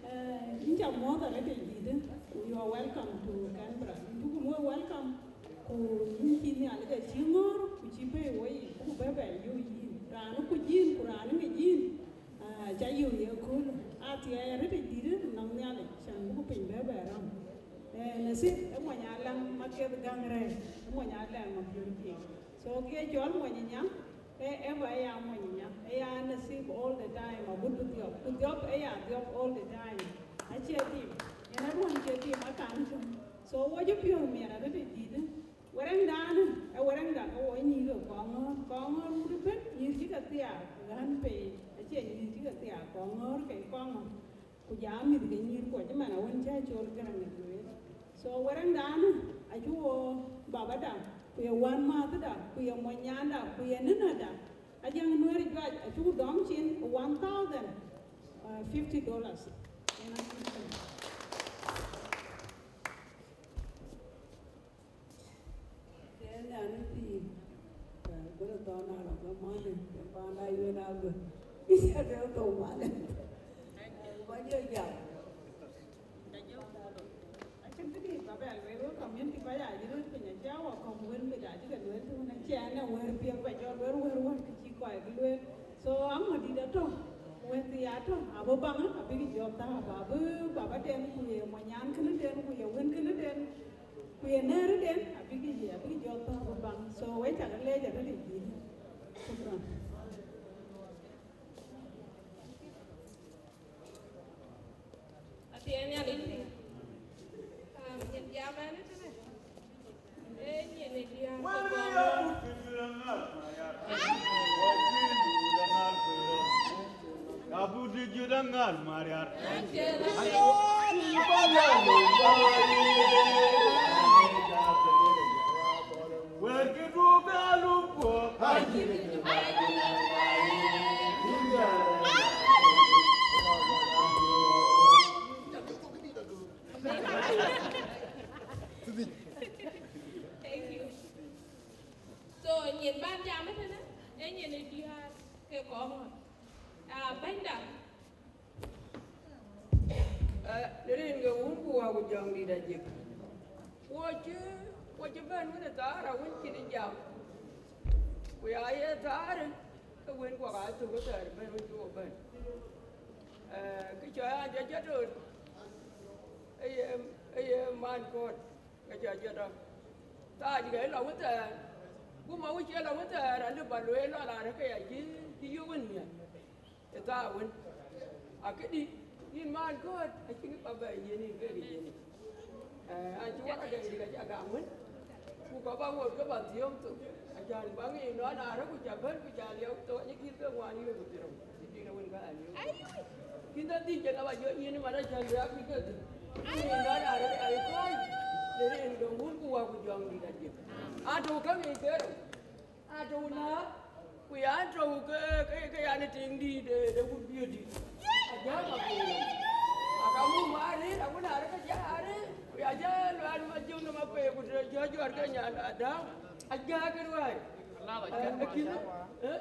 Eh, yïn ca muɔ̈th arëët ë dïïtë, ku you are welcome to Canberra. Yïn duku muɔ̈th welcome, ku yïn cï Nhialic acï ŋɔ̈ɔ̈r, ku cï bɛ̈ɛ̈i woi yic, ku bɛ̈ bɛ̈ɛ̈i yöök yïn. Raan ë kuc yïn, ku raan ë ŋic yïn, ah, ca yöök ye köölë. Athiɛɛi arëët ë dïïtë nɔm Nhialic, can buku piny bɛ̈ bɛ̈ ram. Eh, Nasib, ë mony Alaŋ Maketh Gäŋ Rɛ̈ɛ̈c, ë mony Alaŋ Mapiöl Kiek. So, ke cɔl mony ë nyaŋ, ke ë ba ya mony time, agut bï dhiɔp. Ku dhiɔp ë ya dhiɔp all the time. Acie tim. Yen aruɔn cie tim akan cök. So, wo jɔ piɔ̈u miɛt arëët ë dït. Wërëŋdan ë wërëŋda ke wo nyïïr ke Kɔŋɔ̈ɔ̈r. Kɔŋɔ̈ɔ̈r wut ëbën, nyïïr cï ke thiaak ɣän pei. Acie nyïïr cï ke thiaak Kɔŋɔ̈ɔ̈r ke Kɔŋɔ̈ɔ̈r. Ku jɔ mïth ke nyïïr kuɔ cï man awën cä cɔl Garaŋ ë lueel. So wërëŋdan acï wo babada, ku ye wänmääthda, ku ye monynyanda, ku ye nïnëda. Ajäŋ Nuɛɛr juac acuk dɔm cin one thousand fifty dollars. Yen acuk cin. Tɛ̈n an ë pïïr, bï rɔt thɔn na lɔ ke mɔ̈lë, ke panda yen agö. Ë cä dɛ thou malë. Bä jɔ jam. Acïn këdï ba bɛ lueel, wek community kɔc aa jï röt piny, acie awä kɔ̈k wël kë ja cï ke lueel tënë, acie ɛn ë wëër piɛth ba jɔ lueel wëër wär kë cï kɔc kë lueel. So aŋö dït atɔ̈, wëëth ya tɔ̈, abï baŋ, abïk jɔ thaap, abï baba den ku ye mɔnyan kënë den ku ye wën kënë den. Ku ye nɛ̈ɛ̈rëden abïk yic, abïk jɔ thɔ̈k baŋ. So we cak leec arëët ë dït. Shukran. Athiɛɛn Nhialic pïïr. Am, nyin jam ɛn ëtënë. Ee nyin ë diäär ke Kɔŋɔ̈ɔ̈r. Abudi juda ngal mariar. Wërkï du ka lup kuɔ. Thank you. So, nyin ban jam ëtënë, ee nyin ë diäär ke Kɔŋɔ̈ɔ̈r. Ah, bɛ̈nyda. Eh, në rin ke Wun ku Wä ku Jɔŋdït Ajik. Wo cï, wo cï bɛ̈n wën ë thaar awën cïn ë jam. Ku ya ye thaar, ke wën kuak aa thök ë thɛɛr bɛ̈n wën cï wo bɛ̈n. Eh, kë cɔɔc an, jɔ jɔt röt, ë ye, ë ye man kɔ̈ɔ̈t, ke jɔ jɔt röt. Thaar cï ke lɔ wën thɛɛr, ku ma wïc ye lɔ wën thɛɛr, alë ba lueel lɔ raan ke ya cï, cï yök wën miɛt. Ë thaar wën, akëdï, yïn man gɔ̈ɔ̈t, acïn kë ba bɛ yiën yïn kek yiën. Eh, an cï waraga dït acä gam wën, ku ka ba ŋot ke ba thiɔ̈ɔ̈ŋ thok, acän ba ŋic nɔn arëk ku cä bɛ̈n ku cä liɛu thok, acï kït ke ŋuan yïn ku thiërou, cï dït wën ka an yök. Kïn dhil dhïc cä ka ba jɔ yiën man acän bï akït ke dhïc. Ku ŋic nɔn arëk ayï kɔc, në rin ke Wun ku Wä ku Jɔŋdït Ajik. An tök ka ŋic ke rou. Atɔ̈u na, ku ya tɔ̈u ke, ke, ke yan tiŋ dïït de, de wut biöt dït. Ajäk ma ku. Aka mum arëët, aku na rek ajäk arëët, ku ya jä lual ma jiŋ nɔm apɛi, ku të jɔ jɔt ke nyan adäu. Ajäk ke ruai. Eh, eh, kïn, eh?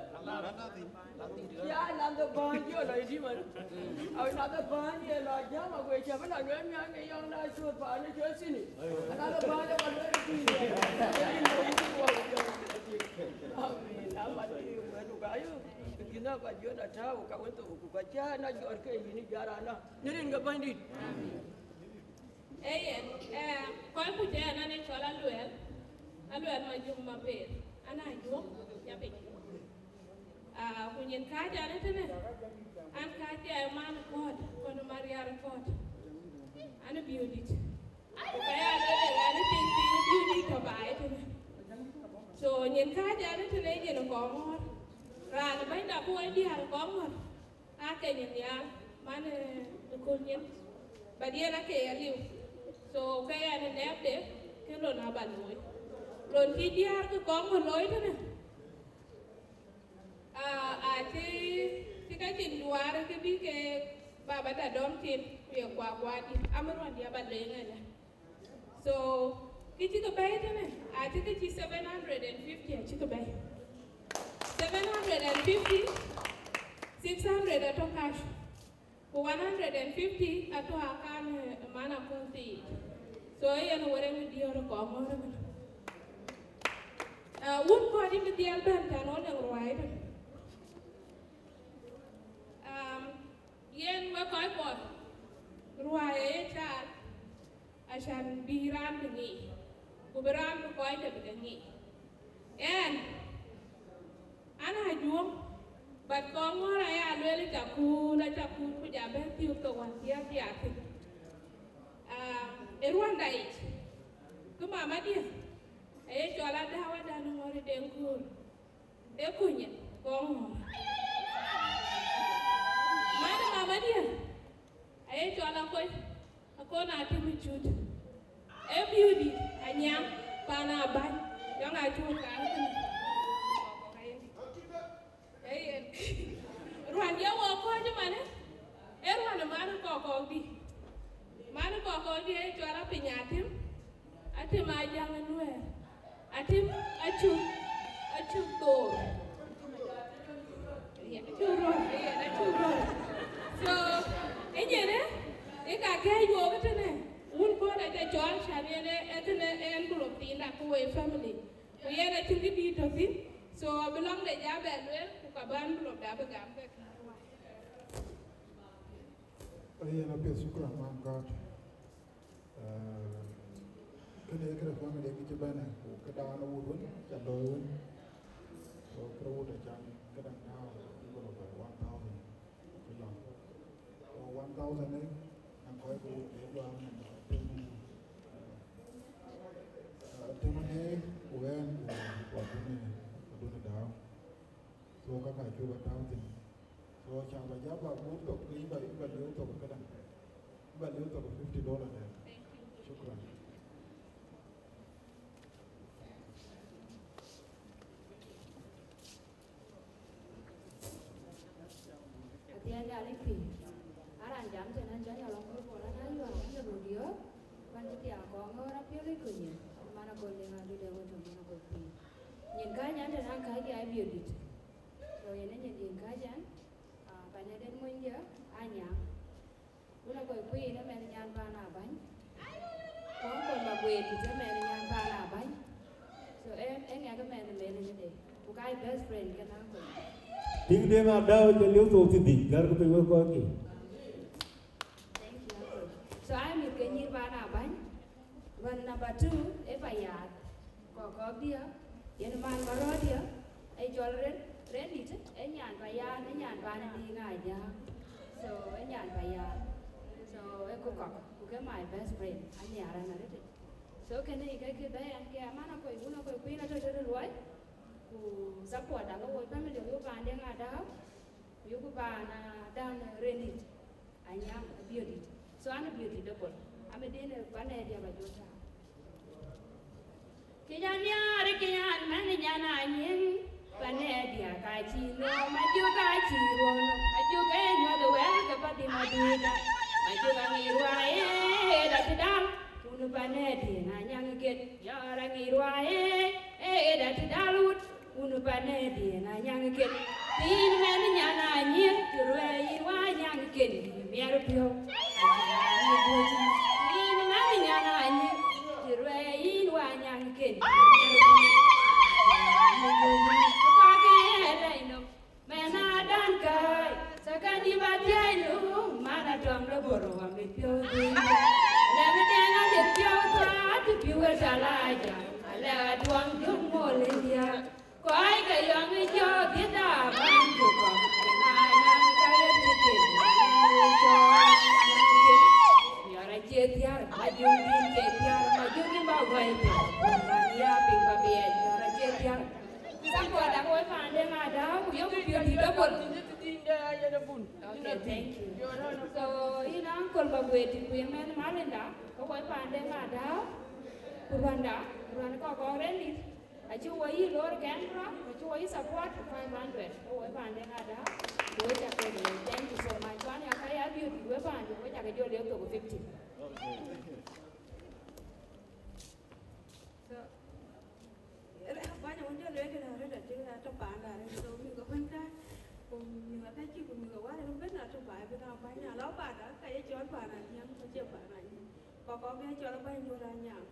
Ya, na de bäny jɔ lɔ iti man. Au, na de bäny ye lɔ jam, aku ye cä bï la luel miaŋ ke yɔŋ na cuöt paan ë cuöt thïn. Another bäny aba luel iti. Amin. Ama di wɛ̈t ku ka yök. Kïn aba jɔt atääu ka wën thok ku ka cä na jɔt ke yïn ë jɔt raan ë. Në rin ke Bɛ̈nydït. Amen. Ee yen, eh, kɔc ku cï ɛn an ë cɔl Aluɛɛl, Aluɛɛl Majöŋ Mapeer, an Ajuɔ̈ŋ, nya piny. Ah, ku nyin kääc an ëtënë, an kääc ke man kɔ̈ɔ̈t, kɔn mariar kɔ̈ɔ̈t. An ë biöödït. Ku ka ya lueel ë ɣɛn ë piŋ piŋ biöödït tɔ̈ baai ëtënë. So nyin kääc an ëtënë nyin ë Kɔŋɔ̈ɔ̈r. Raan ë bɛ̈nyda ku wɛ̈c diäär ë Kɔŋɔ̈ɔ̈r. Aa ke nyin nhiaar, man, eh, ëkööl nyin. But yen ake ya liu. So ke yɛn ë nɛ̈ɛ̈pde, ke lon aba looi. Lon cï diäär ke Kɔŋɔ̈ɔ̈r looi tënë. Ah, acï, cï ka cïn duaar ke bï ke babada dɔm cin, ku ye kuakuadï, amëruɔndï aba leŋ ënë. So, kë cï ke bɛ̈i tënë, acï kë cï seven hundred and fifty acï ke bɛ̈i. Seven hundred and fifty, six hundred atɔ̈ cash. Ku one hundred and fifty atɔ̈ akan, eh, man akun thiic. So, yen wërë ŋö diäär Kɔŋɔ̈ɔ̈r ëmën. Ah, wun kɔc yïn bï dhiɛl bɛ̈n tɛ̈n ɣɔn leŋ ruai tënë. Um, yen wek kɔc kɔ̈th, ruai ë ye caar, acan bï raan bï ŋic, ku bï raan bï kɔc dɛ̈ bï ke ŋic. Ɛn, an Ajuɔ̈ŋ, But Kɔŋɔ̈ɔ̈r aya lueel, aca kuut, aca kuut, ku ja bɛ̈n thiök thok wään thiäk thiaak thïn. Ah, ë ruända yic, kë mamadiɛ̈ aye cɔl Adau Adan Ŋɔ̈r ë Deŋ Köör, ë kuny ë Kɔŋɔ̈ɔ̈r. Man ë mamadiɛ̈ aye cɔl Akɔc, Akɔn Atem Cut, ë biöödït Anyaŋ, paan Abany, yɔŋ acuk kaar kënë. Ee yen. Ruän ye wɔ kɔ̈ɔ̈c ëmanë, ee ruän ë man ë kɔkɔɔkdï. Man ë kɔkɔɔkdï ee cɔl Apiny Atem, Atem Ajaŋ ë Nuɛɛr, Atem Acuk, Acuk Thor. Yen acuk röör, yen acuk röör. So, ë nyin ë, ë ka kɛ̈ɛ̈c wook ëtënë, wun kɔ̈ɔ̈r aca cɔɔl, can yen ë, ë kënë ë envelope thiinda ku woi family. Ku yen acïn kë dïït tɔ̈ thïn, so abï lɔ̈ŋde ja bɛ lueel, ku ka bï envelope da bï gam ke kë wai. Yen apiɛth, shukran, man gɔ̈t. Eh, kënë ye kërë family kë cï bɛ̈n, ku këdan wut wën, ca looi wën. So kërë wut acan, këdan now, envelope one thousand. Cï lɔ. So one thousand ë, na kɔc ku ke luaŋ në piny. Tëmënë ku ɣɛn ku, ku Adun, Adun Dau. So ka ka cuk a tääu thïn. So ca ba ja ba gup thok, ke yï ba, yï ba lieu thok këdäŋ. Yï ba lieu thok fifty dollar dɛ̈. Shukran. Athiɛɛn Nhialic pïïr. Aran jam tënë, an cä nyɔl Aŋɔ̈r Bol, an ayuɔɔr, an de röt yɔ̈ɔ̈k, bän cï thiaak Kɔŋɔ̈ɔ̈r apiɔl ë kony ë, man Akɔn Deŋ Adut ë wä tɔ̈ man Akɔc pïïr. Nyin kääc an tënë, an kääc ke Abiöördït. So yen ë nyin, nyin kääc an, ah, panyden monydiɛ̈ Anyaŋ. Wun Akɔc Kuiir ëmɛn nyan paan Abany. Ku Uncle Maguëërdït ëmɛn nyan paan Abany. So, em, ë ŋɛk ëmɛn ë mɛn ënëde. Ku ka ye best friend kenë Uncle. Tiŋ Deŋ Adau cä liu thou thiërdhïc, gär kë piny wek kɔc kï. Thank you, Uncle. So, aa mïth ke nyïïr paan Abany. Ruän number two, ë Payaath. Kɔkɔɔkdiɛ̈, yen man Marɔ̈ɔ̈rdiɛ̈, ë cɔl Ren, Rendït, ë nyan Payaath, ë nyan paan Diŋ Ajak. So, ë nyan Payaath. So, ë ku kɔ̈k, ku ke my best friend, anhiar ɛn arëët. So, kënë ë ke kë bɛ̈ɛ̈i ɛn ke aman Akɔc, wun Akɔc Kuiir atɔ̈ tëde luɔi, ku support da ke woi family, ku paan Deŋ Adau, ku paan, ah, dan Rendït. Anyaŋ Abiöördït. So an Abiöördït double. Am ë den ë panɛɛdiɛ̈ ba jɔ tääu. Kë nyan nhiaar, kë nyan mɛn nyan anyiëŋ, panɛɛdiɛ̈ ka cï nööm, Majuk ka cï ruɔ̈n, Majuk ke nyuɔ̈th wɛ̈l ke Pathïm Aduda. Majuk aŋic ruaai ë dat dal, wun panɛɛdiɛ̈ Anyaŋ ket, yɔ̈ɔ̈r aŋic ruaai ë, ë dat dal wut. Wun panɛɛdiɛ̈ Anyaŋ ket, yïn mɛn nyan anyiëŋ, të ruɛɛi yïn wä Anyaŋ ken, yïn miɛr piɔ̈u. Yïn mɛn nyan anyiëŋ, të ruɛɛi yïn wä Anyaŋ ken, yïn miɛr piɔ̈u. Kakë lɛc nɔm, mɛn adan kai, sakani ba thiai nu, man atɔm de bor wa mit piɔ̈u dhïn. Lɛm deŋ amit piɔ̈u thuat, të piu wet alaja, alɛ aduɔŋ duk mol India. Kɔc ke yɔŋ ë jɔ dhiëth abän ku kɔ̈k, na nyan ka ye ticket, na nyan ë jɔ, na nyan ë ticket. Yɔr acie thiäär, Majuk yïn cie thiäär, Majuk yïn ba guɔ̈i piny, ku man ya piny ba biɛɛc, yɔr acie thiäär. Thank God, ak wek paan Deŋ Adau, ku yökï piööcë double. Okay, thank you. So, yïn Uncle Maguëërdït, ku ye mɛn Malinda, ke wek paan Deŋ Adau, ku ruanda, ku ruan kɔ̈k kɔ̈k Rendït. Acï wɔ yï lor Canberra, acï wɔ yï support five hundred. Ke wek paan Deŋ Adau, ku wek cä ke lor. Thank you so much. Kuan ya ka ya biööt wek paan, wek cä ke jɔ liep thok fifty. So, bäny wun jɔ lueel këdäŋ rëët, acï atɔ̈ paanda rëët. So, mïth ke kuën ka, ku mïth ke ka cï, ku mïth ke wär, ëbën atɔ̈ paai, bï ka bäny na lɔ paanda, ka ye cɔl paanda nyiɛm, ku cie paanda nyiɛm. Kɔkɔɔk ke cɔl bäny duɔ̈t Anyaŋ.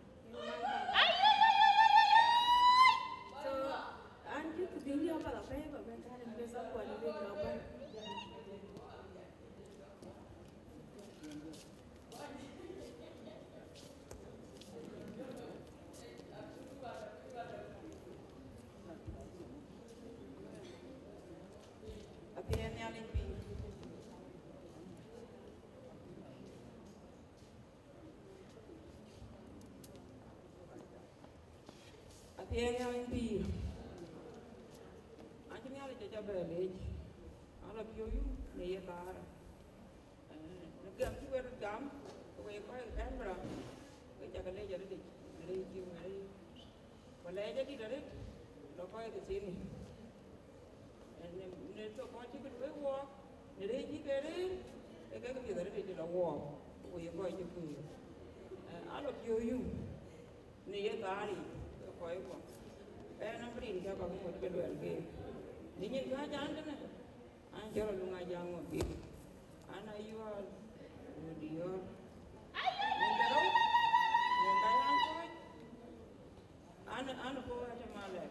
So, an cï thiëëc liääp apath apɛi ba bɛ̈n tääu në bï support në bï jɔ bäny. Ee, Nhialic pïïr, an cï Nhialic ca bɛ leec, an la piɔ̈u yum në ye thaar. Eh, në gɛm cï wek röt gam, ke wek kɔc ke Canberra, wek ca ke leec arëtic, në rëëc cï wek rëëc. Ku lɛɛc adït arëët, lɔ kɔc ke thiini. Eh, në, në thok kɔc cï ke luɔi wɔɔk, në rëëc cï ke rëër, ke ke ke piɛth arëtic lɔ wɔɔk, ku ye kɔc cï kuur. Eh, a lɔ piɔ̈u yum. Në ye thaar yic, ke kɔc kuɔ. Ɣɛn abï rin cä bäk ŋot ke luɛl keek. Në nyin kääc an tënë, an cɔl Aluŋ Ajaŋ ŋot bï. An Ayuɔɔl, ŋot diɔ̈ɔ̈r. Nyin ke rou, nyin ka yan kɔc. An, an kɔc atë malɛk.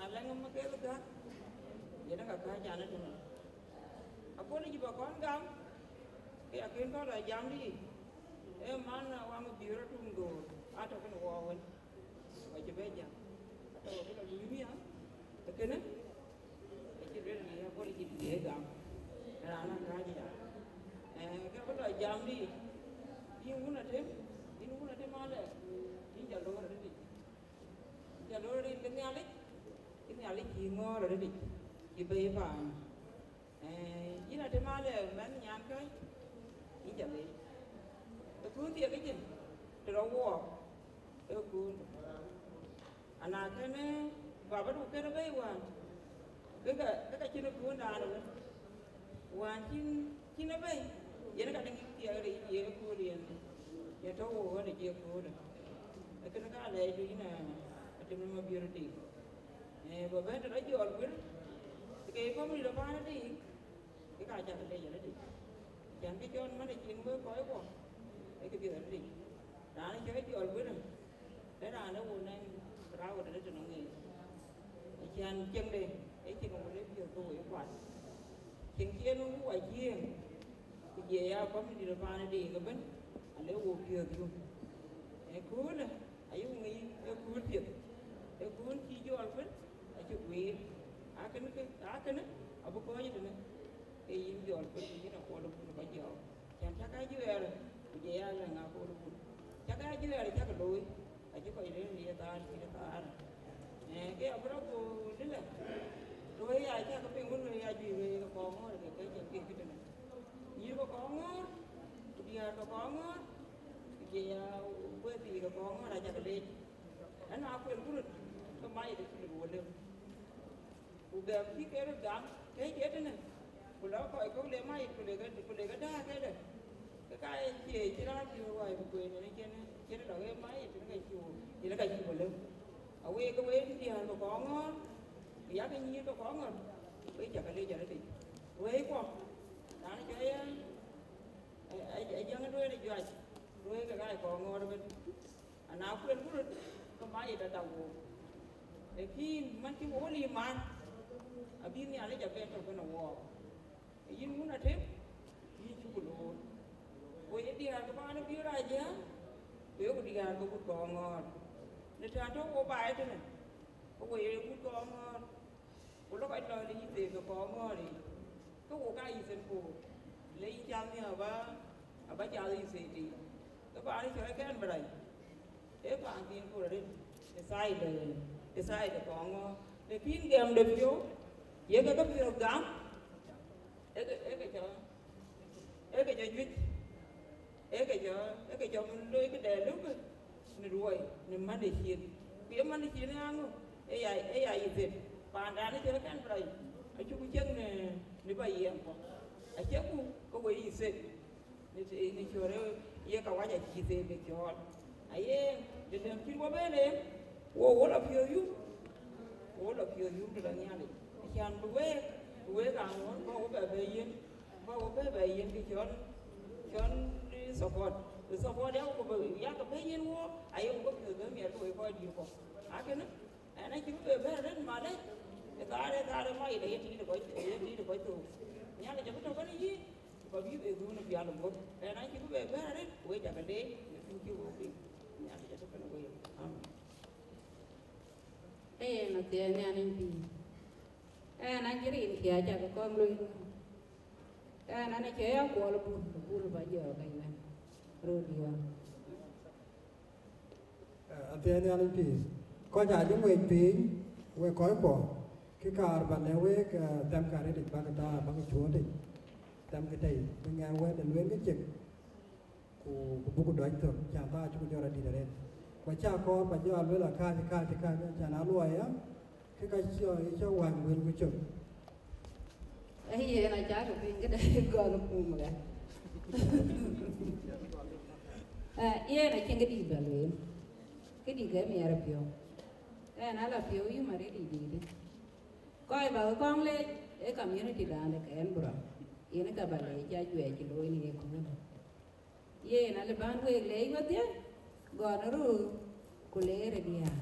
Alɛŋ ë Maketh Gäk, yen ë ka kääc an tënë. Akööl cï bä kɔn gam, ke akën kɔn lɔ jam dï. Ee man, a waŋ biöör atum goor, atɔ̈ kënë wɔ wën. Wa cï bɛ jam. Atɔ̈ bï lɔ luui miäk, ee kënë, acï lueel në ya bɔl cï diëë gam. Raan akääc ya. Eh, ke bï lɔ jam dï. Yïn wun atem, yïn wun atem alɛ. Yïn jɔ loor arëtic. Jɔ loor rin ke Nhialic, ke Nhialic cï ŋɔ̈ɔ̈r arëtic, cï bɛ̈i paan. Eh, yïn atem alɛ mɛnh nyankäi, yïn ca leec. Ë kuun thiek ëcïn, të rɔ wɔɔk, ë kuun. Ana kënë baba du kënë bɛ̈i wään, ke ka, ke ka cïn ë kuun daan ëwën. Wään cïn, cïn ë bɛ̈i, yen ka däŋ thiek rëëc ye ë kuun yen, ye tɔ̈u wɔ ɣɔn ë ye kuun. Ë kënë ka lɛɛc du yïn, eh, atem ë Mabiör Dïk. Eh, bä bɛ̈n të rɔ jɔl guër, ke ye family de paan ë Dïk, ke ka cak leec arëtic. Cän kë cɔl man ë cin wek kɔc kuɔ, ee kë piɛth arëtic. Raan ë cɔl jɔl guër, ee raan ë wo nɛn raawëdë tënɔŋ ŋic. Acän cieŋde, ee cieŋ wël ë piɔ̈ɔ̈th ke woi kuat. Cieŋ cï en wun wa cieŋ, ku jie ya family de paan ë Dïk ëbën, ale wo piɔ̈ɔ̈th yum. Ee köölë, ayï ŋic ee kööl piɛth, ee kööl cï jɔl pën, acï guiir. Akënë kë, akënë, abï kɔc tënë, ke yïn jɔl pën, yïn akuɔl ë bun ë kɔc jɔɔk. Cän cä ka juɛɛr, ku jie ya lɛ̈ŋ akuɔl ë bun. Cä ka juɛɛr, cä ke looi. Acï kɔc rëër ye thaar cït thaar. Eh, ke abï rɔt go dïlë. Luɔi ya cä ke piŋ wën luɔi ya juëc wei ke kɔɔŋ ŋɔ̈ɔ̈r ke ke cïn kek këtënë. Nyïïr ke kɔɔŋ ŋɔ̈ɔ̈r, ku diäär ke kɔɔŋ ŋɔ̈ɔ̈r, ku jie ya wëthii ke kɔɔŋ ŋɔ̈ɔ̈r acä ke leec. Ëna kuel ku röt, ke mac de cï lëk wëlem. Ku gɛm cï ke röt gam, ke cie tënë, ku lɔ kɔc kɔ̈k le mac, ku le ke, ku le ke däär kedë. Ke ka ye cie cï raan piɔ̈u ruai ku kueen ënë cïn, cïn lɔ ke mac, cïn ka cï, cïn ka cï ku lëu. Awek, ke wek diäär ke kɔɔŋ ŋɔ̈ɔ̈r, ku yak nyïïr ke kɔɔŋ ŋɔ̈ɔ̈r, wek cä ke lec arëtic. Wëi kuɔ, raan cɔl ye, ë, ë, ë jäŋ duëër ë juac, wek ke ka ye kɔɔŋ ŋɔ̈ɔ̈r ëbën. Ana kuel ku röt, ke mac ë dada wook. Lakin man cï wok lïïm man, abï Nhialic abɛn tök kënë wook. Yïn wun atem, yïn cuk loor. Ku ye diäär ke paan ë Biöör Ajiëŋ, ku yeku diäär ke wut kɔɔŋ ŋɔ̈ɔ̈r. Në tɛ̈n tɔ̈u wo baai tënë, ke wo ye wut kɔɔŋ ŋɔ̈ɔ̈r. Ku lɔ kɔc lɔ në yïthek ke kɔɔŋ ŋɔ̈ɔ̈r yic, ke wo ka yïthën koor, le yï cath nhiäk aba, aba cath yïthek tei. Ke paan cɔl Canberra, ee paan thiin koor arëët, ë side, ë side kɔɔŋ ŋɔ̈ɔ̈r. Lakin gɛm de piɔ̈u, ye ke ke piɔ̈u gam, ee ke, ee ke cɔl, ee ke cɔl juëc. Ee ke jɔ, ee ke jɔ looi këdɛn lëu bï në luɔi, në man de cin. Ku ye man de cin ë aŋö, ee ya, ee ya yï theth. Paandan ë cïn kɛn bï rɔt, acuk cieŋ në, në bä yiɛɛm kɔ̈k. Acie ku ke woi yï theth, në, në cöör ë ye kawaja cï yï theth ke cɔɔl. Aye, de dɛm cïn wɔ bɛ̈n en, wo, wo lɔ piɔ̈ɔ̈th yum, wo lɔ piɔ̈ɔ̈th yum tëde Nhialic. Acän bï week, bï week aŋuɔ̈ɔ̈n, bä wo bɛ bɛ yiën. Bä wo bɛ bɛ yiën kë cɔl, cɔl, eh, support. Ku support ya ku bä, ya ke bɛ yiën wo, aye ku bä piɔ̈ɔ̈th bɛ miɛt ke wek kɔc dït kɔ̈k. Akënë, ɛn acï bï bɛ bɛ̈ɛ̈r arëët malë, ë thaar, ë thaar ë mac, aye tiit ë kɔc, aye tiit ë kɔc thok. Nhialic abï tɔ̈ kenë yïn, ku bä bï bɛ dhuun ë pial ë guöp. Ɛn acï bï bɛ bɛ̈ɛ̈r arëët, ku wek cä ke leec, në tuuc cï wok piŋ. Nhialic atɔ̈ kenë wek. Amen. Ee yen athiɛɛi Nhialic pïïr. Ɛn acï rin kiac cä ke kɔn lueel. Ɛn, ɛn acie ya kuɔl bul, bul bä jɔɔk ënɛn. Röt yɔ̈ɔ̈k. Athiɛɛi Nhialic pïïr. Kɔc aa jɔ ŋuec piny, wek kɔckuɔ, kë kaar ba lɛ̈k wek, eh, thɛmkë arëtic, bäkë thaar, bäkë cuɔ̈ɔ̈tic, thɛmkë tei, bï ŋɛk wɛ̈t de lueel ke cek, ku, ku buk dɔc thök, can thaar cuk jɔt adït arëët. Ku acä kɔɔr ba jɔ lueel akääc, akääc, akääc, can a luɔi ya, ke ka cï, cï wäny wël ku cök. Ee, yen acä ke piny këde gɔl kum ɣɛn. Eh, yen acïn këdït ba lueel. Këdït ke miɛt apiɔ̈u. Ɣɛn ala piɔ̈u yï Maria dït dït. Kɔc ba ke kɔŋ leec, ee community dan de Canberra. Yen ka ba leec ajuɛɛr cï looi në ye köölë. Yen alë bän week leec wedhie, gɔn röör, ku leer ë diäär.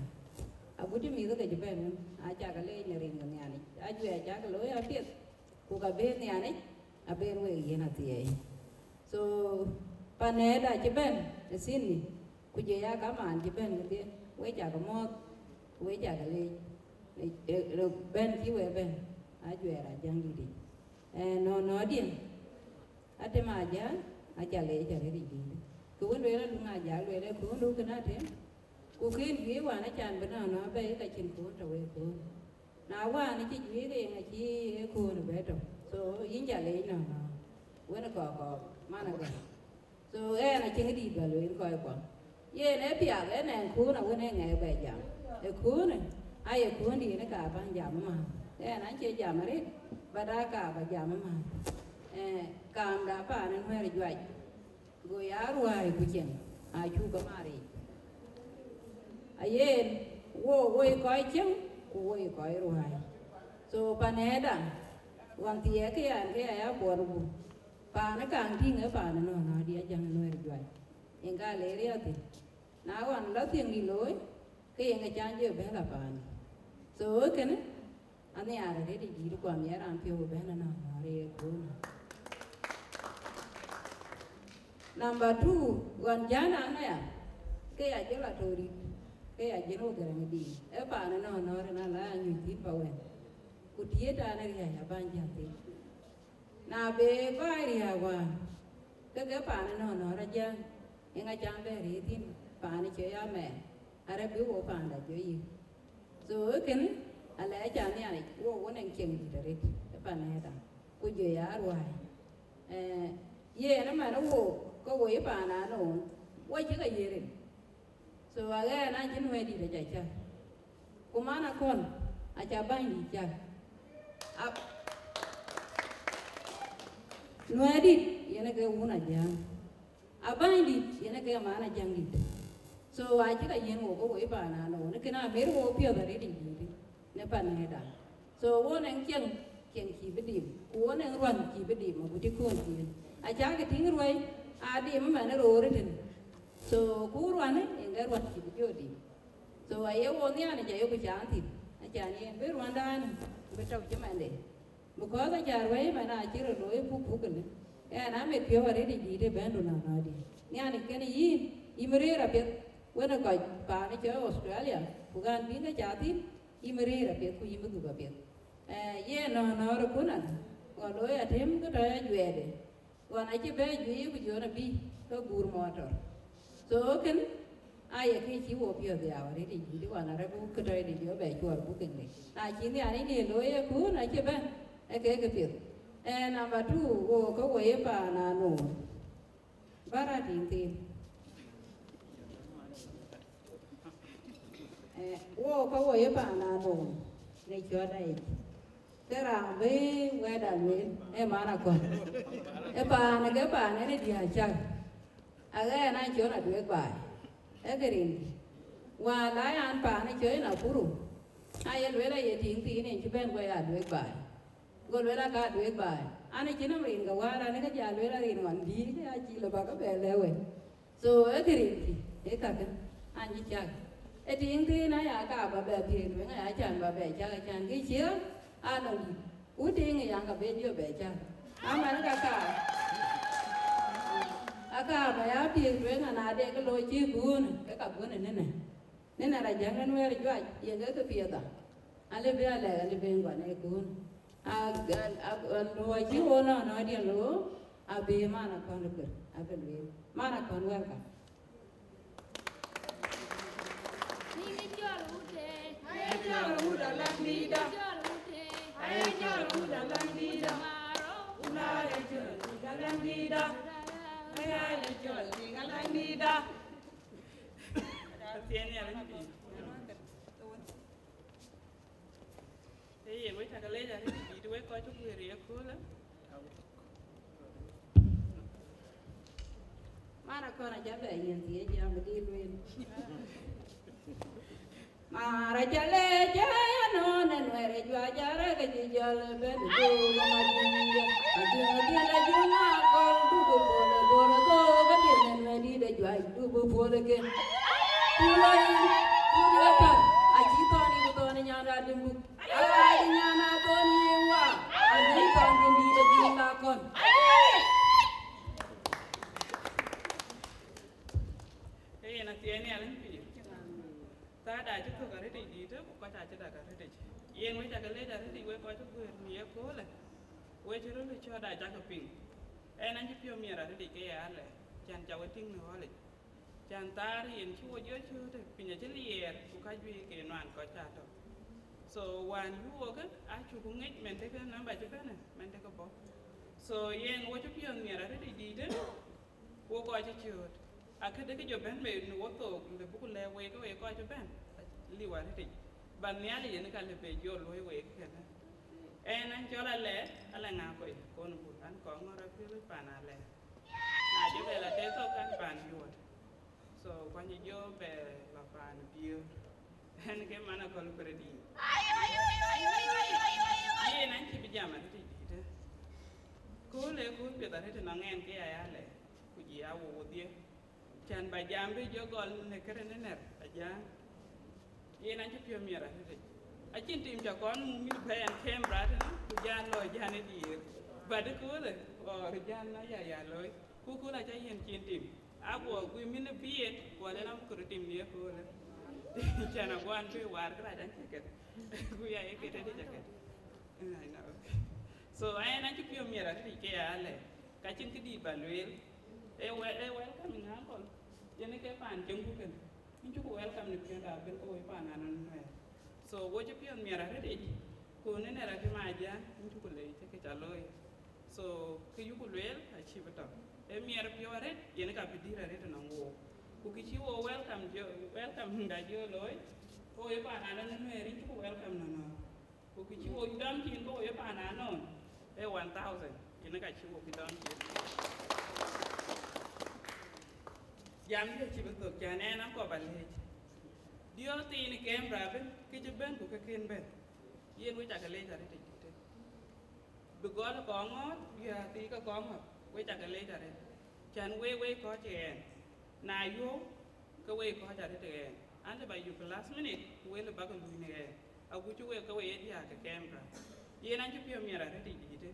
Agut cï mïth ke cï bɛ̈n wën, acä ke leec në rin ke Nhialic. Ajuɛɛr cä ke looi apiɛth, ku ka ben Nhialic, aben week yen athiɛɛi. So, panɛɛda cï bɛ̈n ë Sydney, ku jɔ ya kamaan cï bɛ̈n wedhie, wek cä ke muɔ̈ɔ̈th, ku wek cä ke leec. Ë, ë, ë, bɛ̈n cï wek bɛ̈n, ajuɛɛr ajäŋ dït yic. Ë, nɔ̈, nɔ̈ diɛ̈n, Atem Ajak, aca leec arëët ë dïït. Kë wën lueel Aluŋ Ajak lueel ë kööl du kën atem, ku kën juëc wään acan bï nɔ̈k nɔ̈k bɛ̈i ka cïn kööl tɔ̈ wek kööl. Na wään cï juëc ke yen acï ë kööl bɛ tɔ̈. So, yïn ca leec nɔ̈k nɔ̈k. Wën ë kɔɔk kɔɔk, man agäk. So, ɣɛn acïn dïït bä lueel kɔckuɔ. Yen ë piath, ë nɛn kööl awën ë ŋɛk bɛ jam. Ë kööl, aye kööl dïït ë ka bän jam ëmääth. Ɣɛn acie jam arëët, but aa ka bä jam ëmääth. Eh, kaamda paan ë Nuɛɛr juac, go ya ruääi ku cieŋ, acuk ke maric. Ayen, wo, wo ye kɔc cieŋ, ku wo ye kɔc ruääi. So, panɛɛda, ɣɔn thiɛɛk ke yan ke ya ya buɔt gup. Paan ë kaŋ tïŋ ë paan ë nɔ̈k nɔ̈k dï ajäŋ ë Nuɛɛr juac. Yen ka le riɔ̈ɔ̈th thïn. Na ɣɔn lɔ thiëŋdï looi, ke yen ke can jɔ bɛ̈n la paan. So, ë kënë, anhiaar arëët ë dïït kuan ye raan piɔ̈u bɛ̈n ënɔɔnë ënɔɔnë ye köölë. Number two, ɣɔn jän an aya, ke ya jɔ la tɔ̈ rït, ke ya jën wo Garaŋ dïït. Ë paan ënɔɔnë ënɔɔnë ënɔɔnë la ya nyuc thïn pa wën. Ku tiët an ë riäi abäny jäl thïn. Na be baai riääk wään, ke ke paan ënɔɔnë ënɔɔnë rɔt jäl, yen acam bɛ rëër thïn paan ë cï ya mɛɛr, arëk bï wo paanda jɔ yïk. So, ë kënë, alɛɛc ca Nhialic, wo, wo nɛŋ cieŋ dït arëët ë panɛɛda, ku jɔ ya ruääi. Eh, yen ëmɛn wo, ke wo ye paan anoon, wo cï ke yiëër rin. So, aɣɛn an cï Nuɛɛrdït aca cäk. Ku man akɔn, aca bänydït cäk. Ab-, Nuɛɛrdït, yen ë ke wun Ajäŋ. Abänydït, yen ë ke man Ajäŋdït. So, acï ka yiën wo ke wo ye paan anoon, ë kën amer wo piɔ̈ɔ̈th arëët ë dïït në panɛɛda. So, wo nɛŋ cieŋ, cieŋ cï bï dim, ku wo nɛŋ ruän cï bï dim, agut cï kööl thiin. Acä ke tïŋ ruäi, aa dim ëmɛn ë roor ëtënë. So, ku ruän ë, yen ke ruän cï bï jɔ dim. So, aye wo Nhialic ayeku caan thïn, acan yen bï ruändan bï tɔ̈u cï mɛnde. Because aca ruäi ëmɛn acï röt looi puk puk kënë. Ɣɛn amit piɔ̈u arëët ë dïït ëbɛ̈ndu nɔ̈k nɔ̈k dï. Nhialic kënë yïn, yïn rëër apiɛth, wën ë kɔc paan ë cɔl Australia, ku ɣän bï ke cath thïn, yïn rëër apiɛth ku yïn bï dhuk apiɛth. Eh, yen nɔ̈k nɔ̈k röt kun an, ɣɔn looi atem ke tɔ̈ ya juɛɛrde. Ɣɔn acï bɛ juëc ku jɔn abï ke guur mɔtɔr. So, kën aye kë cï wo piɔ̈ɔ̈th dhiau arëët ë dïït wan arëk buk kë tɔ̈ dï jɔ bɛ cuɔr buk kën dï. Na cï Nhialic në looi ë kun acï bɛ̈n, ë ke kë piɛth. Eh, number two, wo ke wo ye paan anoon. Bä rɔt tïŋ thiin. Eh, wo ke wo ye paan anoon në cɔt ayic. Ke raan bï wɛ̈ɛ̈t a lueel, ee man akɔn. Ee paan, ke paan en ë diäär cak. Aɣɛn an cɔn Aduek baai. Ee ke rin. Wäär la an paan ë cɔl Nakuru. Aye lueel aye tïŋ thiin en cï bɛ̈n guɔ ya Aduek baai. Go lueel aka Aduek baai. An ë cïn nɔm rin ke wäär an ë ke ja lueel arin wan dïït, ke acï lɔ bä ke bɛ lɛ̈k wek. So, ee kë rinkï, ee kakë, an cï cak. Ee tiiŋ thiin aya ka bä bɛ piëëk tueŋ aya can bä bɛ cak, acan kë ciëër, aa lɔ dït. Ku tiiŋ ë yaŋ ka ben jɔ bɛ cak. Aman ka ka, aka bä ya piëëk tueŋ an ade kë looi cï kuun, ke ka kuun ë ninë. Ninë ra jäŋ ë Nuɛɛr juac, yen ke kë piɛth a. Alë bï alɛ̈k, alë ben guan ee kuun. A, a, a, a, luɔi cï wo nɔn nɔɔdiɛn lo, abï man akɔn röt, abï lueel. Man akɔn wɛ̈ɛ̈rka. Ee yen, wek cä ke leec arëët dït, wek kɔc cï guëër ye köölë. Man akɔn aca bɛ yen thiëëc jam dï lueel. Mara jale jaya non en were jua jare ke ji jale ben du ma jung ya. Jung din la jung a kol du ko bol bol do ke din en were di de jua du ko bol ke. Kulo yi, kulo ta, a ji to ni ko to ni nyanda dimbu. A ji nyanda to ni wa, a ji to ni di de jung la kon. Ee yen athiɛɛi Nhialic pïïr. Thaada acï thök arëtic dïïtë, ku kɔc acï dak arëtic. Yen wek cä ke leec arëtic, wek kɔc cï guëër në ye köölë, wek cï röl ë cɔ̈t aa cä ke piŋ. Ɛn acï piɔ̈u miɛt arëtic ke ye alɛ, cän cä we tïŋ në ɣɔ̈lic. Cän thaar yen cï wo jɔ cööt, piny acï liɛɛr, ku ka juëc ke nuan kɔc cä tɔ̈. So wään yuk wokë, acuk ŋic mɛn dëkë namba cï bɛ̈në, mɛn dëkë bɔ̈. So yen wo cï piɔ̈u miɛt arëtic dïïtë, wo kɔc cï cööt. Akëdë kë jɔ bɛ̈n bei në wothook, lë buk lɛ̈k wek ke wek kɔc cï bɛ̈n, liu arëtic. Ba Nhialic yen ka lë bei jɔ luɔ̈i wek kënë. Ɛn an cɔl alɛ, alɛ ŋa kɔc, kon bul, an kɔŋ ŋɔ̈r apiöl pan alɛ. Na jɔ bɛ la tëë thok kan pan yuɔt. So kuany jɔ bɛ la pan biöör. Ɛn ke man akɔl kërë dïït. Yen an cï bï jam arëtic dïïtë. Kööl ee kööl piɛth arëtic nɔŋ ɛn ke ya ya lɛ, ku jï a wo wodhië. Cän ba jam bï jɔ gɔl në kërë në nɛr, a jam. Yen an cï piɔ̈u miɛt arëtic. Acïn tim cä kɔn muk mïth bɛ̈ɛ̈n Canberra tënë, ku jän lɔ jän ë diëër. But ë köölë, ɣɔɔr jän na ya ya looi. Ku kööl acä yen cin tim. Aguɔ gui mïth bï yen, guɔ lɛn amuk röt tim në ye köölë. Cän aguan bï waar kërac an cä kɛt. Ku ya ye kɛt ëdï cä kɛt. I know. So ɛn acï piɔ̈u miɛt arëtic ke ya alɛ, ka cïn këdït ba lueel. Ee wel-, ee welcoming uncle. Yen ke paan cieŋ ku kën. Yïn cuk welcome në piɔ̈nda abël ke woi paan anɔn nuɛɛr. So wo cï piɔ̈u miɛt arëtic. Ku në nɛr akï ma jä, yïn cuk leec ke ca looi. So kë yuku lueel acï bï tɔ̈. Ee miɛt piɔ̈u arëët, yen ka bï dït arëët ënɔŋ wook. Ku kë cï wo welcome jɔ, welcome da jɔ looi, wo ye paan anɔn nuɛɛr yïn cuk welcome nɔnɔɔn. Ku kë cï wo dɔm cin ke wo ye paan anɔn, ee one thousand, yen ka cï wo bï dɔm cin. Jam kë cï bï thök, cän ɛn akɔp alëëc. Diɔ̈ɔ̈r thiin ë Canberra bï kë cï bɛ̈n ku kë kën bɛ̈n. Yen wek cä ke leec arëët tic dïtë. Bï gɔl kɔŋ ŋɔ̈ɔ̈th, bï aa thii ke kɔŋ ŋɔ̈ɔ̈th, wek cä ke leec arëët. Cän wek, wek kɔc ë ɛn. Na yuɔ̈u, ke wek kɔc arëët ë ɛn. An, lë ba yök last minute, ku wek lë bäk luui në ɛn. Agut cï wek ke wek ye diäär ke Canberra. Yen an cï piɔ̈u miɛt arëët tic dïtë.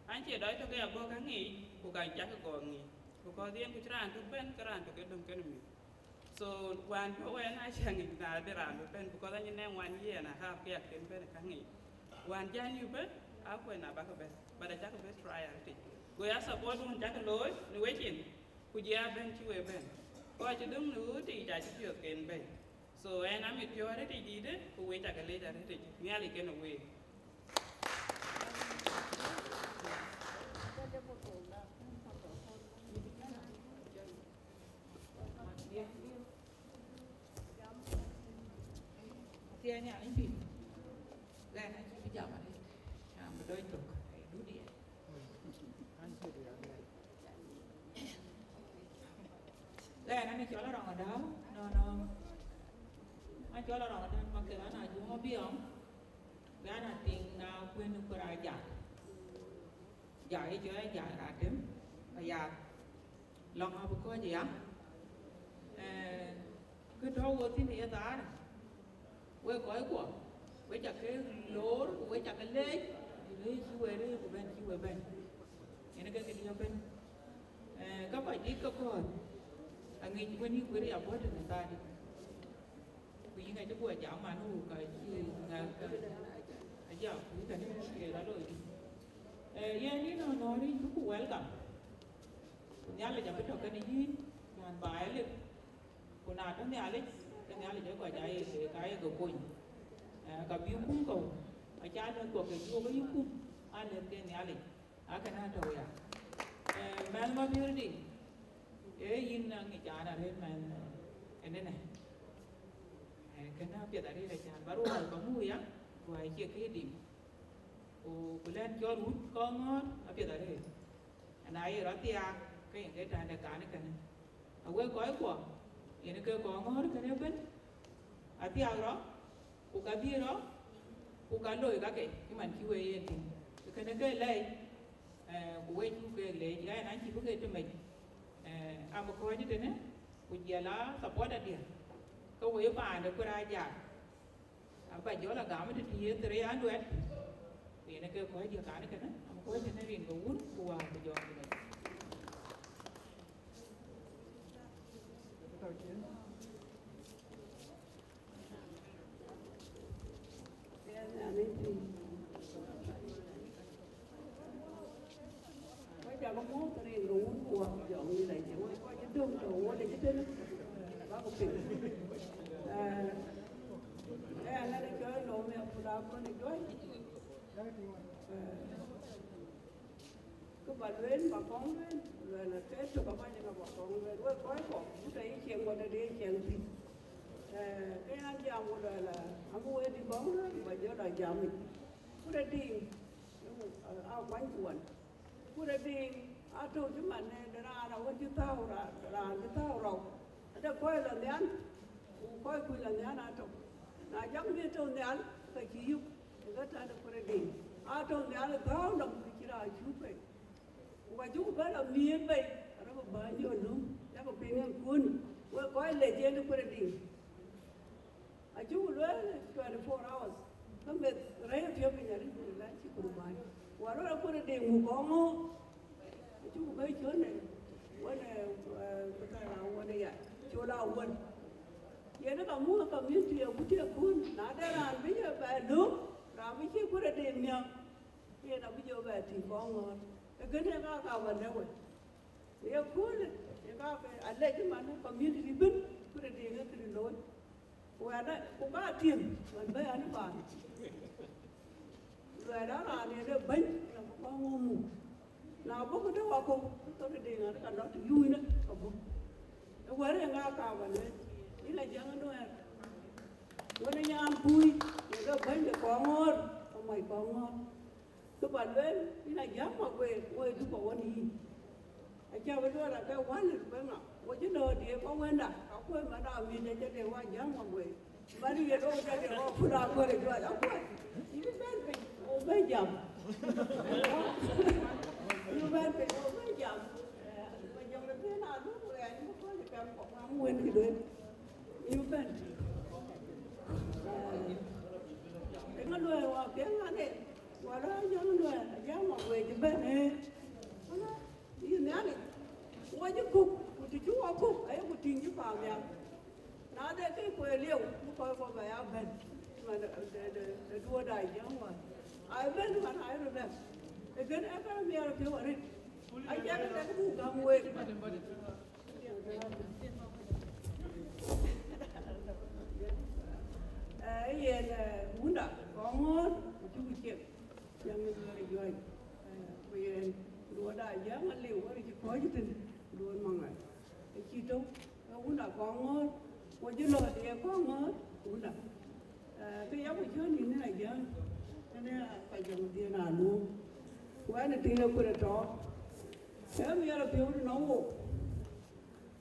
An, cie dɔc tök ke abɔ̈ ka ŋic, ku ka cak gɔɔk ŋic. Because yen ku cï raan tök bɛ̈n, ke raan tök ke döŋ kenë mïth. So wään jɔ wɛn a cä ŋic na de raan bï bɛ̈n, because anyin nɛŋ one year and a half ke ya kën bɛ̈n ka ŋic. Wään jän yu bɛ̈n, a kuɛn na bäk bɛ̈n, but acäk bï try arëtic. Go ya support wun cäk looi në wecin, ku jɔ ya bɛ̈n cï we bɛ̈n. Kɔc cï döŋ në ɣööt yiic acï piɔ̈ɔ̈th ken bɛ̈i. So ɛn amit piɔ̈u arëtic dïïtë, ku wek cä ke leec arëtic, Nhialic kenë week. Athiɛɛi Nhialic pïïr. Lɛn acï bï jam arëët, an bï dɔc thök, ee dudiɛn. Lɛn an cɔl Arɔŋ Adau, nɔnɔ. An cɔl Arɔŋ Adau ma ke an ajuɔŋ abiɔŋ, bï an athiŋ na kuën ku ra jak. Jak ë cɔl jak ratem, ba yak. Lɔ̈ŋ abï kɔc aya, ee, kë tɔ̈u wo thïn ë ye thaar, wek kɔckuɔ, wek cä ke loor, ku wek cä ke leec, të rëër cï we rëër, ku bɛ̈n cï we bɛ̈n. Yen ke këdiɛ̈ ëbɛ̈n. Ee, ka kɔc dït ke kɔ̈ɔ̈th, aŋic wën yï kuëër ya bɔ̈ tënë thaardït. Ku yïn acï guɔ jam man, ku ka cï ŋäk ka, ajak ku tënë cï rɔt looi. Ee, yen yïn nɔnɔɔr yïn cuk welcome. Ku Nhialic abï tɔ̈ kenë yïn, nɔn ba ye lip. Ku na tɔ̈ Nhialic, ke Nhialic ë kɔc aa ye, ka ye ke kony. Eh, ka bï kum kɔ̈u, aca lɛ̈k kɔ̈k ke juɔk yï kum, alɛ̈k ke Nhialic, akën atɔ̈u ya. Eh, mɛnh Mabiördït, ee yïn aŋic an arëët mɛnh, eh, ënënë. Eh, kënë apiɛth arëët acan ba ruɔ̈ɔ̈i ba muk ya, ruɔ̈ɔ̈i cie këc dim. Ku, ku lɛ̈n cɔl wut Kɔŋɔ̈ɔ̈r apiɛth arëët. Ana ye rɔt thiaak, ke yen ke tɛ̈nde kan kënë. Awek kɔckuɔ, yen ke Kɔŋɔ̈ɔ̈r kënë ëbën, athiak rɔt, ku ka dhil rɔt, ku ka loi kake, cï man cï wek yen tïŋ. Kënë ke lɛc, eh, ku wek cuk ke lɛc, ɣɛn acï bï ke tëmec, eh, am kɔ̈ɔ̈c tënë, ku jɔl a support adiɛ̈, ke wek paande ku rac jak. Aba jɔl a gam tëtï ye three hundred, ku yen ke kɔ̈ɔ̈c diɛ̈ kan kënë, am kɔ̈ɔ̈c tënë rin ke wun, ku wäär ku jɔl ku lɛc. Wek jam ë mɔ̈ɔ̈th rin ke wun ku wäär jɔŋ yï lɛc, wek kɔc ë döŋ tɔ̈ wok lec tënë, bäk piŋ. Eh, eh, ɣɛn ë cɔl Lom ya Pul Akon ë Juäc. Eh, kë ba lueel ba kɔŋ lueel, luɛɛl ke tök apac ë ba kɔŋ lueel. Wek kɔc kɔ̈k, ku tɔ yï cieŋ wadä de cieŋ thïn. Eh, ke ɣɛn jam ku luɛɛl, amë wek dï kɔŋ lueel, ba jɔl a jam yic. Ku de diŋ, aa kuany kuɔn. Ku de diŋ, atɔ̈u cï man de raan awën cï thääu ra-, raan cï thääu rɔu. Ade kɔc la nhial, ku kɔc kuc la nhial atɔ̈u. Na jam bï tɔ̈u nhial, ke cï yök, ke ke tɛ̈n de ku de diŋ. Atɔ̈u nhial ë thääu nɔm, ke cï raan cuk bei. Ku ka cuk bɛ̈n la miëët bei, arëk bäny jɔ löm, yak piŋ ë kun, wek kɔc lec yen de ku de diŋ. Acuk lueel twenty four hours, ke meth rɛ̈i piɔ̈u piny arëët ku la cï ku bäny. Wär rɔt akut ë diŋ ku kɔŋ ŋö, acuk bɛ̈i cɔ̈n ë wën, eh, eh, ku thɛɛr awën ë ya, col awën. Yen ka muk ë community agut ë kun, na de raan bï ye bɛ löm, raan bï cï ku de diŋ nhiäk, yen abï jɔ bɛ tïŋ kɔŋ ŋɔ̈ɔ̈r. Ë kënë ka ka bä lɛ̈k we. Ye köölë, ye ka ke alɛc man community bën, ku de diŋ ë këdï looi. Ku ɣɛn, ku ka tiëm, ɣɛn bɛ̈i an paan. Luɛɛl an raan yen ë bɛ̈ny, na bï kɔŋ ŋö muk. Na bɔ̈ ku tɔ̈ wakɔ̈u, ke ke diŋ an ka lɔ të yuuinë, ka bɔ̈. Ë wɛ̈ɛ̈r ë ŋa ka bä lueel, yïn Ajiëŋ Nuɛɛr. Wën ë nyan kuui, ye ke bɛ̈ny de kɔŋ ŋɔ̈ɔ̈r, ka mɔc kɔŋ ŋɔ̈ɔ̈r. Kë ba lueel, yïn Ajiëŋ Maguëër, woi dupä wën yïn. Aca bï lueel ake wäl ë bï ŋa, wo cï lɔ diëëk kɔ̈k wënda, ka kuëë man a mïth acä de wa Ajiëŋ Maguëër. Man ye lok acä de wa pun a gɔl ë juëc, akuëë. Yïn bɛ̈n piny, wo bɛ̈n jam. Yïn bɛ̈n piny, wo bɛ̈n jam. Eh, ma jɔŋ de piny a luk wɛɛn, yïn bï kɔc ë kɛm kɔ̈k ŋa wën kë duël. Yïn bɛ̈n. Eh, ë ŋa lueel wa piɛŋ ŋa de? Wala jam luɛɛl, jam Maguëër cï bɛ̈n, ee. Wala, yïn Nhialic, wo cï kuk, ku të cï wo kuk, aye ku tïŋ cï paannhial. Na de ke kuëë lieu, bï kɔc kɔ̈k bɛ ya bɛ̈n. Man de, de, de, de duɔ̈ɔ̈r da jam wä. Ai bɛ̈n man ai röt bɛ̈n. Ë kën ë ka miɛɛr piɔ̈u arëët. Aciɛk ë lɛ̈k buk gäm week. Eh, yen, eh, wunda, kɔŋ ŋɔ̈ɔ̈r, ku cuk ciek, cäŋ ë duëër juäc. Eh, ku yen, duɔ̈ɔ̈r da Ajiëŋ aliu, wär cï kɔ̈ɔ̈c tën, duɔ̈ɔ̈r maŋ ë. Acï tök, eh, wunda kɔŋ ŋɔ̈ɔ̈r, ku jï lɔ de kɔŋ ŋɔ̈ɔ̈r, wunda. Eh, ke ya ku cɔ̈n yïn ë Ajiëŋ, kënë ka jɔŋ dhiën aluɔ̈ɔ̈m. Ku ɛn ë tïŋ ë kuëër ë tɔ̈ɔ̈k. Ee miɛɛr piɔ̈u nɔm wok.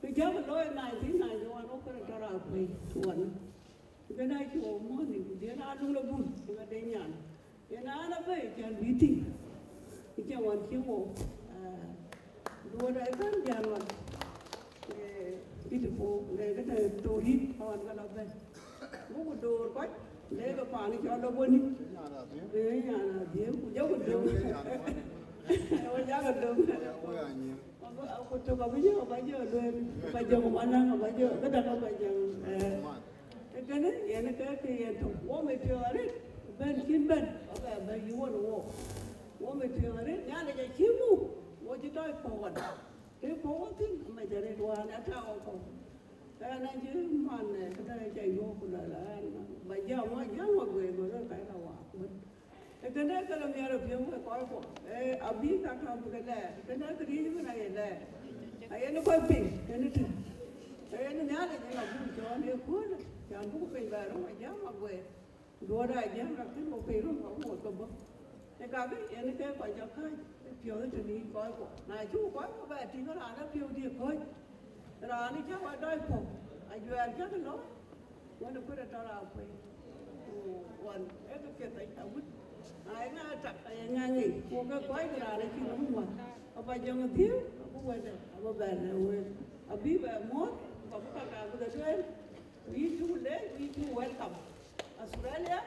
Kë jam looi nineteen ninety-one, wo kërë tɔ̈ raan kuëi tuɔn. Ku ben a cï wo mɔ̈ɔ̈th, ku dhiën a luŋ la bun, ku ka de nyan. Yen an, abɛ̈i cän bï tïŋ. Ku cï wan cï wo, ah, duɔ̈ɔ̈r ë bɛ̈n jän wan. Eh, it po, le ke të tori, wan ka la bɛ̈n. Go ku door kɔc, le ke paan cɔl la boni. Eh, nyan adhiëëu, ku jɔ ku döŋ. Wo jɔ ku döŋ. Ku tök abï jɔ, abï jɔ lueel, abï jɔ mana, abï jɔ, këdäŋ abï jɔ, eh, kënë, yen ke, ke yen tök. Wo mit piɔ̈ɔ̈th arëët, bɛ̈n cïn bɛ̈n, abï, abï yï won wo. Wo mit piɔ̈ɔ̈th arëët, Nhialic acï muk, wo cï tɔc puɔ̈u wan. Ke puɔ̈u wo thïn, amec arëët wään, ata wo puɔ̈u. Ɣɛn acï man, eh, këdäŋ ca yɔ̈ɔ̈k ku luɛl, ɣɛn ba jam, wa jam wa guëër, go rɔt kac la waak bën. Ee kënë ke la miɛt apiɛth wek kɔckuɔ, ee, abï ka ka bï ke lɛɛr, kënë këriëëc ëbën aye lɛɛr. Ayen kɔc piny, kënë tïŋ. Ayen Nhialic yen abuk cɔɔl ë köölë, cän buk piny bɛ röm ajam aguëër. Duɔ̈ɔ̈t ajam, lakin wo piny röm ka wuɔɔth ke bɔ̈. Ee kakë yen ke kɔc jɔ kääc ë piɔ̈ɔ̈th tënë yic kɔckuɔ. Na cuk kɔckuɔ bɛ tïŋ, raan apiɔ̈u dië kɔ̈c. Raan cä wa dɔc pɔ̈k, ajuɛɛr cäkë looi. Wën ë kuëër ë tɔ̈ raan kuëë, ku ɣɔn ee kë piɛth awut. Na ye ŋa tak, aye ŋa ŋic, ku ke kɔc ke raan acï röm wä. Aba jɔŋ dhiëëu, abï wɛ̈tde, abï bɛ̈n në wël. Abï bɛ muɔ̈ɔ̈th, ku abï ka ka bï ke tueŋ. Ku yïn cuk leec, ku yïn cuk welcome Australia,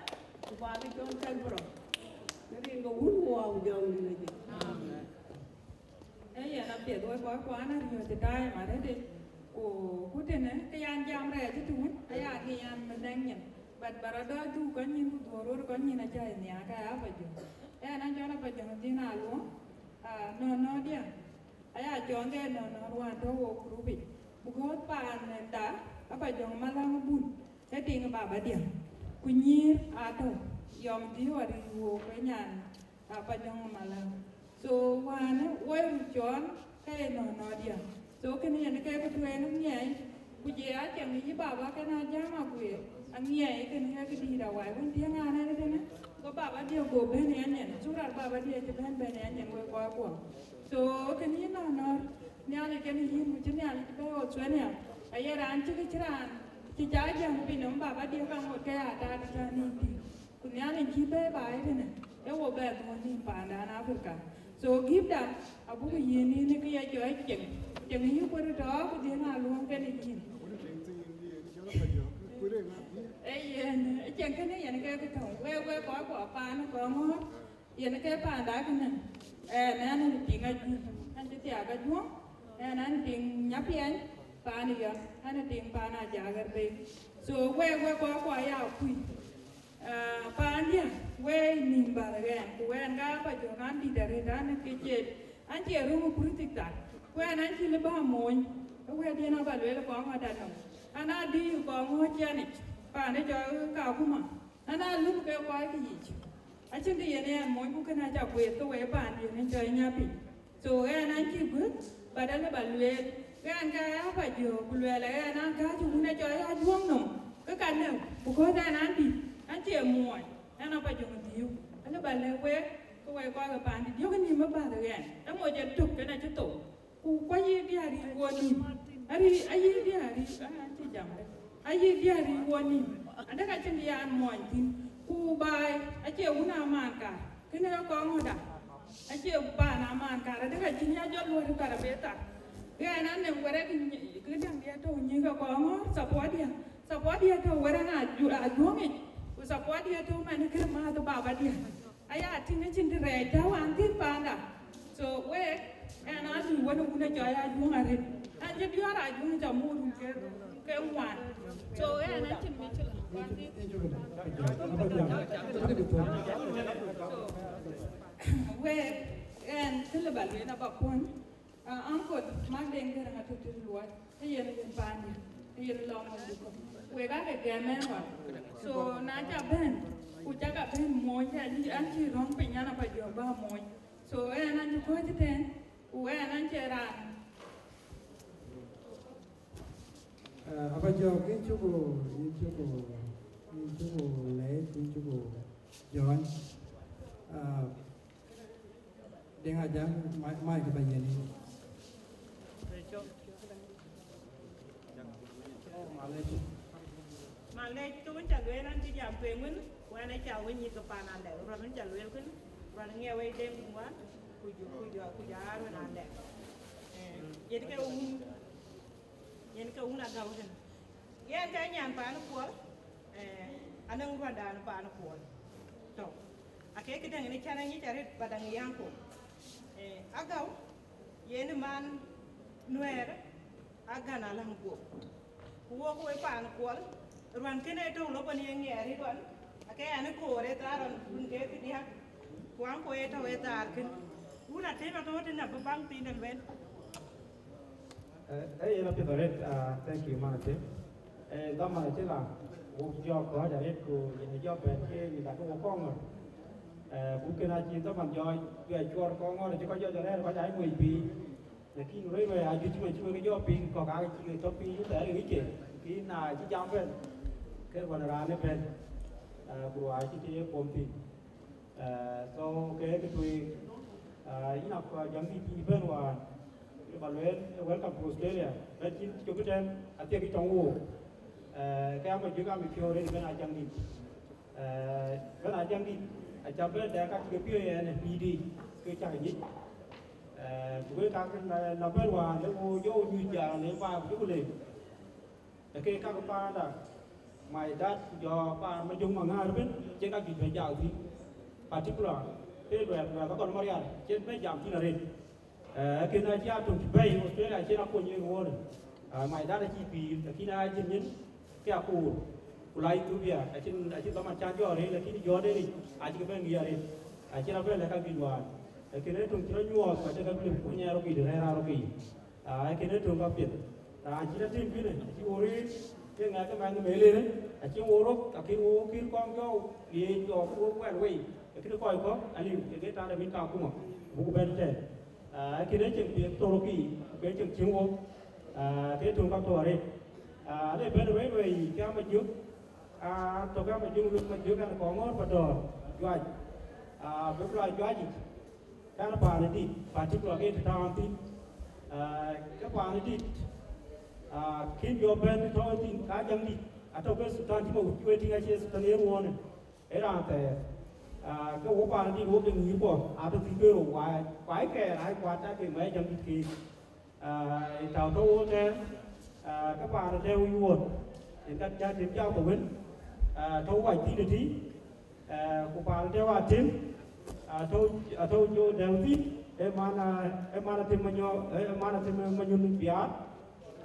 ku paan cɔl Canberra. Në rin ke Wun ku Wä ku Jɔŋdït Lajik. Amen. Ee yen apiɛth wek kɔc kuan ariɔ̈ɔ̈c ë time arëëtic, ku, ku tënë kë yan jam rɛɛc ë tïŋ, aya ŋic an, më nɛŋ nyin, but ba rɔt dɔɔc dhuk kɔc nyin ku dhuɔ̈k röt kɔc nyin acä ë nhiaak, ka ya Pajɔŋ. Ɣɛn an, cɔl Pajɔŋ dhïn aluɔŋ, ah, nɔ̈ɔ̈nɔ̈ɔ̈diɛ̈, aya cɔɔŋ ke nɔ̈ɔ̈nɔ̈ɔ̈r wään tɔ̈ wo group yic, because paan da, Apajɔŋ Maläŋ Bul, ke tiŋ baba diɛ̈, ku nyïïr aa tɔ̈, yɔm dhïïu arïïu wook ë nyan, Apajɔŋ Maläŋ. So wään woi röt cɔɔl ke ye nɔ̈ɔ̈nɔ̈ɔ̈diɛ̈. So kënë yen ke kë tueŋ ŋiɛc, ku je acieŋ yï baba kën a jam aguiir, aŋiɛc kënë ke kë dïït awai wën tiëŋ an ënë tënë, go baba diɛ̈ go bɛ̈n ë anyɛn, cuk rat baba diɛ̈ cï bɛ̈n bɛ̈n ë anyɛn wek kɔckuɔ. So kënë yïn nɔ̈ɔ̈nɔ̈ɔ̈r, Nhialic kënë yïn, ku cï Nhialic bɛ̈n Australia, aye raan cï kë cï raan cï ca jam piny nɔm baba diɛ̈ ka ŋot ke ya taat cä nïn tïŋ. Ku Nhialic cï bɛ̈ɛ̈i baai tënë, ee wo bɛ dhuɔ̈n nïïm paandan Africa. So gift da, abuku yiën yïn kë ya jɔɔc cieŋ, cieŋ yï kuöt tɔ̈ ku dhiën aluɔŋ kenë yïn. Ee yen, cieŋ kënë yen ke kë tɔ̈u. Wek, wek kɔc kuɔ paan kɔŋ ŋɔ̈ɔ̈r, yen ke paanda kënë. Ɣɛn, ɣɛn ë tiŋ Ajuɔŋ, ɣɛn cï thiaak Ajuɔŋ, ɣɛn, ɣɛn tiŋ Nyapiɛny, paan Yɔn, ɣɛn ë tiŋ paan Ajak Ɣɛrbei. So wek, wek kɔc kuɔ ya kuc. Ah, paandiɛ̈, wek nïïm bäth ɣɛn, ku ɣɛn ka Pajɔŋ an dït arëët an kë ciëët, an cie röŋ ë politik thar, ku ɣɛn an cï lëu bä moony, ë wɛ̈tdiɛ̈n aba lueel kɔŋ ɣɔn da nɔm, an adï kɔŋ ɣɔn ciɛɛnic, paan ë cɔl Kakuma, an alum ke kɔc kë yic. Acïn të yen ɣɛn moony, ku kënë aca guiir ke wek paandiɛ̈n ë cɔl Nyapiny. So ɣɛn an cï guëk, but alë ba lueel, ɣɛn ka ya Pajɔŋ ku luɛɛl ɣɛn an kääc wun ë cɔl Ajuɔŋ nɔm, ke ka lëu, because ɣɛn an dït, an cie muɔɔny, ɣɛn Apajɔŋ dhiëëu, alë ba lɛ̈k wek, ke wek kɔc ke paandït, yök nïïm ë bäth ɣɛn, ë moc ë tök kën acï thou. Ku, ku ayï diäär yï wo nïïm, arï, ayï diäär yï, ah, an cï jam rek. Ayï diäär yï wo nïïm, adek acïn yan muɔny thïn. Ku baai, acie wun amaan kaar, kënë ë kɔŋ ŋöda. Acie paan amaan kaar, adek acïn ya jɔ luɔ̈ɔ̈r thar abë thar. Ɣɛn anɛm wërë kë däŋ diɛ̈ tɔ̈u nyïïk ë kɔŋ ŋɔ̈ɔ̈r, support diɛ̈, support diɛ̈ tɔ̈u wërë na Ajuɔŋic, ku support diɛ̈ tɔ̈u man kërë määth baba diɛ̈. Aya tïŋ acïn të rɛɛc tɔ̈u an thïn paanda. So wek, ɣɛn a lui wën ë wun ë cɔl Ajuɔŋ arëët. An cï diɔ̈ɔ̈r Ajuɔŋ ca muk run ke, ke ŋuan. So ɣɛn acïn mïc cï la. So wek, ɣɛn kë lë ba lueel aba puɔ̈ny. Ah, uncle, mak den gërë ŋa tëtël luɔi, ë yen yen paandiɛ̈, ë yen lɔŋ ŋa dukɔ. Wek ake gɛm ɛn wan. So na ca bɛ̈n, ku cak a bɛ̈n moony, an cï, an cï rɔ̈ŋ piny, an aba jɔ ba moony. So ɣɛn an cï kɔ̈ɔ̈c ëtɛ̈ɛ̈n, ku ɣɛn an cï raan. Ah, aba jɔ, yïn cuku, yïn cuku, yïn cuku lɛɛc, yïn cuku jɔɔny. Ah, Deŋ Ajak, mai, mai ke ba yiɛn yïn. Malec. Malec, ke wën ca lueel an cï jam tueŋ wën, wën aca wën nyïk ke paan alɛ̈k, ruɔt wën ca lueel kën, ruɔt ŋiɛc wei Deŋ wun wän, ku jɔ, ku jɔ, ku jɔ aar wën alɛ̈k. Eh, yen ke wun, yen ke wun Agäu tën. Yen ke nyan paan Kuɔl, eh, anɔŋ ruɔndan paan Kuɔl. Tɔ̈. Ake këdäŋ ënë cän anyic arëët ba daŋ yäŋku. Eh, Agäu, yen man Nuɛɛr, agän aläŋ guɔ̈p. Ku wok wek paan Kuɔl, ruɔn kënë tɔ̈u lɔ bɔn ye ŋiɛɛr ë ruɔn, ake ɛn ë koor ë thaar rɔn kun ke këdiäk. Ku aŋku ë tɔ̈u ë thaar kën. Wun atëm atɔ̈u tën abï baŋ thiin ëmën. Eh, eh, yen apiɛth arëët, ah, thank you, man Atem. Eh, dhaman acï la, wok jɔk kɔc arëët ku yen jɔk bɛ̈n ke yen dak wok kɔŋ ŋör. Eh, ku kën acï dhaman jɔ, jɔ cuɔr kɔŋ ŋör, cï kɔc jɔ jɔ rɛ̈ɛ̈r kɔc aa moc piny. Lakin röt röt aa juëc cï man cï wek jɔ piŋ, kɔk aa cï tɔ piny, thɛɛr ë ŋic ke. Lakin na cï jam bɛ̈n, ke ɣɔn raan ëbɛ̈n, eh, ku ruääi cï të ye kuɔm thïn. Eh, so, ke kë tueŋ, eh, yïn akɔc jam dït yï bɛ̈n wään, ke ba lueel, eh, welcome to Australia. Bɛ̈n cïn cök ëtɛ̈n, athiek yï tɔŋ wook. Eh, ke ama jök ama piɔ̈u rëër bɛ̈n a jam dït. Eh, bɛ̈n a jam dït, aca bɛ̈n dɛ ka cï ke piɔ̈u yɛn ë pïïr dï, ke cak nyic. Eh, ku wek kakë na, na bɛ̈n wään, le wo jɔ wo nyuc jal, le ba ku jɔ ku le. Ë ke kak paanda, my dad, ku jɔ paan Majöŋ Maŋäär ëbën, cïn ka juëc bɛ jal thïn. Particular, ke luɛɛl, luɛɛl ka kɔn Marial, cïn bɛ jam thïn arëët. Eh, ë kën acï a töŋ cï bɛ̈i Australia, cïn a kony yen woor. Ah, my dad acï pïïr, lakin a jin nyin, ke a koor. Ku la Ethiopia, acïn, acïn dhaman can jɔ arëët, lakin jɔ de ric, acï ke bɛ ŋic arëët. Acïn a bɛ lɛ̈k ka juëc wään. Ë kën ë töŋ cï rɔt nyuɔɔth, ka cï ka bï ku nyɛɛr rɔt kï, rɛ̈ɛ̈r raan rɔt kï. Ah, ë kën ë töŋ ka piɛth. Raan cï rɔt tim kënë, acï wo rëër, ke ŋɛk ke mɛnh ë meel ënë, acï wo rɔt, akën wo kïr kɔŋ jɔu, ye jɔ ku wo kuɛl wei, ë kënë kɔc kɔ̈k, aliu, ke ke tanë mïth ka kuma, buk bɛ̈n tɛ̈n. Ah, ë kën ë cieŋ piɛth thok rɔt kï, ku ke cieŋ cieŋ wo, ah, ke töŋ ka thok arëët. Ah, ale bɛ̈n wei wei, ke ama jök, ah, tök ama jök, ama jök ɛn kɔŋ ŋɔ̈ɔ̈r pa dɔ̈ɔ̈r, juac. Ah, bï bï la juac yic. Kan paan dït, particular ke të tɔ̈ thïn, ah, ke paan dït, ah, kën jɔ bɛ̈n tɔ̈ thïn, ka jäŋ dït, atɔ̈ ke Sultan cï ma wut cï we tïŋ acie Sultan ye ruɔɔnë, ee raan thɛɛr. Ah, ke wo paan dït wo ke nyïïr kuɔ, atɔ̈ thïn ke rou, wai, wai kɛɛr, ai kuat ta ke mɛc jäŋ dït keek. Ah, ë tɔ̈u tɔ̈u wo tɛ̈ɛ̈n, ah, ke paan tɛ̈ɛ̈u yuɔ̈ɔ̈t, yen ka cä tim jam ke wën, ah, tɔ̈u wac thïn ëtï, ah, ku paan tɛ̈ɛ̈u Atem, ah, tɔ̈u, ah, tɔ̈u jo dɛ̈ɛ̈u thïn, ee man, ah, ee man Atem Manyɔ, ee man Atem Manyun Biaar,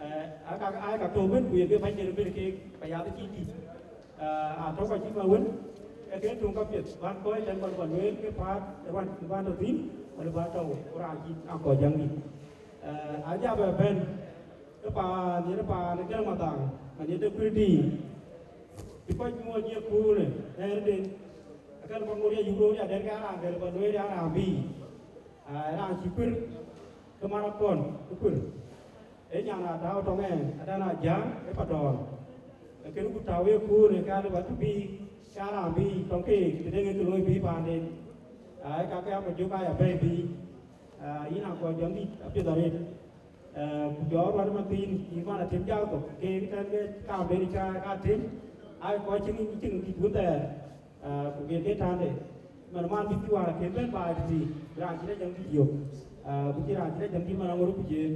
eh, aka, aka tɔ̈u bën, ku ye ke bänyden bën ke pa yath cï dït. Ah, atɔ̈u ka cï ma wën, ee ke töŋ ka piɛth, bän kɔc tɛ̈n bän bä lueel ke päät, ee bän, bän tɔ̈ thïn, wala bän tɔ̈u, ku raan cï akɔc jäŋ dït. Eh, aja bɛ bɛ̈n, ke paan, yen paan ë Gɛ̈r Madhaŋ, man yen de kuëër dïïr. Cï kɔc nyuɔɔc ye kuurë, rɛ̈ɛ̈rden. Akën bä ŋoot ya yuk roor ya dɛ̈t ke raan gɛ̈r bä lueel ya raan bï. Ah, raan cï kuër, ke man akɔn, ke kuër. Ee nyan aa tääu tɔŋ ɛn, adan aa jäŋ, ee pa dɔ̈ɔ̈r. Ee kën ku tääu ye kuurë, ke ade bä tï bï, ke raan bï, tɔŋ keek, të deŋ ke looi bï paanden. Ah, ee ka ke ama jök aya bɛ̈ɛ̈i bï. Ah, yïn akɔc jäŋ dït, apiɛth arëët. Eh, ku jɔ ruat man thiin, yï man Atem jak thok, ke tɛ̈n ke kaam den ca ka tim, ai kɔc cïn, cïn dït wun thɛɛr, eh, ku gen ke tande. Man, man bï thiwaar ken bɛ̈n baai tëtï, raan cï rɛc jäŋ dït yök, eh, ku cï raan cï rɛc jäŋ dït man aŋot ku jiëën,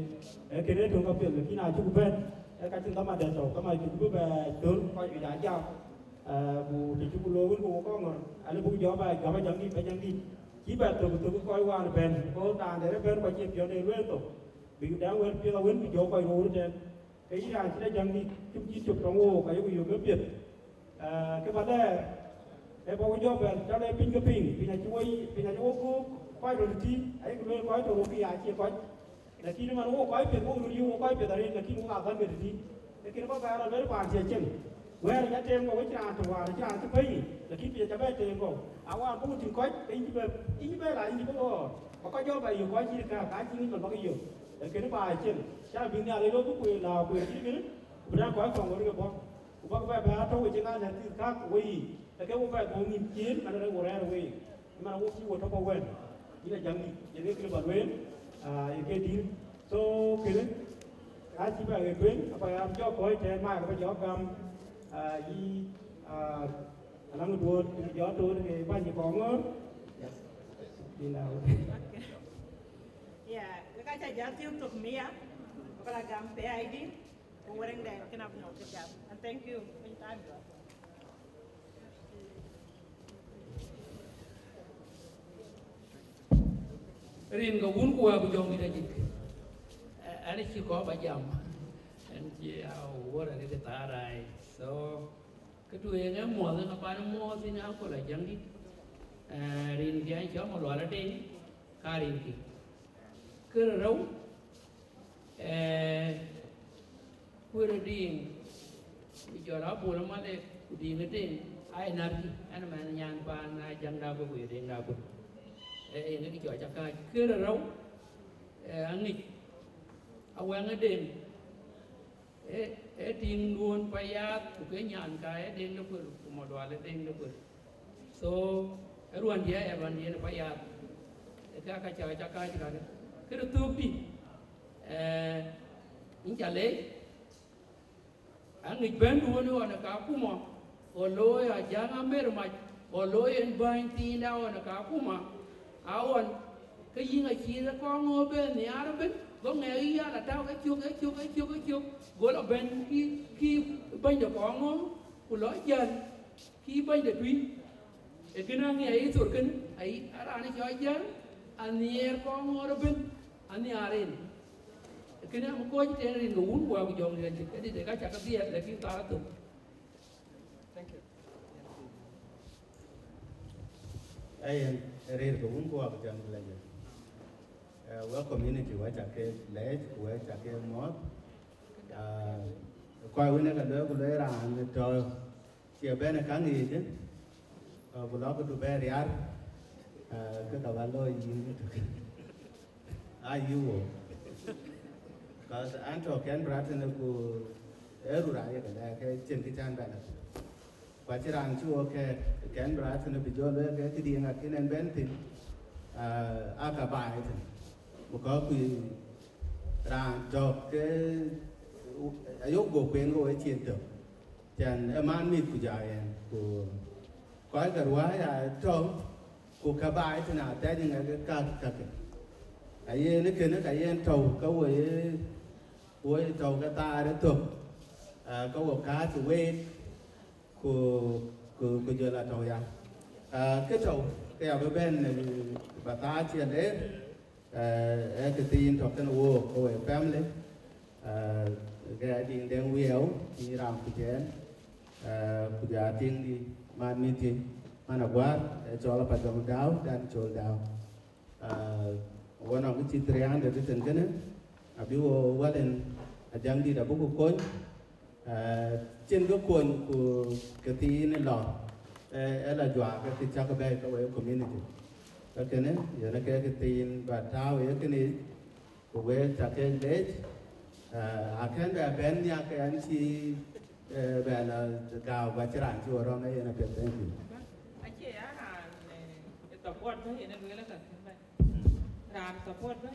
eh, kën ee töŋ ka piɛth, lakin acuk bɛ̈n, eh, ka cïn dhaman dɛ̈t tɔ̈u, dhaman cuk bï bɛ thöl, kɔc juëc aa jak, eh, ku të cuk looi wën ku wo kɔŋ ŋör, alë buk jɔ bɛ gam jäŋ dït, bɛ jäŋ dït, cï bɛ thök, thök kɔc wään bɛ̈n, ku raan dɛ̈t ë bɛ̈n, ku acie piɔ̈n de lueel thok. Bïk dɛ̈ŋ wël piɛth awën bï jɔ kɔc roor ëtɛ̈n. Ke yïn raan cï rɛc jäŋ dït, cïm cït cök tɔŋ wook, ayok yök ë piɛth. Eh, ke bä lɛɛr, ee bä wo jɔ bɛ̈n, cä lɛɛr piny ke piny, piny acï wo, piny acï wo guuk, kɔc röt tï, ayek lueel kɔc tɔ̈ wok ya cie kɔc. Lakin man wo kɔc piɛth, wo röt yï wo kɔc piɛth arëët, lakin wo ka dhäl ke tï. Lakin bä bɛ̈ɛ̈r aluel paan cï acieŋ. Wɛ̈ɛ̈r ë nya teem kɔ̈u, wec raan tök wään, cï raan cï pɛ̈i, lakin piny acä bɛ teem kɔ̈u. Awään buk tïŋ kɔc, ke yïn cï bɛ, yïn cï bɛ la, yïn cï bï ɣɔɔr. Bä kɔc jɔ bɛ yök kɔc cït kääk, ka cï ŋic man bä ke yök. Ee kënë ba cieŋ, cä bï Nhialic lɔ bï kueer la kueer cït kënë, ku bï dɛ̈ŋ kɔc kɔŋ ɣöt ke bɔ̈. Ku bäk bɛ bɛ atɔ̈u ë cï ŋa lɛ̈k thïn kääk wei yiic, ee ke wo bɛ dhuɔ̈k nïn ciëën, man rɛc wo rɛ̈ɛ̈r ë wei yiic. Ëmɛn awok cï wo tɔ̈ pa wɛ̈n, yïn a jäŋ dït, yen ke kërë bä lueel, ah, yen ke dït. So, kënë, acï bɛ ɣet tueŋ, abä ya jɔ kɔc tɛ̈ɛ̈n, mak abä jɔ gam, ah, yï, ah, alaŋ duööt, jɔ toor ke bäny kɔŋ ŋöör. Yes. Yïn daw. Okay. Yeah, we ka ca jal thiök thok mia, abä la gam P I D. Ku wërëŋ dɛn kën abï nɔm kë jam. And thank you for your time, bro. Rin ke wun ku wɛ̈ɛ̈r ku jɔŋdït ajik. Ɛn cï kɔɔr ba jam. Ɛn cï a wuɔ̈r arëët ë thaar ai. So, kë tueŋ ë muɔ̈th, ë ka pan muɔ̈th yïn akol a jäŋdït. Eh, rin kë an cɔl Malual Adeŋ, ka rin kë. Kërë rou, Eh, Kuër Diŋ, ku jɔl Abol Malek, ku Diŋ Diŋ, ai natkï, ɛn mɛn nyan paan na jaŋda bï ku ye Diŋda bï. Eh, yen kë cɔc akac kërë rou, eh, aŋic, awɛŋ ë Diŋ, eh, eh, tiŋ duön pa yath, ku ke nyan ka eh Diŋ de Kuër, ku Madual eh Diŋ de Kuër. So, eh, ruandiɛ, eh, ruandiɛ pa yath. Eh, ka, ka cɔc akac kakë. Kërë thuk dï, eh, in ca leec, aŋic bɛ̈n duön ɣɔn ë Kakuma, ɣɔn looi Ajaŋ Amer mac, ɣɔn looi en bäny thiinda ɣɔn ë Kakuma, a ɣɔn, ke yïŋ acïï kɔŋ ŋö bɛ nhiaar ëbën, go ŋɛk yï ala tau ke cök, ke cök, ke cök, ke cök, go lɔ bɛ̈n kï, kï bɛ̈ny de kɔŋ ŋö, ku lɔ jäl, kï bɛ̈ny de tui. Ee kënë aŋiɛc ayï thor kënë, ayï, a raan cɔl Ajaŋ, anhiɛɛr kɔŋ ŋö ëbën, anhiaar en. Kënë am kɔc tɛ̈n rin ke wun, wä ku jɔŋ rin cï këdï de ka cak dhiɛɛr, lakin thar athok. Thank you. Ayen, rir ke wun ku wä ku jɔŋ rin. Eh, wek community, wek ca ke lɛc, wek ca ke mɔ̈ɔ̈th. Ah, kɔc wën ë ka lueel ku lueel raan tɔ̈ cie bɛ̈n ë kaŋ yiic, eh, ku lɔ këdu bɛ riar, eh, ke ka ba looi yïn ëtök. Aa yï wo. Cause an tɔ̈ Canberra tënë ku ee rur ayek lɛ̈k ke cïn kë cän bɛ̈n ëtök. Ku acïn raan cï wo kɛ̈ɛ̈k Canberra tënë bï jɔ lueel ke këdiɛ̈n akïn ɛn bɛ̈n thïn, ah, aa ka baai tënë. Bï kɔ̈k kuc raan tɔ̈ ke ayok guɔ kueen ke wo cin tök. Cän ë man mïth ku jɔ ɣɛn, ku kɔc ke ruääi aa tɔ̈u, ku ke baai tënë athɛɛc ŋɛk ë kak kakë. Ayen ë kënë ka yen tɔ̈u ke wo ye, wo ye tɔ̈u ke thaar ë thök, ah, ke wo kääc week, ku, ku, ku jɔl a tɔ̈u ya. Ah, kë tɔ̈u, ke ya bï bɛ̈n, eh, ba thaar cï aleer, eh, ee kë thiin tɔ̈ kënë wook, ke wo ye family, eh, ke Diŋ Deŋ Wiɛɛu, yïn raan kuc ɛn, eh, ku jɔ a tiŋ dï man mïth thiëc, man Aguar, eh, cɔl Apajɔŋ Dau, dan cɔl Dau. Ah, wo nɔŋ kë cï three hundred tëtën kënë, abï wo wal en Ajaŋdït abï ku kony, ah, cïn kë kony ku kë thiin ë lɔ, eh, ë la juak ke kë cak bɛ̈ɛ̈i ke we community. Ke kënë, yen ke kë thiin ba tääu ye kënë yic, ku wek ca ke leec, ah, akën bɛ bɛ̈n nhiak ke ɛn cï, eh, bɛ la gääu ba cï raan cï wo rɔ̈m ë yen apiɛth. Thank you. Acie ya raan, eh, support bä yen ë lueel aka kën bä. Raan support bä,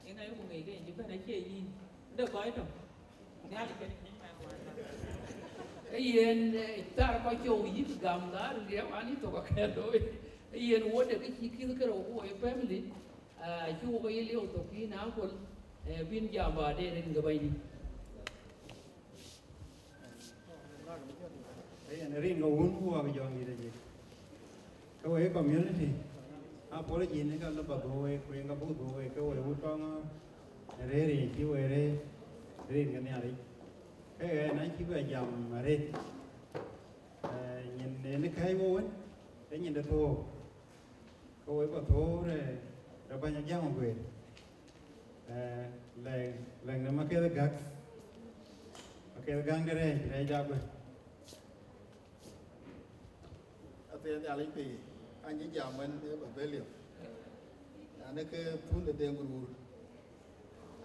yen aye ku ŋic ke yen cï bɛ̈n acie yïn. De kɔc tɔ̈. Nhialic kën ë yen, eh, thar kɔc cou yïk gam dhar riɛm an yï thok akɛ̈l looi. Ë yen wo de kë cï kïth kërou ku wo ye family, ah, cï wo ke ye lieu thok yïn ankol, eh, bïn jam ba de rin ke bänydït. Yen rin ke wun ku wak jɔŋ dït ajik. Ke we community, apology ni ka lëba dhuö we, ku yen ka buk dhuö we, ke we wut kɔŋ rëër yen cï we rëër, rin ke Nhialic. Ke ɣɛn acï bɛ jam arëët. Eh, nyin en kɛ̈ɛ̈c wo wën, ke nyin de thuɔɔu. Ke we ba thuɔɔu, eh, de bäny Ajaŋ Aguer. Eh, lɛŋ, lɛŋ de Maketh Gäk. Maketh Gäk de rɛɛc, rɛɛc da guer. Athiɛɛn Nhialic pïïr, an cï jam wën ë ba bɛ̈ liep. An, ë ke pun de Deŋ Ruur.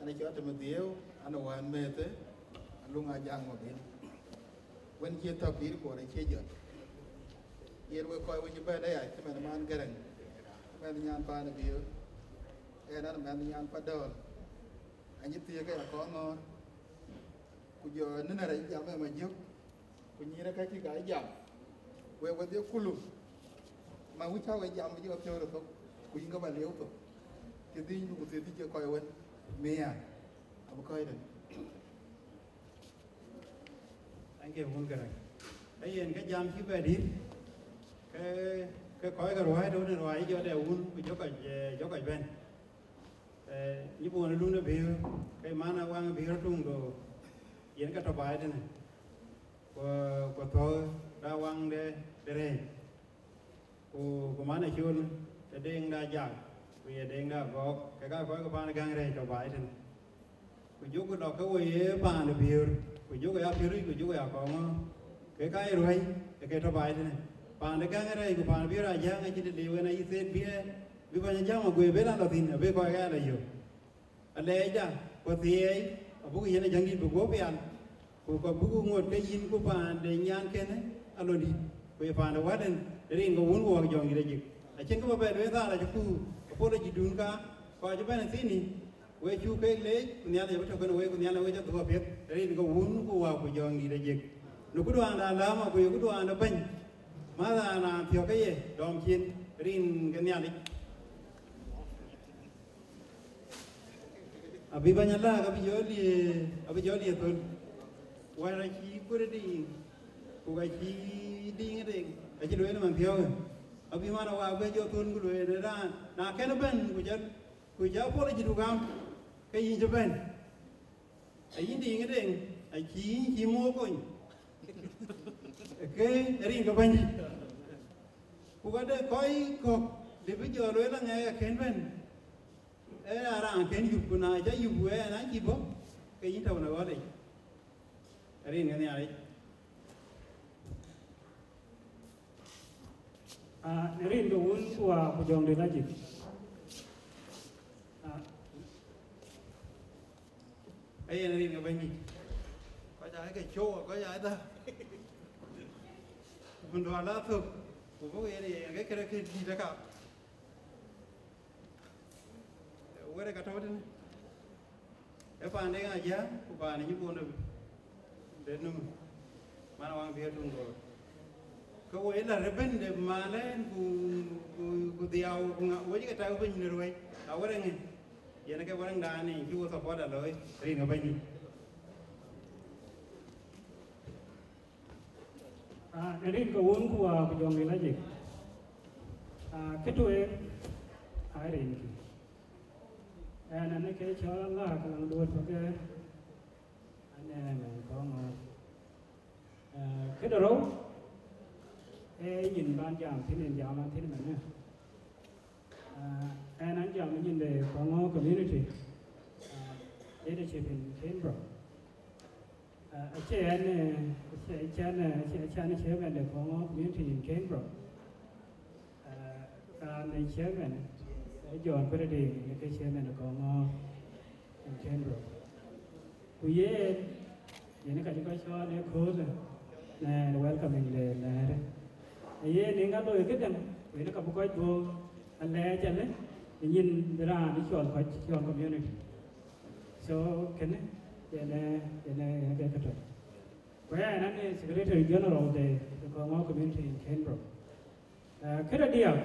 An, ë cɔl Tëmë Dhiëëu, an, ë wään meth, an, luŋ Ajaŋ Mabil. Wën cï thɔ̈k pïïr kuɔɔr acie jɔt. Yen wek kɔc wën cï bɛ̈n aya, cï mɛn man Gäräŋ, mɛn nyan paan ë Biöör, ɣɛn an, mɛn nyan pa Dɔ̈ɔ̈r. An cï thiëëk aya kɔn ŋɔ̈ɔ̈r. Ku jɔ nïn arɛc jam ë Majök. Ku nyïïr ë ka cï ka jam, wek wedhie kulu, ma wïc cä we jam jɔ piɔ̈ɔ̈r ë thok, ku yïn ke ba lieu thok, cï dhïnydu ku thiërdhïc ke kɔc wën mia, abï kɔc tën. Thank you, wun Gäräŋ. Ee yen ke jam cï bɛ dït, ke, ke kɔc ke ruääi tɔ̈u në ruääi jɔt ë wun, ku jɔ kɔc, eh, jɔ kɔc bɛ̈n. Eh, nyi buɔn ë lun ë Biöör, ke man Awaŋ ë Biöör tuŋ do, yen ke tɔ̈ baai tënë. Ku, ku thɔ̈u da waŋ de, de rɛɛc. Ku, ku man ë col ë Deŋda Jak, ku ye Deŋda Gɔɔk, ke ka kɔc ke paan Gäŋ rɛɛc tɔ̈ baai tënë. Ku Ku jɔku lɔ ke wo ye paan ë Biöör, ku jɔku ya piööc, ku jɔku ya kɔŋ ŋɔ̈ɔ̈r, ke ka ye ruäi, ke ke tɔ baai tënë. Paan de Gäŋ ë rɛɛc, ku paan ë Biöör aa jäŋ, acïn të le wën ayï thet bï ë, bï bäny Ajäŋ Maguëi bï la lɔ thïn, abï kɔc ɣɛɛr la yök. Alɛɛcda, ku thiɛɛi, abuk yen Ajäŋdït bï guɔ̈p pial, ku ka buk ŋot ke yïn ku paan de nyan kënë alɔndït, ku ye paan de wälden, rin ke wun ku wak jɔŋdït ajik. Acïn kë bä bɛ lueel thaar acï kuur, apology dun ka, kɔc ëbɛ̈n ë thïn, we cuk keek leec, ku Nhialic abï tök kenë wek, ku Nhialic wek adhuɔ̈k apiɛth, rin ke wun ku wak ku jɔŋdït ajik. Në kuduaanda alääma ku ye kuduaanda bɛ̈ny, mäthda naan thiɔ̈k ke ye dɔm cin, rin ke Nhialic. Abï bäny alääk, abï jɔ liëë, abï jɔ liëë thöl. Wɛ̈t acï kuër diŋ, ku ka cï diŋ deŋ, acï lueel man thiɔ̈kë. Abï man awaak bɛ jɔ thöl ku lueel ë raan, na kɛn bɛ̈n, ku jɔ, ku jɔ apology du gam, ke yïn cï bɛ̈n. Ayïn diŋ deŋ, acï yïn cï mook kony. Ke rin ke bänydït. Ku ka de kɔc kɔ̈k de bï jɔ lueel aŋɛk akën bɛ̈n. Ee raan kën yup, ku na ca yup wɛɛn acï bɔ̈, ke yïn tɔ̈u në ɣɔ̈lic. Rin ke Nhialic. Ah, në rin ke wun ku wa ku jɔŋdït ajik. Ah. Ee yen rin ke bänydït. Kɔc aa ke cöu, kɔc aa dhä. Mun duɔ̈ɔ̈r la thök, ku bɔ̈ yen yen ke kërë ke dït aka. Wërë ka tɔ̈u tënë. Ee paan de Ajäŋ, ku paan ë nyï bun de num, man waŋ bï atuŋ gɔ̈ɔ̈r. Ke wo ye la rëbën de malɛn ku, ku, ku dhiau, ku ŋa, wo cï ke tak piny në ruëc, a wërë ŋë? Yen ke wërëŋdan ë cï wo support a looi, rin ë bɛ̈ny. Ah, në rin ke wun ku wa ku jɔŋdït ajik. Ah, kë tueŋ, aa rin kï. Ɛn, ɛn ke cɔl Allah ke laŋ duɔ̈t bä ke, ɛn, ɛn, ɛn, kɔŋ ŋɔ̈ɔ̈r. Ah, kë de rou, ee nyin ban jam thïn, en jam an thïn mɛnë. Ah, ɛn an jam nyin de Kɔŋɔ̈ɔ̈r community, ah, leadership in Canberra. Ah, acie ɛn, eh, acie, acie ɛn, eh, acie, acie ɛn chairman de Kɔŋɔ̈ɔ̈r community in Canberra. Ah, raan de chairman, eh, John Kureding, ne ke chairman de Kɔŋɔ̈ɔ̈r in Canberra. Ku yen, yen ka cï kɔc cɔɔl ë köölë, në welcoming de lɛ̈ɛ̈rë. Ë yen ë ŋa loi këdäŋ, ku yen ka bï kɔc duɔ̈ɔ̈r alɛɛc alë, ë nyin raan ë cɔl kɔc, cɔl community. So, kënë, yen ë, yen ë, yen ë ke këtök. Ku ɣɛn, an ë Secretary General de, de Kɔŋɔ̈ɔ̈r community in Canberra. Ah, këde diäk,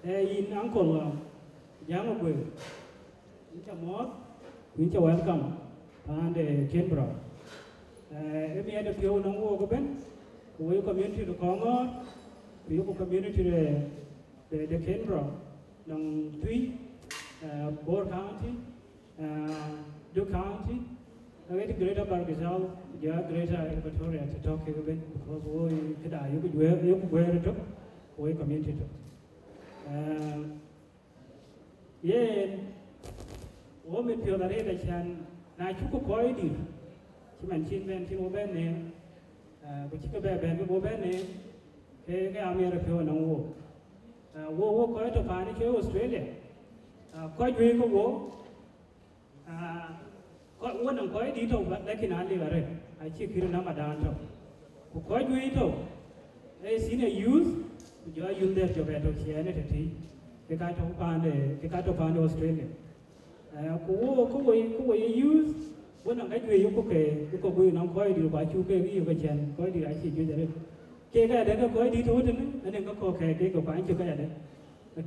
ee yïn uncle, ah, Ajäŋ Maguëi, yïn ca mɔ̈ɔ̈th, ku yïn ca welcome paan de Canberra. Eh, ë miɛt de piɔ̈u nɔŋ wook ëbɛ̈n, ku wek community de Kɔŋɔ̈ɔ̈r, ku yeku community de, de, de Canberra, nɔŋ Twic, eh, Bor County, ah, Duk County, aɣet Greater Bahr el Ghazal, ku jɔ Greater Equatoria të tɔ̈ kek ëbɛ̈n, because wo ye këda yeku guëër, yeku guëër ëtök, ku wo ye community tök. Ah, yen, wo mit piɔ̈ɔ̈th arëët acän, na cuk kɔc dït, cï man cïn bɛ̈n, cïn wo bɛ̈n neem, ah, ku cï ke bɛ bɛ̈n ke wo bɛ̈n neem, ke, ke amiɛt piɔ̈u nɔŋ wo. Ah, wo, wo kɔc tɔ̈ paan cï Australia, ah, kɔc juëc ke wo, ah, kɔc, wo nɔŋ kɔc dït tɔ̈, ba, lakin alik arëët, acï kïr namba dan tɔ̈. Ku kɔc juëc tɔ̈, ee senior youth, ku jɔ youth dhɛ̈r jɔ bɛ tɔ̈ ciɛɛnë tëtï, ke ka tɔ̈ paan de, ke ka tɔ̈ paan de Australia. Eh, ku wo, ku wo, ku wo ye youth, wo nɔŋ ka juëc yök ke, yök ke guëër nɔŋ kɔc dït, ku acuk ke yök ke cän, kɔc dït acï juëc arëët. Kek ayadɛ̈ ke kɔc dït tɔ̈ tënë, anɔŋ ke kɔ̈k kɛ̈ɛ̈k kek ke kuany cök ayadɛ̈.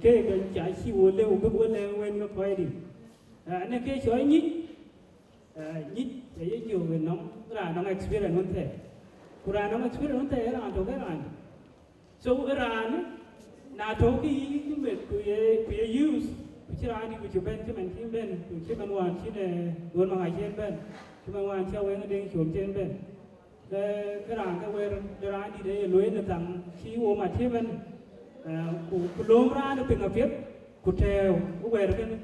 Kek ke ca cï wo lëu, bïk wo lɛ̈k wën ke kɔc dït. Eh, anɔŋ ke cɔl nyic, eh, nyic, aye jɔ wën nɔm, raan nɔŋ experience wën thɛɛr. Ku raan nɔŋ experience wën thɛɛr, raan tök ë raan dït. So, ë raan, na tɔ̈u ke yï, yï met, ku ye, ku ye youth, ku cï raan dït ku cï bɛ̈n, cï man cï bɛ̈n, ku cï man wään cïn, eh, duɔ̈n maŋ acïn bɛ̈n, cï man wään cï Awëŋ Deŋ Cuɔl cïn bɛ̈n. Ke, ke raan ke wɛ̈ɛ̈r de raan dït ë ye lueel në thaŋ cï wo mat cï bɛ̈n, eh, ku, ku lööm raan ë piŋ apiɛth, ku tɛ̈ɛ̈u ë wɛ̈ɛ̈r kënë.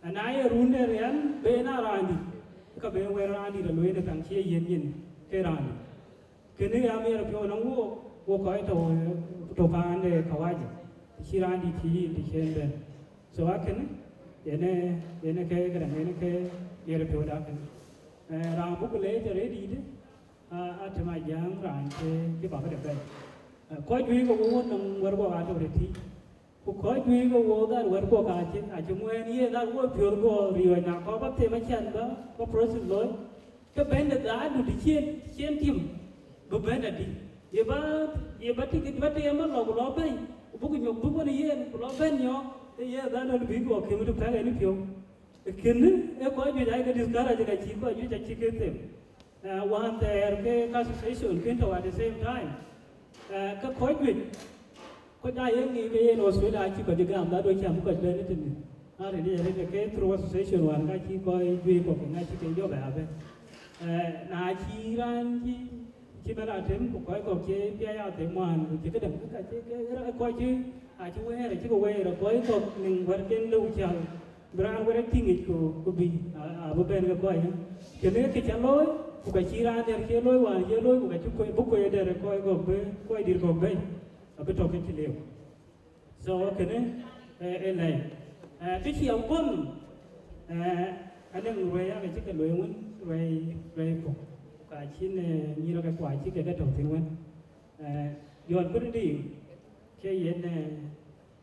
Ana ye run de riɛl, ben a raandït, ka ben wɛ̈t raandït, alueel ë käŋ cï ye yiën nyin ke raandït. Kënë ya miɛt piɔ̈u nɔŋ wook, wo kɔc tɔ̈, tɔ̈ paan de kawaja, të cï raandït cï yïn të cï en bɛ̈n. So akënë, yen ë, yen ë ke këdäŋ, yen ë ke miɛt piɔ̈u da kënë. Eh, raan buk leec arëëtdït, a, a tëm a jäŋ raan cï, cï bäk de bɛ̈n. Eh, kɔc juëc ke wo nɔŋ wɛ̈t guɔ atɔ̈ rëtï. Ku kɔc juëc ke wo dhal wɛ̈t guɔ ka cï, acï ŋuɛ̈ɛ̈n yen dhal wo piɔ̈ɔ̈th guɔ riɔ̈ɔ̈c na kɔ̈k ba them acän ba, ba process looi. Ke bɛ̈n de dhaadu të cien, cien tim, bï bɛ̈n adï. Ye ba, ye ba tik, ba tem ba lɔ ku lɔ bɛ̈ny, ku buk nyop buk wën yen, ku lɔ bɛ̈n nyɔɔk, ke ye dhaadu bï guɔ këm të pɛ̈k en piɔ̈u. Kënë, ee kɔc juëc aye ke discourage ka cï kɔc juëc acï ke them. Eh, wään thɛɛr ke association kën tɔ̈ at the same time. Eh, ke kɔc juëc, kɔc aa ye ŋic ke yen Australia acï kɔc gam, that do cam kɔc bɛ̈n tënë. Na rin ye rin ke through association wään ka cï kɔc juëc kɔ̈k ŋa cï ke jɔ bɛ abɛ̈n. Eh, na cï raan cï, cï bɛ̈n atem ku kɔc kɔ̈k cï piac a them wään ku cï këdäŋ, ka cï ke, ke kɔc cï, acï wëër, acï ke wëër, kɔc kɔ̈k nïŋ wärken lëu cäl. Bï raan wën e tïŋ yic ku, ku bï, a, a bï bɛ̈n ke kɔc, ë. Kënë kë ca looi, ku ka cï raan dɛ̈t cie looi, wään cie looi, ku ka cï kuec, bï kuec dɛ̈t ë kɔc kɔ̈k bï, kɔc dït kɔ̈k bɛ̈ny, abï tɔ̈ ke cï liu. So, kënë, eh, ë lɛ̈i. Eh, kë cï a guɔ̈n, eh, anëŋ ruɛ̈i ake cï ke luɔi wën, ruɛ̈i, ruɛ̈i puk. Ka cïn, eh, nyïïr ke kua cï ke ke tɔ̈ thïn wën. Eh, jɔl bï rëëc, ke yen, eh,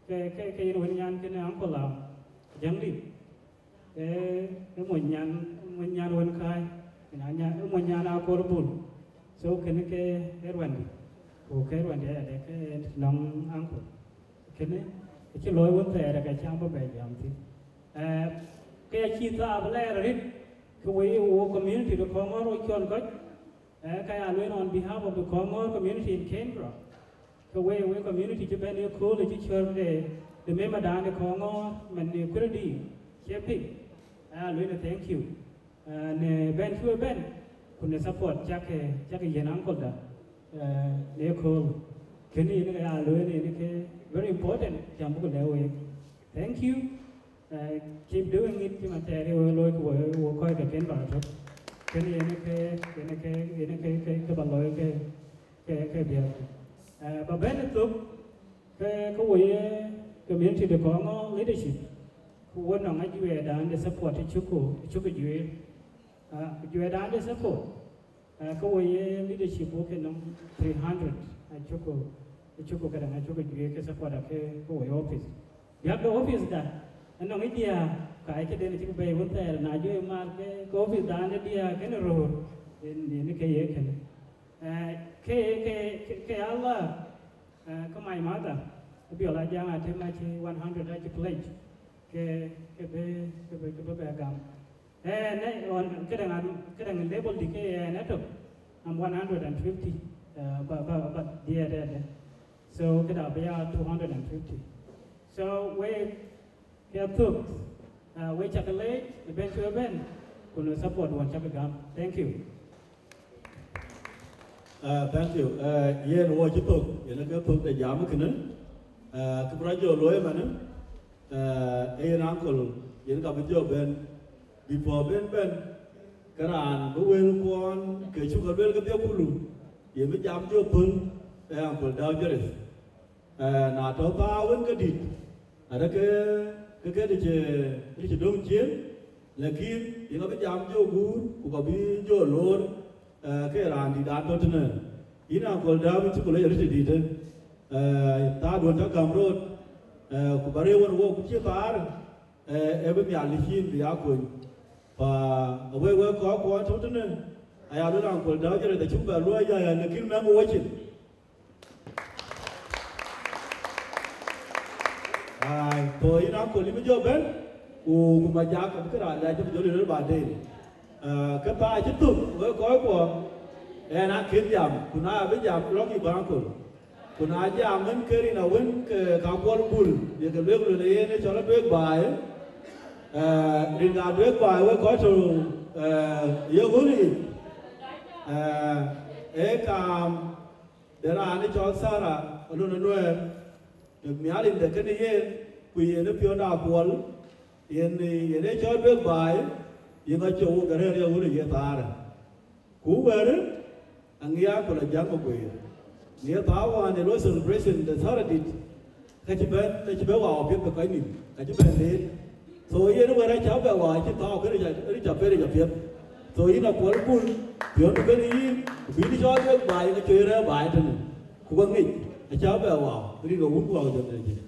Ke, ke, ke yen wën nyan kënë uncle, a, Jaŋdït. Ee, ee mony nyan, mony nyan wën kääc, nyan, nyan, ee mony nyan Akol Bul. So kënë ke ee ruandï. Ku ke ruandï adë ke nɔŋ uncle. Kënë, acï looi wën thɛɛr ka cam bï bɛ jam thïn. Ee, ke acï thaap lɛɛr arëët, ke wëi wo community de Kɔŋɔ̈ɔ̈r wo cɔl kɔc. Ee, ka ya lueel on behalf of the Kɔŋɔ̈ɔ̈r community in Canberra. Ke we, we community cï bɛ̈n ye kööl cï cɔ̈r de, de member dan de Kɔŋɔ̈ɔ̈r, man de Kuredï, cie piŋ. Aya lueel thank you. Eh, në bɛ̈n cï we bɛ̈n, ku në support cak, cak yiën uncle da, eh, në kööl. Kënë yen ke ya lueel yen ke very important, jam buk lɛ̈k week. Thank you. Eh, keep doing it, cï man thɛɛr ye we looi ku we, we kɔc ke ken ba tök. Kënë yen ke, yen ke, yen ke, ke, ke ba looi ke, ke, ke biäk. Eh, ba bɛ̈n thök ke, ke wo ye community de Kɔŋɔ̈ɔ̈r leadership. Ku wo nɔŋ ajuɛɛrdan de support cuk, cuk juëër. Ah, ajuɛɛrdan de support. Eh, ke wo ye leadership wo ke nɔŋ three hundred, acuk, acuk këdäŋ, acuk juëër ke support ake ke wo ye office. Biäk de office da, anɔŋ ë diäär, ka ë këden cïk bɛ̈i wën thɛɛr, na jɔ ë mar ke, ke office dan ë diäär kënë röör, yen, yen ke ye kënë. Eh, ke, ke, ke, ke Allah, eh, ke my mother, Abiɔl Ajaŋ Atem acï one hundred acï pledge, ke, ke bï, ke bï, ke bï bɛ gam. Eh, ne, on, këdäŋ an, këdäŋ level dï ke, eh, ne tök, am one hundred and fifty, eh, ba, ba, ba, diɛɛr, diɛɛr, diɛɛr. So, këda bï ya two hundred and fifty. So, we, ke thök, eh, we cak leec, ë bɛ̈n cï we bɛ̈n, ku në support wën cak gam. Thank you. Ah, thank you. Eh, yen wo cï thök, yen ke thök de jam kënë. Eh, kë bï rɔt jɔ looi ëmënë, eh, ee yen uncle, yen ka bï jɔ bɛ̈n. Before bɛ̈n bɛ̈n, ke raan bï wël kuɔɔn ke cuk lueel kedhie kulu, yen bï jam jɔ pöl, ee uncle Dau Jerith. Eh, na tɔ̈ thaa wën ke dït, arëke, ke ke dï cï, dï cï döŋ ciëën, lakin yen abï jam jɔ guur, ku ka bï jɔ loor, eh, ke raan dït atɔ̈ tënë. Yïn uncle Dau, yïn cï ku lec arëët dït, eh, thaa duɔ̈n cä gäm rot, eh, ku ba rëër wën wok ku cï thaar, eh, ee bï Nhialic yïn bï ya kony. Pa wek, wek kɔc kuɔɔn tɔ̈ tënë, aya lueel uncle Dau Jerith acuk bɛ luɔi ya, ya, lakin mɛ̈ŋ wocin. Ai, tho yïn uncle yïn bï jɔ bɛ̈n, ku, ku ma jak abï kërac lɛc jɔ lël baden. Eh, ke thaa cï thök, wek kɔc kuɔ, ɛn akën jam, ku na bï jam, lɔ̈k yï bä uncle. Ku na jam ën ke rin awën ke ka Kuɔl Bul, ye ke luek lueel yen ë cɔl Aduek Baai, eh, rin ka Aduek Baai wek kɔc tɔ̈, eh, ye ɣöl yic, eh, ee kaam de raan ë cɔl Thara Alon Anuɛɛr, në mial rin de kënë yen, ku yen ë piɔ̈nda Kuɔl, Yen, yen ee cɔl duek baai, yen ka cɔk wok arëër ya wun ë ye thaarë. Ku wɛ̈ɛ̈rë, aŋiɛc ku la jam ë guëër. Në ye thaar wään ë luɔi celebration de thaar adït, ka cï bɛ̈n, ka cï bɛ̈n wau apiɛth bï kɔc nïm, ka cï bɛ̈n leer. So yen wɛ̈ɛ̈r acä bɛ wau acï thaar kënë ca, kënë ca piɛth, ca piɛth. So yïn Akuɔl Bul, piɔ̈ndu kënë yïn, ku bï yïn cɔl duek baai, ka cɔk rɛ̈ɛ̈r baai tënë. Ku ka ŋic, acä bɛ wau, rin ke wun ku wau jɔt tënë.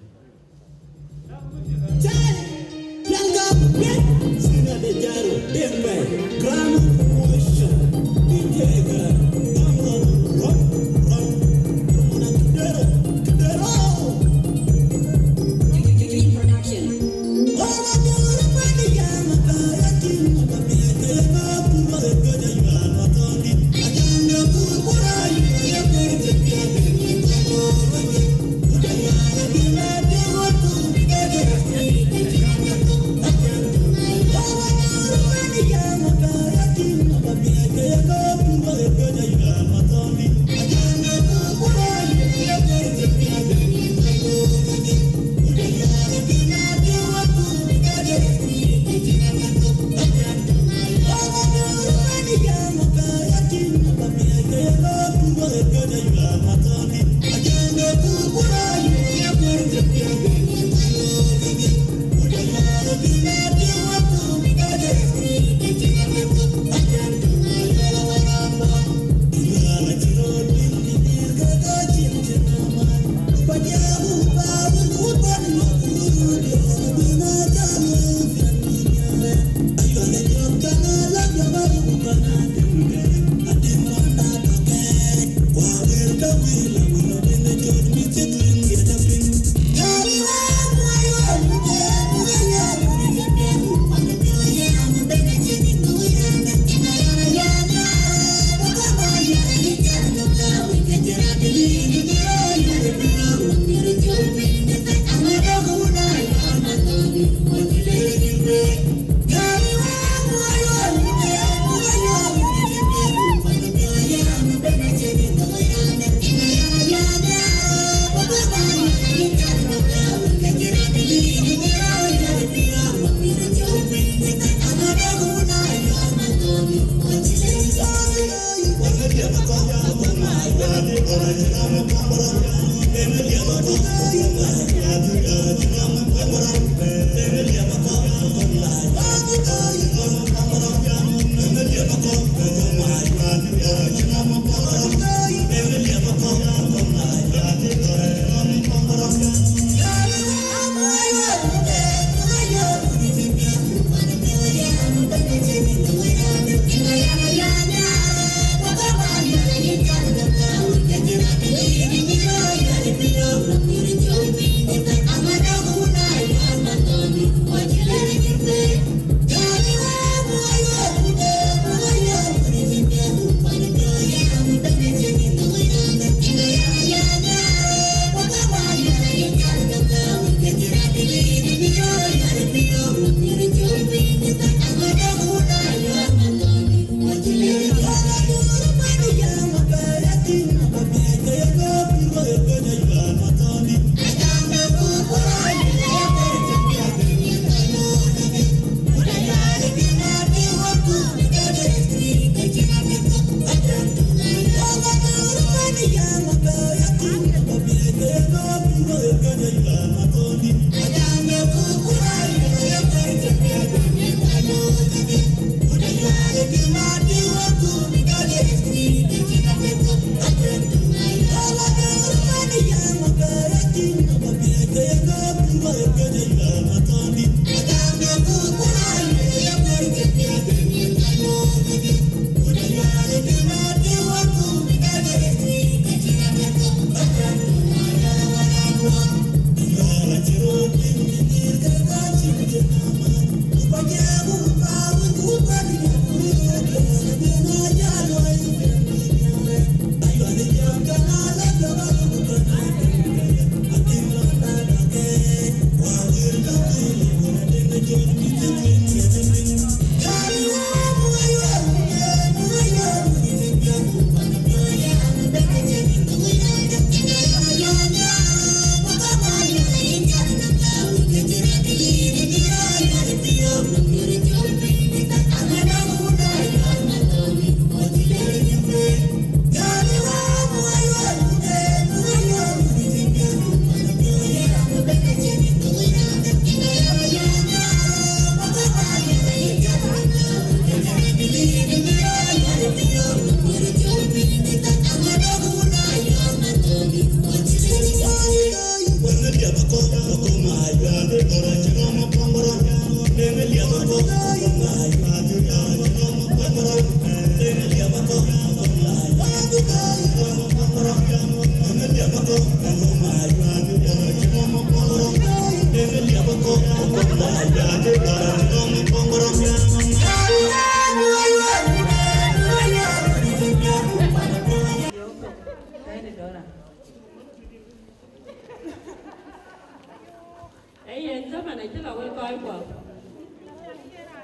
Ee yen, zaman acï lɔ wek kɔckuɔ.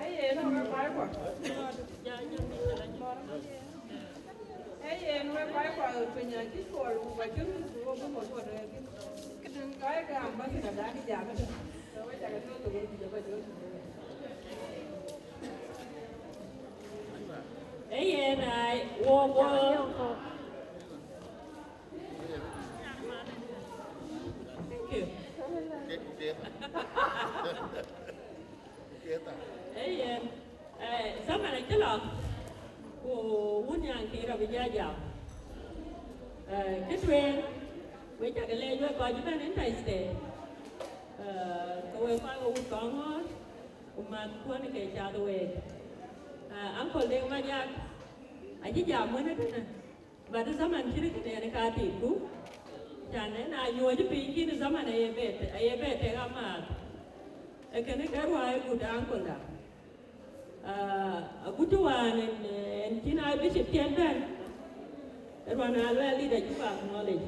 Ee yen, wek kɔckuɔ. Ee yen, wek kɔckuɔ, piny acï cuɔl, ku ka cï run, ku wok bï mɔ̈u tuɔt rɛɛr thïn. Kɔc ke ambassador dan ë jam ëtën. So, wek cakë tɔ̈ thok, wek cakë tɔ̈ thok. Ee yen, ai, wok, wok. Thank you. Ee yen, eh, zaman acï lɔ, ku wun nyan kï rɔt bï jɔ jam. Eh, kë tueŋ, wek cakë leec wek kɔc bɛ̈n Interstate. Eh, ke wek kɔc ke wut Kɔŋɔ̈ɔ̈r, ku mäthkuɔn ke cath week. Eh, Uncle Deng Majak, acï jam wën ëtënë. But zaman cït kënë en ka tïtku, can en a nyuɔ̈c piny kïn zaman aye bet, aye bet tek amääth. Ee kënë ke ruääi gut uncle da. Ah, agut të wään en, en cïn Archbishop cï en bɛ̈n, ruän a luɛɛl dït acuk acknowledge.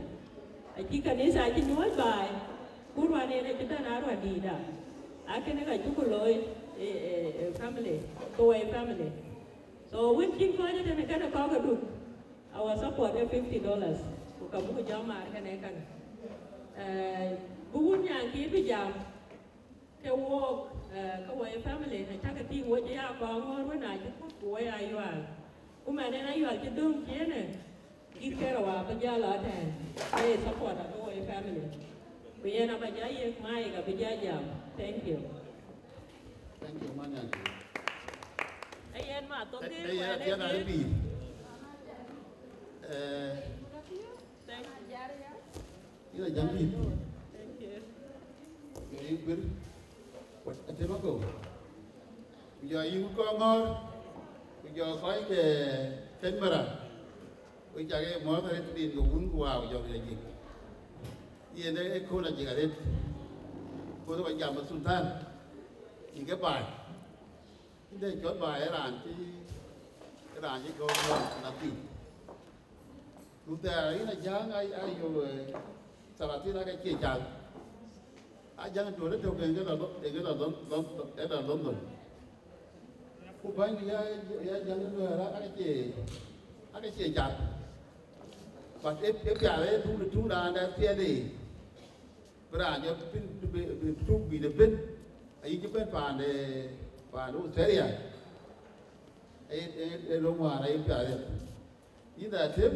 Acï kanitha acï nyuɔ̈c baai, ku ruän en acï bɛ̈n a ruän dïïtda. Akënë ka cuk looi, eh, eh, eh, family, Kawai family. So wën cïn kɔc ëtënë kënë kɔ̈k aduk, our support ee fifty dollars, ku ka buk jɔ maar kënë kënë. Eh, bï wun nyan kï bï jam, ke wok, eh, Kawai family, na cakë tïŋ wok ya Kɔŋɔ̈ɔ̈r wën acï kuc ku wok Ayual. Ku man en Ayual cï döŋ cienë, dït ke rɔt wa bï jɔ lɔ tɛ̈ɛ̈n, ee support a Kawai family. Ku yen aba jɔ yiëk mic abï jɔ jam. Thank you. Thank you, man. Ee yen ma thok dït, ee yen wɛn atiɛn ee dït. Eh, thank you. Yïn a jam dït. Thank you. Yïn a yïn guir. Atem ago. Ku jɔ yïn Kɔŋɔ̈ɔ̈r. Ku jɔ kɔc ke Canberra. Wek cak ee mɔ̈ɔ̈th arëët din ke wun ku waau jɔk ya jik. Yen ee kööl ajik arëët. Kööl ba jam ë Sultan. Yïn ke baai. Inde cɔl baai ë raan cï, ë raan cï gɔ̈ɔ̈r na thïn. Ku thɛɛr yïn a jäŋ a, a yök, eh, thalathïn ake cie cath. A jäŋ tuɔ̈l ë tök en ke lɔ, en ke lɔ Lon-, Lon-, en lɔ London. Ku bäny ya, ya jäŋ ë duɛ̈ɛ̈r ake cie, ake cie cath. But ë, ë piath ë tum, ë tum raan dɛ piɛth ë. Bï raan jɔ piny, bï, bï tuk bï de bën. Ayï cï bën paande, paande Australia. Ë, ë, ë lom wään ayï piath ë. Yïn dɛ tem,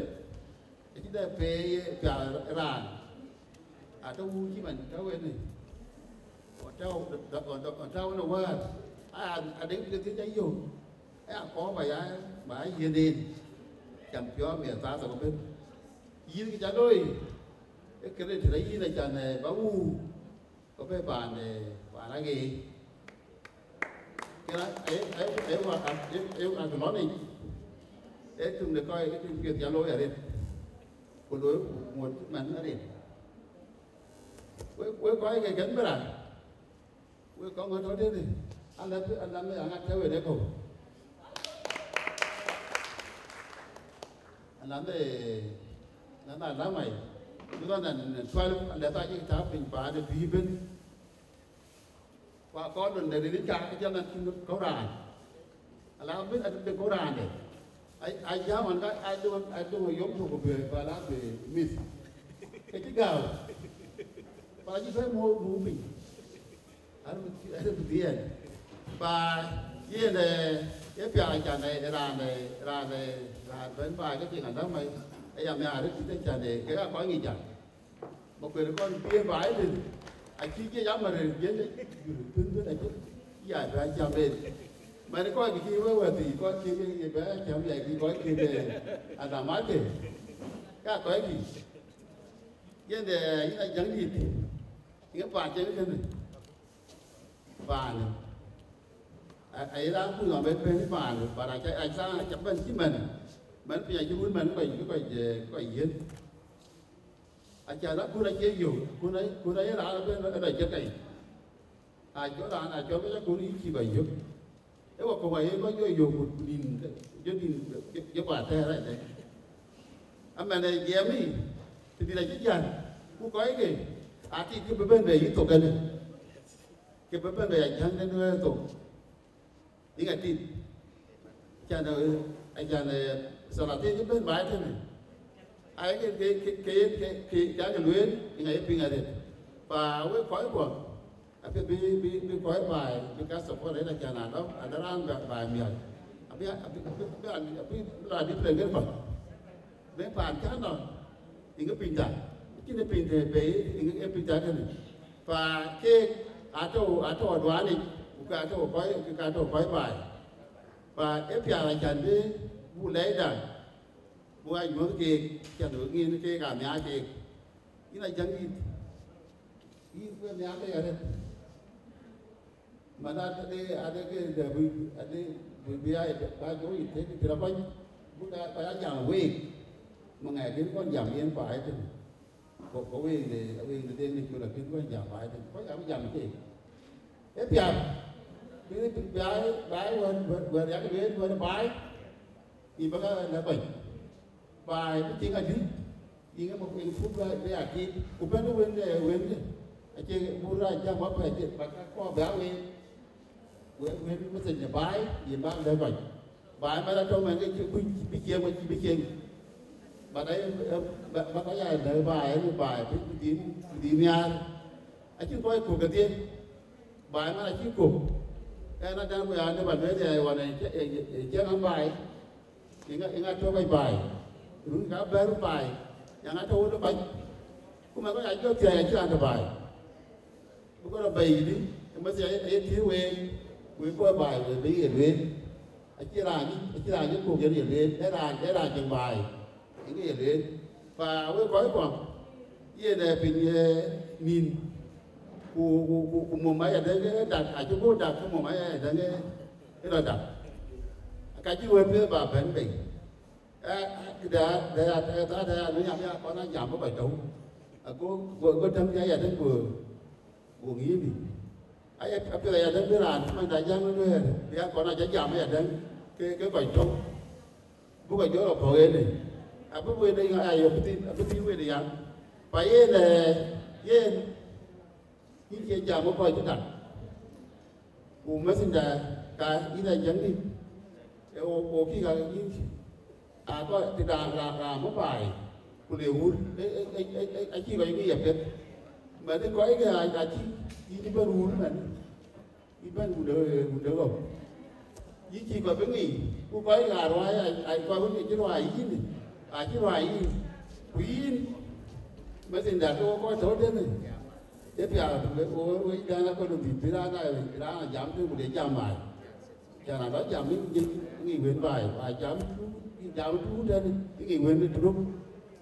acï dɛ peei piath raan. Atɔ̈ wun cï man tɔ̈ wënë. Ɣɔn tɔ̈, ɣɔn tɔ̈, ɣɔn tɔ̈ wënë wäär. Aa, adek piɛth cï ca yök. Aya kɔɔr ba ya, ba ya yiëth en. Cam piɔ̈ɔ̈th miɛt thaa thok ëbën. Yïn kë ca looi, ee kënë tëde yïn acan, eh, ba wuu. Ku bï paan, eh, paan aɣeec. Kën a, eh, eh, eh, wa, eh, eh, acknowledge. Ee tim de kɔc, ee tim piɛth ca looi arëët. Ku looi ku ŋot man arëët. Wek, wek kɔc ke Canberra. Wek kɔc ŋot tɔ̈ tëde. Alat, alat me aŋat tɛ̈ wek de kɔ̈u. Alat me, alat me alamai. Two thousand twelve, alat acï tääu piny paan ë bï bën. Ku akɔɔr lon de rin ca jam an cïn kɔ̈u raan. Ala bï adï de kɔ̈u raan de. Ai, ai jam an ka, ai döŋ, ai döŋ yom tök bï, ba la bï mïth. Ke cï gääu. Ba cï bɛ̈n mɔ̈u du piny. An bï, an bï dhiɛl. Ba yen, eh, ye piath can, eh, raan, eh, raan, eh, raan bɛ̈n ba ke piŋ aläm ai. Aya nhiaar ë tït can, eh, ke ka kɔc ŋic jam. Makuën kɔn bï ë baai thïn, acï jiëc amär jiëc thïn thïn acï ya bɛ cam en. Man kɔc kï cï wek wɛ̈t thii, kɔc kï ke bɛ cam ya kï kɔc kï ke adhamakë, ka kɔc kï. Yen de yïn a jäŋ dït, yen paan cïn kënë. Paanë. Aye raan kuc nɔm bɛ̈n bɛ̈n paan, but aca, aca, aca bɛ̈n cï mɛn. Mɛn piny acï wun mɛn kɔc, kɔc, eh, kɔc yiëth. Aca raan kun acie yök, kun a, kun aye raan bɛ̈n ë lɔ jël kɛc. Acɔl raan, acɔl kɔc akun yï cï kɔc yök. Ë wɔ kɔ̈k aye kɔc jɔ yök ku nïn, jɔ nïn, jɔ, jɔ ba thɛɛr rɛɛc dɛ. Amɛn ë jiɛɛm yic, të dït acï jäl, ku kɔc ke, atik kë bï bɛ̈n bɛ yï thok kënë. Kë bï bɛ̈n bɛ ya jäŋ në duëër thok. Ŋa tit, acan, acan, eh, salatin cï bɛ̈n baai tënë. Ai ke, ke, ke, ke, ke, ke, ke lueel, ŋa ye piŋ arëët. Pa wek kɔc kuɔ, apiɛth bï, bï, bï kɔc baai, bï ka support arëët acan alɔ, ada raan ba, baai mial. Abï, abï, abï, abï, abï la different kën kɔc. Bï paan cä nɔn, ŋa pinyda, cïn ë piny të bei, ŋa ë pinyda kënë. Pa keek atɔ̈, atɔ̈ aduaanic, ku ka tɔ̈ kɔc, ku ka tɔ̈ kɔc baai. Pa ë piath acan bï buk lɛcda, buk a nyuɔ̈th keek, acan bï ŋiɛn keek amiaar keek. Yïn a jäŋ yïth, yïn kuën nhial ke arëët. Man ade, ade ke de bï, ade bï, bï a ba jɔ yïth tek tït abɔny, buk a, ba ya jam week, më ŋɛk kën kɔn jam yen pa ë tënë. Ku, ku wëëŋde, wëëŋde deŋ në col akën kɔc jam baai tënë, kɔc abï jam keek. Ë piath, bï, bï, baai, baai wën, wën, wën yak lueel wën baai, yïn bä ka lɛ̈k kɔc. Baai bï tiŋ adï, yïn ë mɔk en puk bï, bï a tiit, ku bɛ̈n wënde, wënde. Acie mur rac jam wapɛ̈c, bä ka kɔɔr bï a wëëŋ. Wek, wek message në baai, yïn bä lɛ̈k kɔc. Baai man atɔ̈ man ke cï kuc bï cieŋ, wek cï bï cieŋ. But ai, ba, ba kɔc aa lɛ̈k baai, ɛn baai, bï, bï dhil, bï dhil nhiaar. Acïn kɔc kök kedhie. Baai man acï kök. Ɛn adan ku ya lëu ba lueel ya ɣɔn ë cieŋ, ë, ë, ë cieŋ an baai. Ëŋa, ëŋa tɔ̈ kɔc baai? Run ka bɛ̈ɛ̈r baai. Yaŋ atɔ̈ wën ë kɔc. Ku man kɔc aa jɔ thiäi acï raan tɔ̈ baai. Bï kɔc rɔt bɛ̈i yïdï, ë Methia aye, aye thiëëc week, wek kɔc baai, wek bï ye lueel. Acï raan, acï raan cï kok yen ye lueel, ee raan, ee raan ceŋ baai, yen ke ye lueel. Pa wek kɔc kɔ̈k, yen ee piny, ee, nïn, ku, ku, ku, ku mom ayadäŋ ke dak, acï bɔ̈ dak ke mom ayadäŋ ke, ke lɔ dak. Ka cï wël piɛth ba bɛ̈n bei. Ë, ë, këda, da ya, da ya, da ya, da ya, nu ya, ya kɔn a jam bï kɔc tɔ̈u. Ago, go, go täŋ ya, ya täŋ go, go ŋiëëni. Aya, apiɛth ya täŋ bï raan, man da jam në luɛɛr, ya kɔn a jɔ jam ya täŋ, ke, ke kɔc tɔ̈u. Bï kɔc jɔ lɔ pɔ̈k en ë. Abï wëëde ya, ya, abï thïn, abï thïn wëëde ya. Pa yen, ë, yen, Yïn cie jam ë kɔc cï dak. Ku messenger ka yïn a jäŋdït. Ee wo, wo kï ka yïn a kɔc të raan, raan, raan bï baai. Ku le wur, e, e, e, e, e, acï kɔc kï ye piɛth. Mɛnh kɔc kë a, acï yïn bɛ̈n wur mɛn. Yïn bɛ̈n wunde, wunde ɣɔ̈k. Yïn cï kɔc bï ŋic, ku kɔc ɣa ruääi, ai, ai, kɔc wën ke cï ruääi yïn, acï ruääi yïn. Ku yïn, messenger ke wo kɔc tɔ̈u tënë, ee piath, wo, wo, wo yïn dan akɔ̈l dït, bï raan a, raan a jam tënë, ku de jam baai. Can a lɔ jam yïn, yïn ŋic wën baai, ba jam tu, jam tu tënë, yïn ŋic wën de Turuk.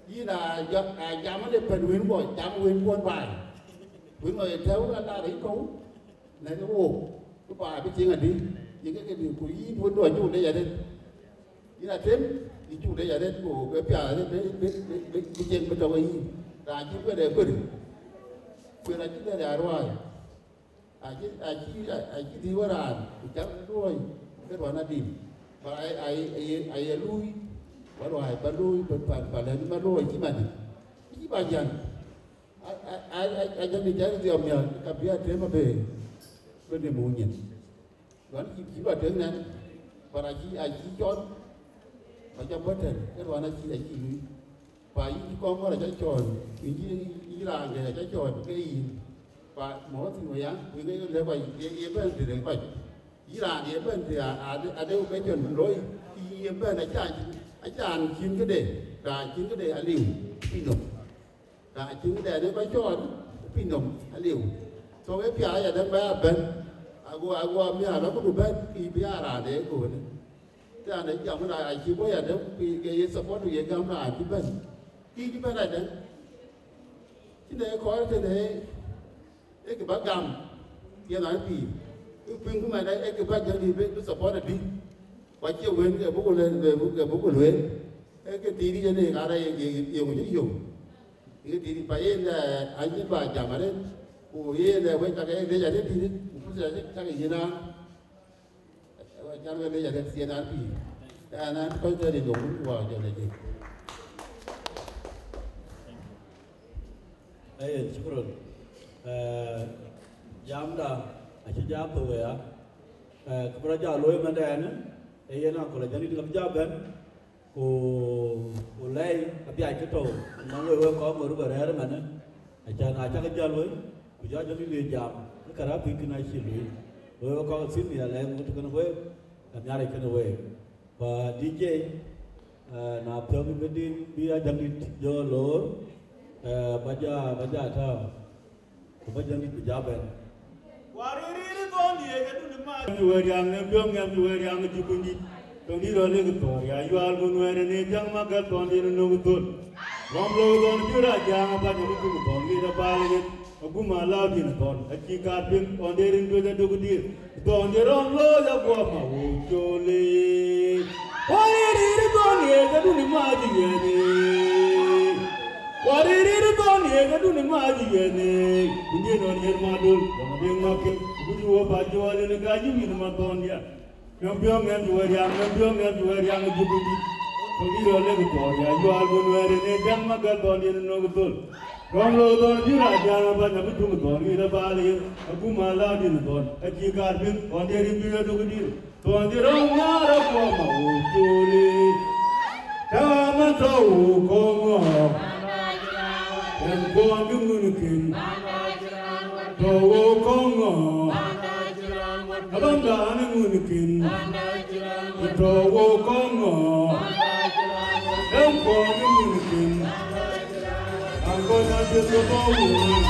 Yïn a jɔ, a jam de pɛ̈n wën bɔ̈, jam wën kuɔn baai. Wën lɔ ye tɛ̈ɛ̈u, ka lar yï kɔ̈u. Nɛ̈kë wook, bï baai bï cieŋ adï, ye ke ke dï, ku yïn wën duɔ̈ cuk dec arëët. Yïn atem, yï cuk dec arëët, ku ke piath arëët bï, bï, bï, bï, bï cieŋ bï tɔ̈u ke yïn. Raan cï kuɛɛr ë kuëër, kuëër acï dɛ̈t ya ruääi. Acï, acï, acï dhil wär raan, ku cak luɔi, ke ruɔ̈n adï. Ba ai, ai, ai, ai, ai luui, ba ruääi, ba luui, ba, ba, ba lɛ̈n, ba luɔi cï man. Cï ba jäl. A, a, a, a, a jam ni jam dhiɔm ya, ka bï a tem abë, bë ni mu nyin. Luan cï, cï ba tem nɛn, ba ra cï, a cï cɔl, ba jam bä tɛ̈n, ke luan a cï, a cï lui. Pa yïn cï kɔŋ ŋɔ̈r a ca cɔl, yïn cï, yïn raan gɛ̈ɛ̈r a ca cɔl, ke yïn. Pa mɔ̈ɔ̈th thïn wë ya, wë ŋic lëk kɔc, ye, ye bɛ̈n tëde kɔc. Yïn raan ye bɛ̈n tëde, a, a, a de, a de occasion looi, yïn ye bɛ̈n a ca, a ca cïn këde, raan cïn këde aliu, piny nɔm. Ka cïn dɛn ë kɔc cɔɔl ë piny nɔm aliu. So, ë piath ayadäŋ bä ya bɛ̈n, ago, ago amiäk lɔ këdu bɛ̈n, kï bï aa raan de ëköölë. Raan de jam la acï bɔ̈ ayadäŋ, ku ke ye support, ku ye gam raan cï bɛ̈n. Kï cï bɛ̈n ayadäŋ. Cïn ee kɔɔr tëde, ee kë bä gam, yen an pïïr. Kë piŋ ku man, ee kë bä jɔl dït bï, bï support adï. Ku acie wën ke buk lueel, ke buk, ke buk lueel. Ee kë tiit yen ee ŋaar ye, ye, ye ŋu cï yök. Ye kë tiit pa yen, eh, an cï ba jam arëët. Ku yen, eh, wek cak ye leec arëët dït, ku puth cak, cak ye yïn an. Wek cak ye leec arëët thieen an pïïr. An, an kɔc tɔ̈ rin ke wun ku wa jɔl ye dït. Ayen, shukran. Eh, jamda, acï ja thou ya. Eh, kë bï rɔt ja looi ëmëndɛn, ee yen aköl Ajäŋdït ka bï ja bɛ̈n, ku, ku lɛi, ka bï ac kë tɔ̈u, nɔŋ wek, wek kɔc ŋot bï rɛ̈ɛ̈r ëmënë. Acan, acä ke jäl wei, ku jɔ Ajäŋdït wek jam, ë kärɛc piny kën acï luui. Wek, wek kɔc senior lɛɛr ŋot kënë wek, ka Nhialic kënë wek. Pa D J, eh, na piɔ̈u bï dït, bï Ajäŋdït jɔ loor, eh, ba ja, ba ja tääu, ku ba Ajäŋdït bï ja bɛ̈n. Waririiri thɔn diëëc adun ë mac. Ŋɛm cï wëër riaŋ, ŋɛm piɔ̈u, ŋɛm cï wëër riaŋ ë cï Kunydiɛ̈. Tɔŋ dït rɔt lek thɔɔr, ya yual gun wɛ̈ɛ̈r ë ne jäŋ ma gɛ̈l thɔn diɛ̈n ë nöök thöl. Rɔm lok thɔn cï rac jaaŋ apac abï tuŋ thɔn ŋic abal yen. Agum alääu diɛ̈n thɔn, acï kaar piŋ, thɔn diɛ̈n rin duëc aduk diɛ̈n. Thɔn diɛ̈n rɔm looi aguɔ ma wok coli. Waririiri thɔn diëëc adun ë mac ë yɛn ë. Waririiri thɔn diëëc adun ë mac ë yɛn ë. Kunydiɛ̈ nɔn yen ma döl, dɔm adek ma kek, ku bï wok pa juɔl yen ë ka yï wïn ma thɔn diɛ̈n. Ŋɛm piɔ̈u, ŋɛm cï wëër riaŋ, ŋɛm piɔ̈u, ŋɛm cï wëër riaŋ ë cï Kunydiɛ̈. Tɔŋ dït rɔt lek thɔɔr, ya yual gun wɛ̈ɛ̈r ë ne jäŋ ma gɛ̈l thɔn diɛ̈n ë nöök thöl. Rɔm lok thɔn cï rac jaaŋ apac abï tuŋ thɔn ŋic abal yen. Agum alääu diɛ̈n thɔn, acï kaar piŋ, thɔn diɛ̈n rin duëc aduk diɛ̈n. Thɔn diɛ̈n rɔm nhiaar aguɔ ma wok coli. Tääu man tɔ̈ wok kɔŋ ŋö? Yen kuɔn dï ŋun kën. Tɔ̈ wok kɔŋ ŋö? Abäŋdan ë ŋun kën, ku tɔ̈ wok kɔŋ ŋö? Yen kuɔn ë ŋun kën, an kɔc an piɛth ke bɔ̈ wun.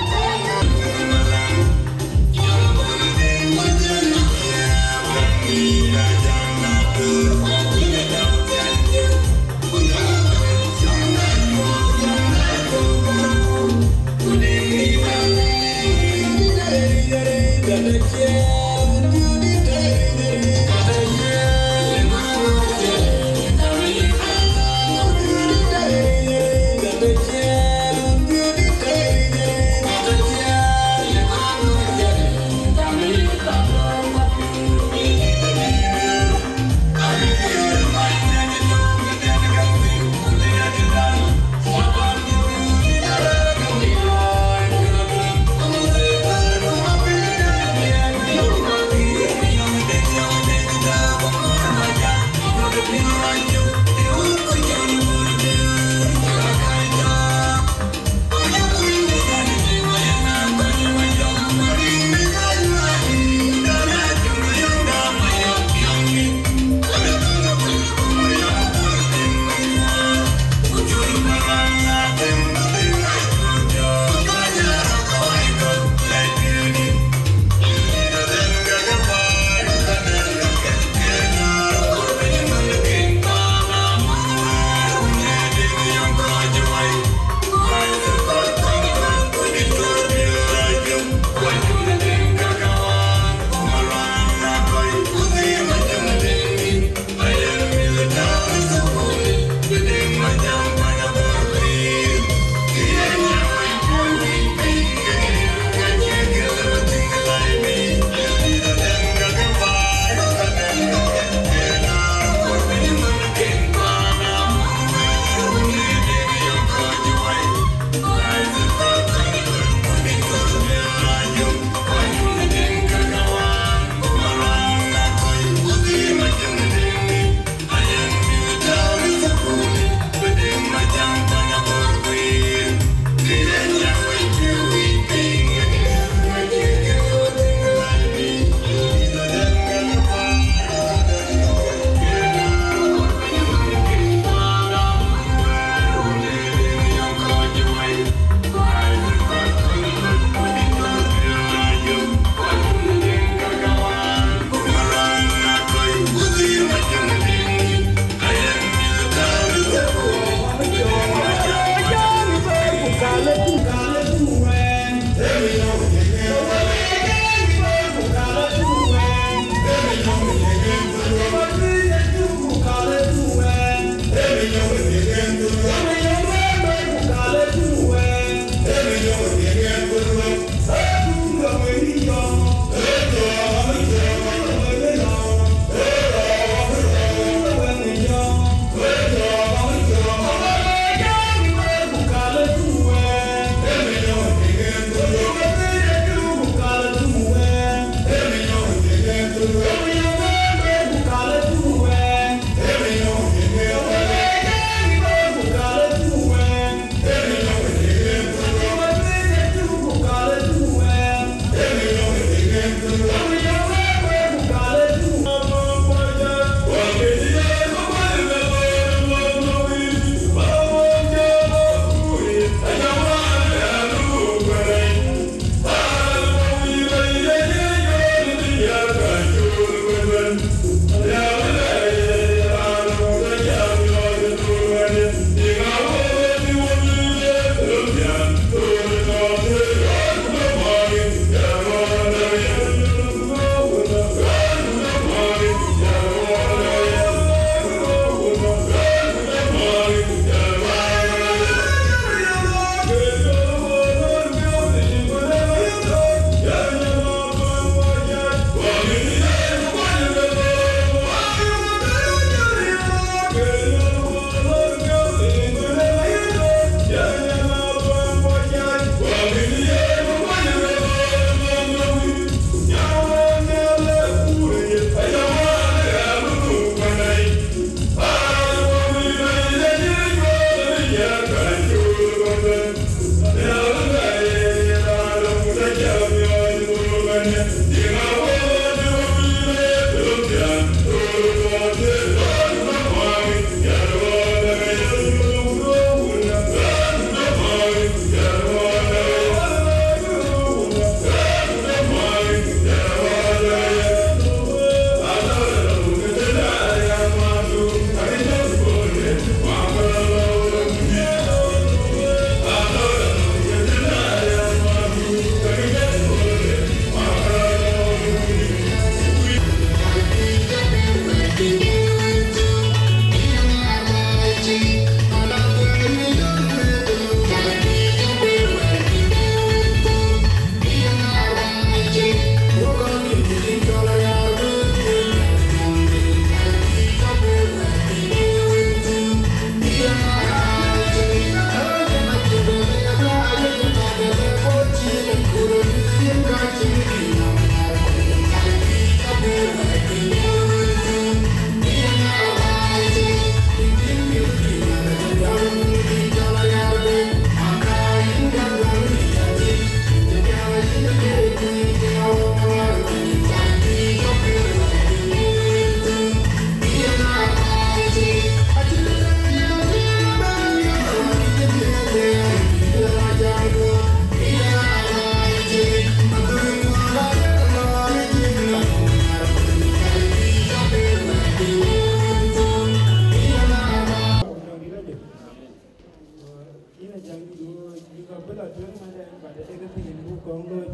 Yïn a jam du, yï ka bï la tueŋ mɛn ɛn, but ade ke thiin buk kɔŋ loc.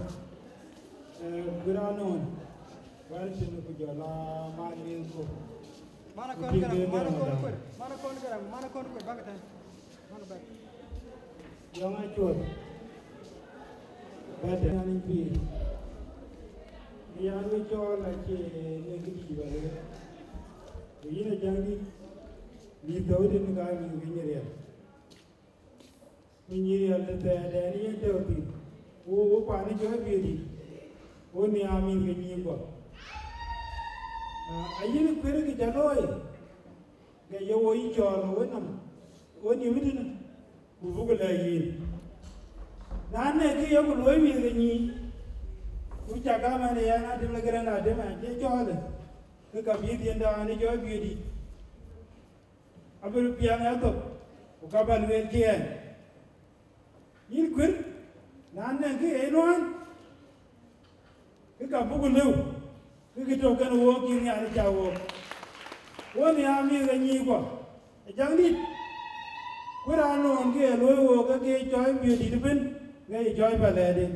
Eh, bï raan nɔn, wɛ̈l cïn ku jɔl a man nin ku. Mana kɔn gɛrɛm, mana kɔn kuer, mana kɔn gɛrɛm, mana kɔn kuer, bak tɛn. Mana bak. Yɔŋ a cuɔt. Bɛ̈t tɛn an pïïr. Yan wïc cɔɔl acie në kë dït ba lueel. Ku yïn a jam dït, mïth tɔ̈u tënë ka mïth ke nyï riɛl. Ku nyï riɛl të thɛɛrdɛn yen tɔ̈u thïn, wo, wo paan ë cɔɔl Biöördït, wo nhiaar mïth ke nyïïn guɔ. Ah, ayïn kuër kë ca looi, ke ye wo yï cɔɔl ë wenɔm, wo nïïm tënë, ku buk lɛ̈k yïn. Na në kë yeku looi mïth ke nyïïn, ku cak gam ɛn ë yɛn Atem le Gɛrɛŋ Atem, acie cɔɔl ë, ke ka bï dhiëndan ë cɔɔl Biöördït. Abï piɛŋ ë thok, ku ka bä lueel ciɛɛn. Yïn kuër, na nɛŋ kë ye nuan, kë ka buk lëu, kë kë tök kɛn wook cï Nhialic cä wook. Wo nhiaar mïth ke nyïïn guɔ, ë jäŋdït, ku raan nɔn kë ye luöi wook ke kë cɔɔc Biöördït ëbën, ke ye cɔɔc bä lɛɛrden.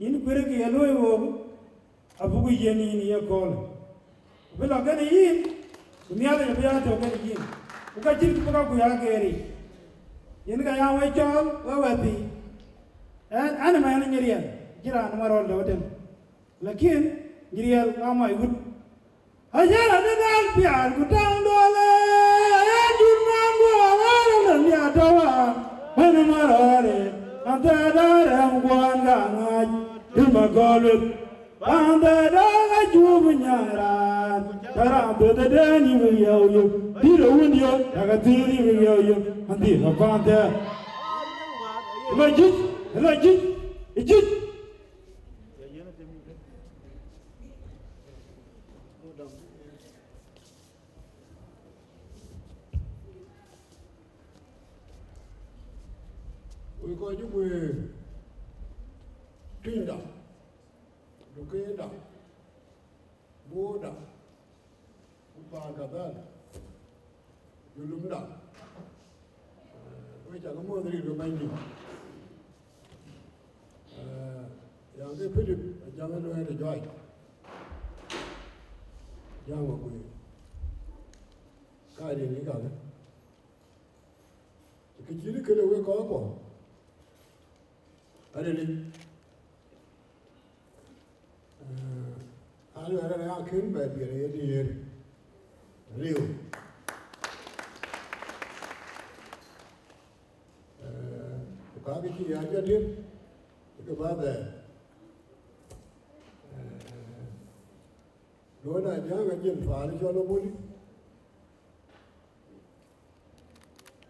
Yïn kuër kë ye luöi wook, abuk yiën yïn ye kööl. Ku bï lɔ kɛn yïn, ku Nhialic abï ya tök kɛn yïn. Ku ka cïn kë bï ka ku ya geer yic. Yen ka ya wek cɔɔl, wek wɛ̈ɛ̈thii. Ɛn, ɛn ëmɛn nyï riɛl, cï raan ëmɛn rɔl dɔ̈u tën. Lakin nyï riɛl ka mac wut. Ajar adï dal pial ku taŋ dole, ajar jur man guɔ, ajar lɔ nia tawa. Mɛn marɔre, an thɛɛr darɛm guan ka ŋac, dï ma gɔl wek. Pan thɛɛr dɔl ka cup nyan raan, ka raan thɛɛr dɛn yï mi yɛu yök. Dï rɔ wun yök, ka ka thïn yï mi yɛu yök. An dhil ma pan thɛɛr. Lɔ jic, lɔ jic, jic. Wek kɔc cï guëër, tunyda, dukeeda, boorda, Paan kadhal, julumda, we cak muɔ̈th rin ke Bɛ̈nydït. Eh, yan ke Pilip, ajam ë luɛɛl ë juac, jam aguiir, ka rin ë gakë. Kë cït kënë wek kɔc kuɔ, arili, eh, aluɛɛl ë akën bɛ diɛɛr ye diëër riu. Eh, ku kakë cï ya jɔ diëër, ke ba bɛ̈ɛ̈r. Eh, duɔ̈n ajäŋ ajël paan cɔl abuli.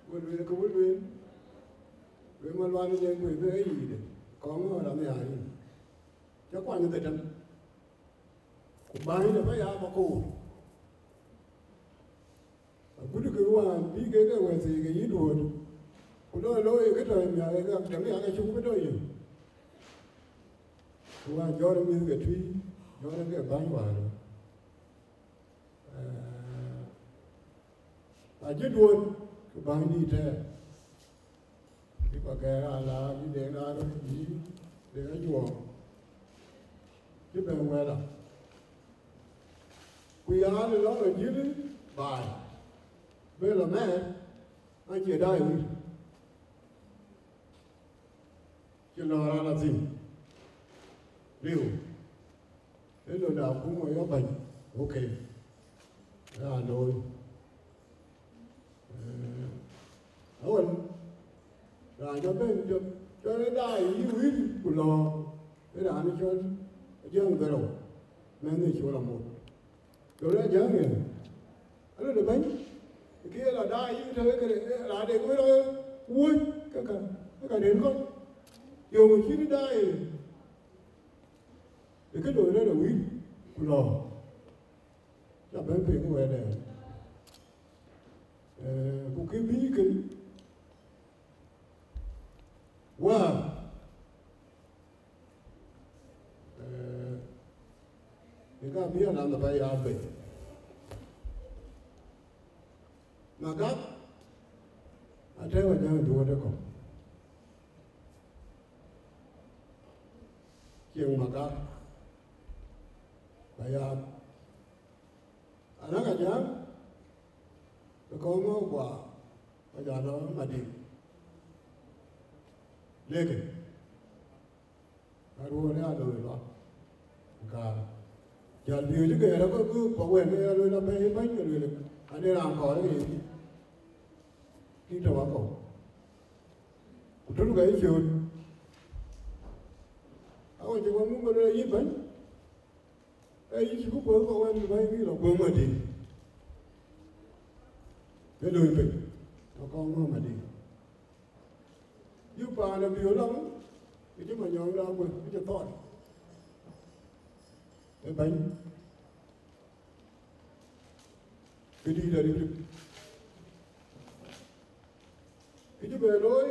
Wël lueel ke wël lueel, lueel ma luan ë jɛn kuëë bï ë yic de, kɔŋ ŋɔ̈ɔ̈r amiaar yïn. Cä kuany ë dhetem, ku bäny de bä ya bä koor. Agut kë wään bï kek e wëthii ke yï duööt, ku lɔ looi kë tɔ̈ miaar ke gam tɛ̈m ya ke cuk bï tɔ̈ yïn. Ku wään jɔt ë mïth ke tui, jɔt ë ke bäny wään. Eh, acï duööt, ku bäny dïït tɛɛr. Bï kɔc kɛɛr aa laar, bï deŋ aa röt, bï deŋ ajuɔɔk. Cï bɛ̈n wɛ̈ɛ̈r la. Ku ya lë lɔ lɔ jït baai, bë lɔ mɛɛr, acie daai wïïr. Cï lɔ raan athïn riu, ë lon de akuma yɔ bɛ̈ny, okay, ë raan looi. Eh, awën, raan cä bɛ̈n, cɔl, cɔl ë daai yï wïïr ku lɔ, ë raan cɔl Ajiëŋ Dhërëu, mɛnh ë col amot. Jɔl a jäŋ en, alode bɛ̈ny, kë ye la daai yï tɛ̈ ke raan de wël rɔ wuöc, ke ka, ke ka den kɔc. Yöŋ cït daai, ë kë looi rɔt ë wïïr ku lɔ, cä bɛ̈n piny wɛ̈ɛ̈t ɛn. Eh, ku kë bï kën, wäär, eh, ë ka bï anɔm ë pɛ̈i ya bei. Magak, atɛ̈ɛ̈u Ajiëŋ duööt ë kɔ̈u. Cieŋ Magak, ba ya, anɔŋ Ajiëŋ, ë kɔ̈u mɔ̈u guɔ, ba ja lɔ Madiŋ. Lekë, aruɔ̈ɔ̈n ë alooi lɔ, kaar. Jäl bï cï gɛɛr akɔ̈k bï kɔ̈k wɛ̈n ke alooi lɔ bɛ̈i bɛ̈ny ke lueel, ade raan kɔɔr ke ye kï, kï tɔ̈u akɔ̈u. Ku tun ka ye cööt, awën cï wek muk ke lueel ayï bɛ̈ny, ee yï cï bï kuɔth kɔ̈k wɛ̈n bï bɛ̈ny bï lɔ guöm adï, ke looi piny, tɔ̈ kɔ̈u mɔ̈u adï. Yï paan ë bï lɔ̈ŋ, kë cï Manyɔŋ la guëk, kë cï thɔɔl ë bɛ̈ny, kë dïït arip rip. Kë cï bɛ looi,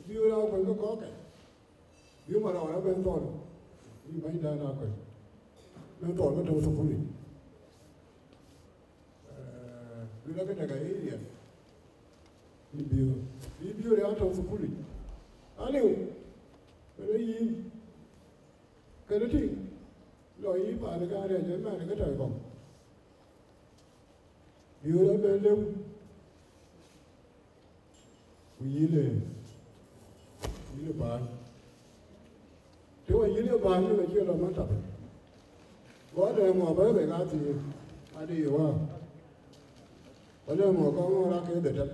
bï la guëk ke kɔ̈k kɛ̈, bï Manyɔŋ la bɛ̈n thɔɔl, bï bɛ̈ny dan akuec, bɛ̈n thɔɔl bï tɔ̈u thukulic. Eh, luel akë tek aye riɛl, yï biöör, yï biöör ya tɔ̈u thukulic. Aliu, kënë yïn, kënë tïŋ, lɔ yï paan ë kaarɛc ëmɛn ë kë tɔ̈ ë kɔ̈u. Biöör abɛ lëu. Ku yïn ë, yïn ë bäny. Të wä yïn ë bäny, ke cie lɔ maktab. Go lɛ̈ɛ̈m ŋɔ bä bɛ ka thiëëk, adï wä. Go lɛ̈ɛ̈m ŋɔ kɔŋ ŋɔ rak ke dhetem.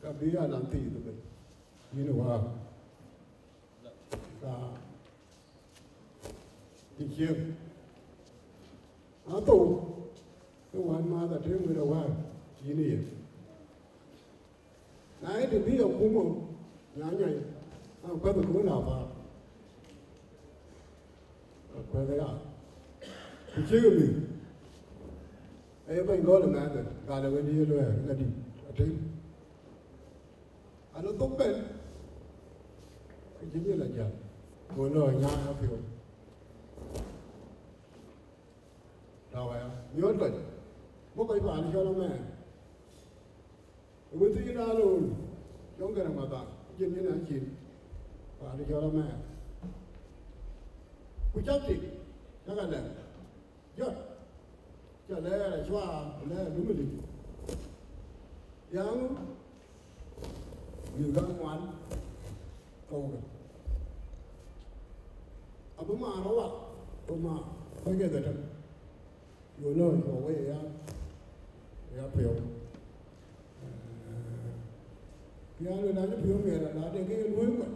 Ka bï ya nɔm thiith ëbɛ̈n. Yïn ë wä. Ka Të ciëŋ. Athou, ke wän maath atëëm wël awäär, yïn ë ye. Na ye të bï akuma nyanyai, a kuɛth ë kööl apaar. A kuɛth aya. Ku ciëŋ ë mïth. Aye bɛ̈ny gɔl ë mɛɛthë, gal ë wël ye luɛɛr, ŋadï, atëëm. Alɔ thok bɛ̈n, ke cï nyïl ajäl, go lɔ nyaai apiɔ̈u. Nyuɔɔt kɔc, bɔ̈ kɔc paan cɔl amɛɛr. Ë wëthiin aloor, jɔŋ Garaŋ Madhak, jin yen acin, paan cɔl amɛɛr. Ku cak tik, cak alɛ̈k, jɔt, cak lɛɛr acuaar, ku lɛɛr lumëlik. Yaŋ mïth gam ŋuan, kɔ̈ukë. Abï maar awak, ku maar, kɔc ke dhetem. Yo no, yo we ya, ya piɔ̈u. Eh, ya lo na piɔ̈u mɛɛr, na de ke luɔi kɔc.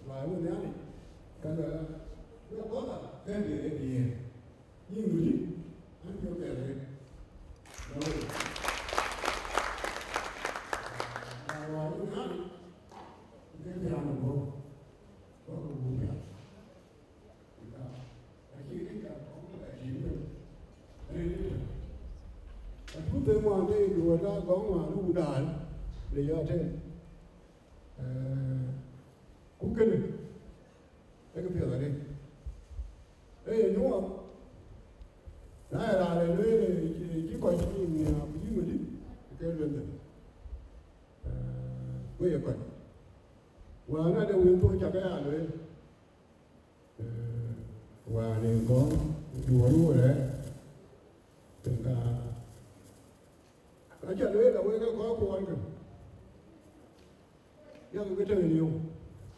Ba wun yani, ka lo ya, ya bɔda, ke de, de ye. Yïn ŋuti, an piɔ̈u mɛɛr re. No. Na wa wun yani, ke piɔ̈u mo, ko ko bu piɔ̈u. Atut ë ŋuan tei duɔ̈ɔ̈t aa gɔ̈ŋ ŋuan ë wun daan, le ya tëë. Eh, ku kënë, ee kë piɛth arëët. Ee ye nyuɔɔth, na ye raan ë lueel, ee, cï kɔc cï nïïm nhiaar, ku yï ŋuti, ke luel dhël. Eh, ku ye kɔc. Wään ade wël thok cak aya lueel. Eh, wään ë gɔ̈ŋ, duɔ̈ɔ̈r wurë, tënka, ka cä lueel awek ë kɔc kuɔɔn kë, yak ke tëŋ riëëu,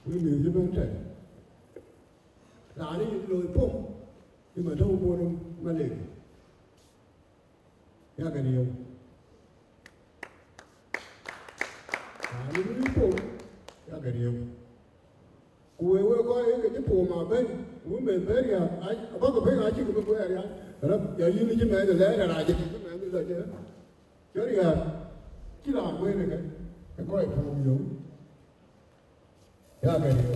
wek mïth cï bɛ̈n tɛ̈n. Raan ë looi pom, cï ma tɔ̈u bor Malek. Yak riëëu. Aa, në luui pom, yak riëëu. Ku wek, wek kɔc ke cï pom abɛ̈n, ku meth bɛ̈n riääk, abäkï piny acïkï bï kuɛɛr riääk. Rap, ya yïn cï mɛɛth lɛɛr rac, cï mɛɛth lɔ cï, cï riääk, cï raan kueen ëke, ë kɔc pom yöŋ. Yak riëëu.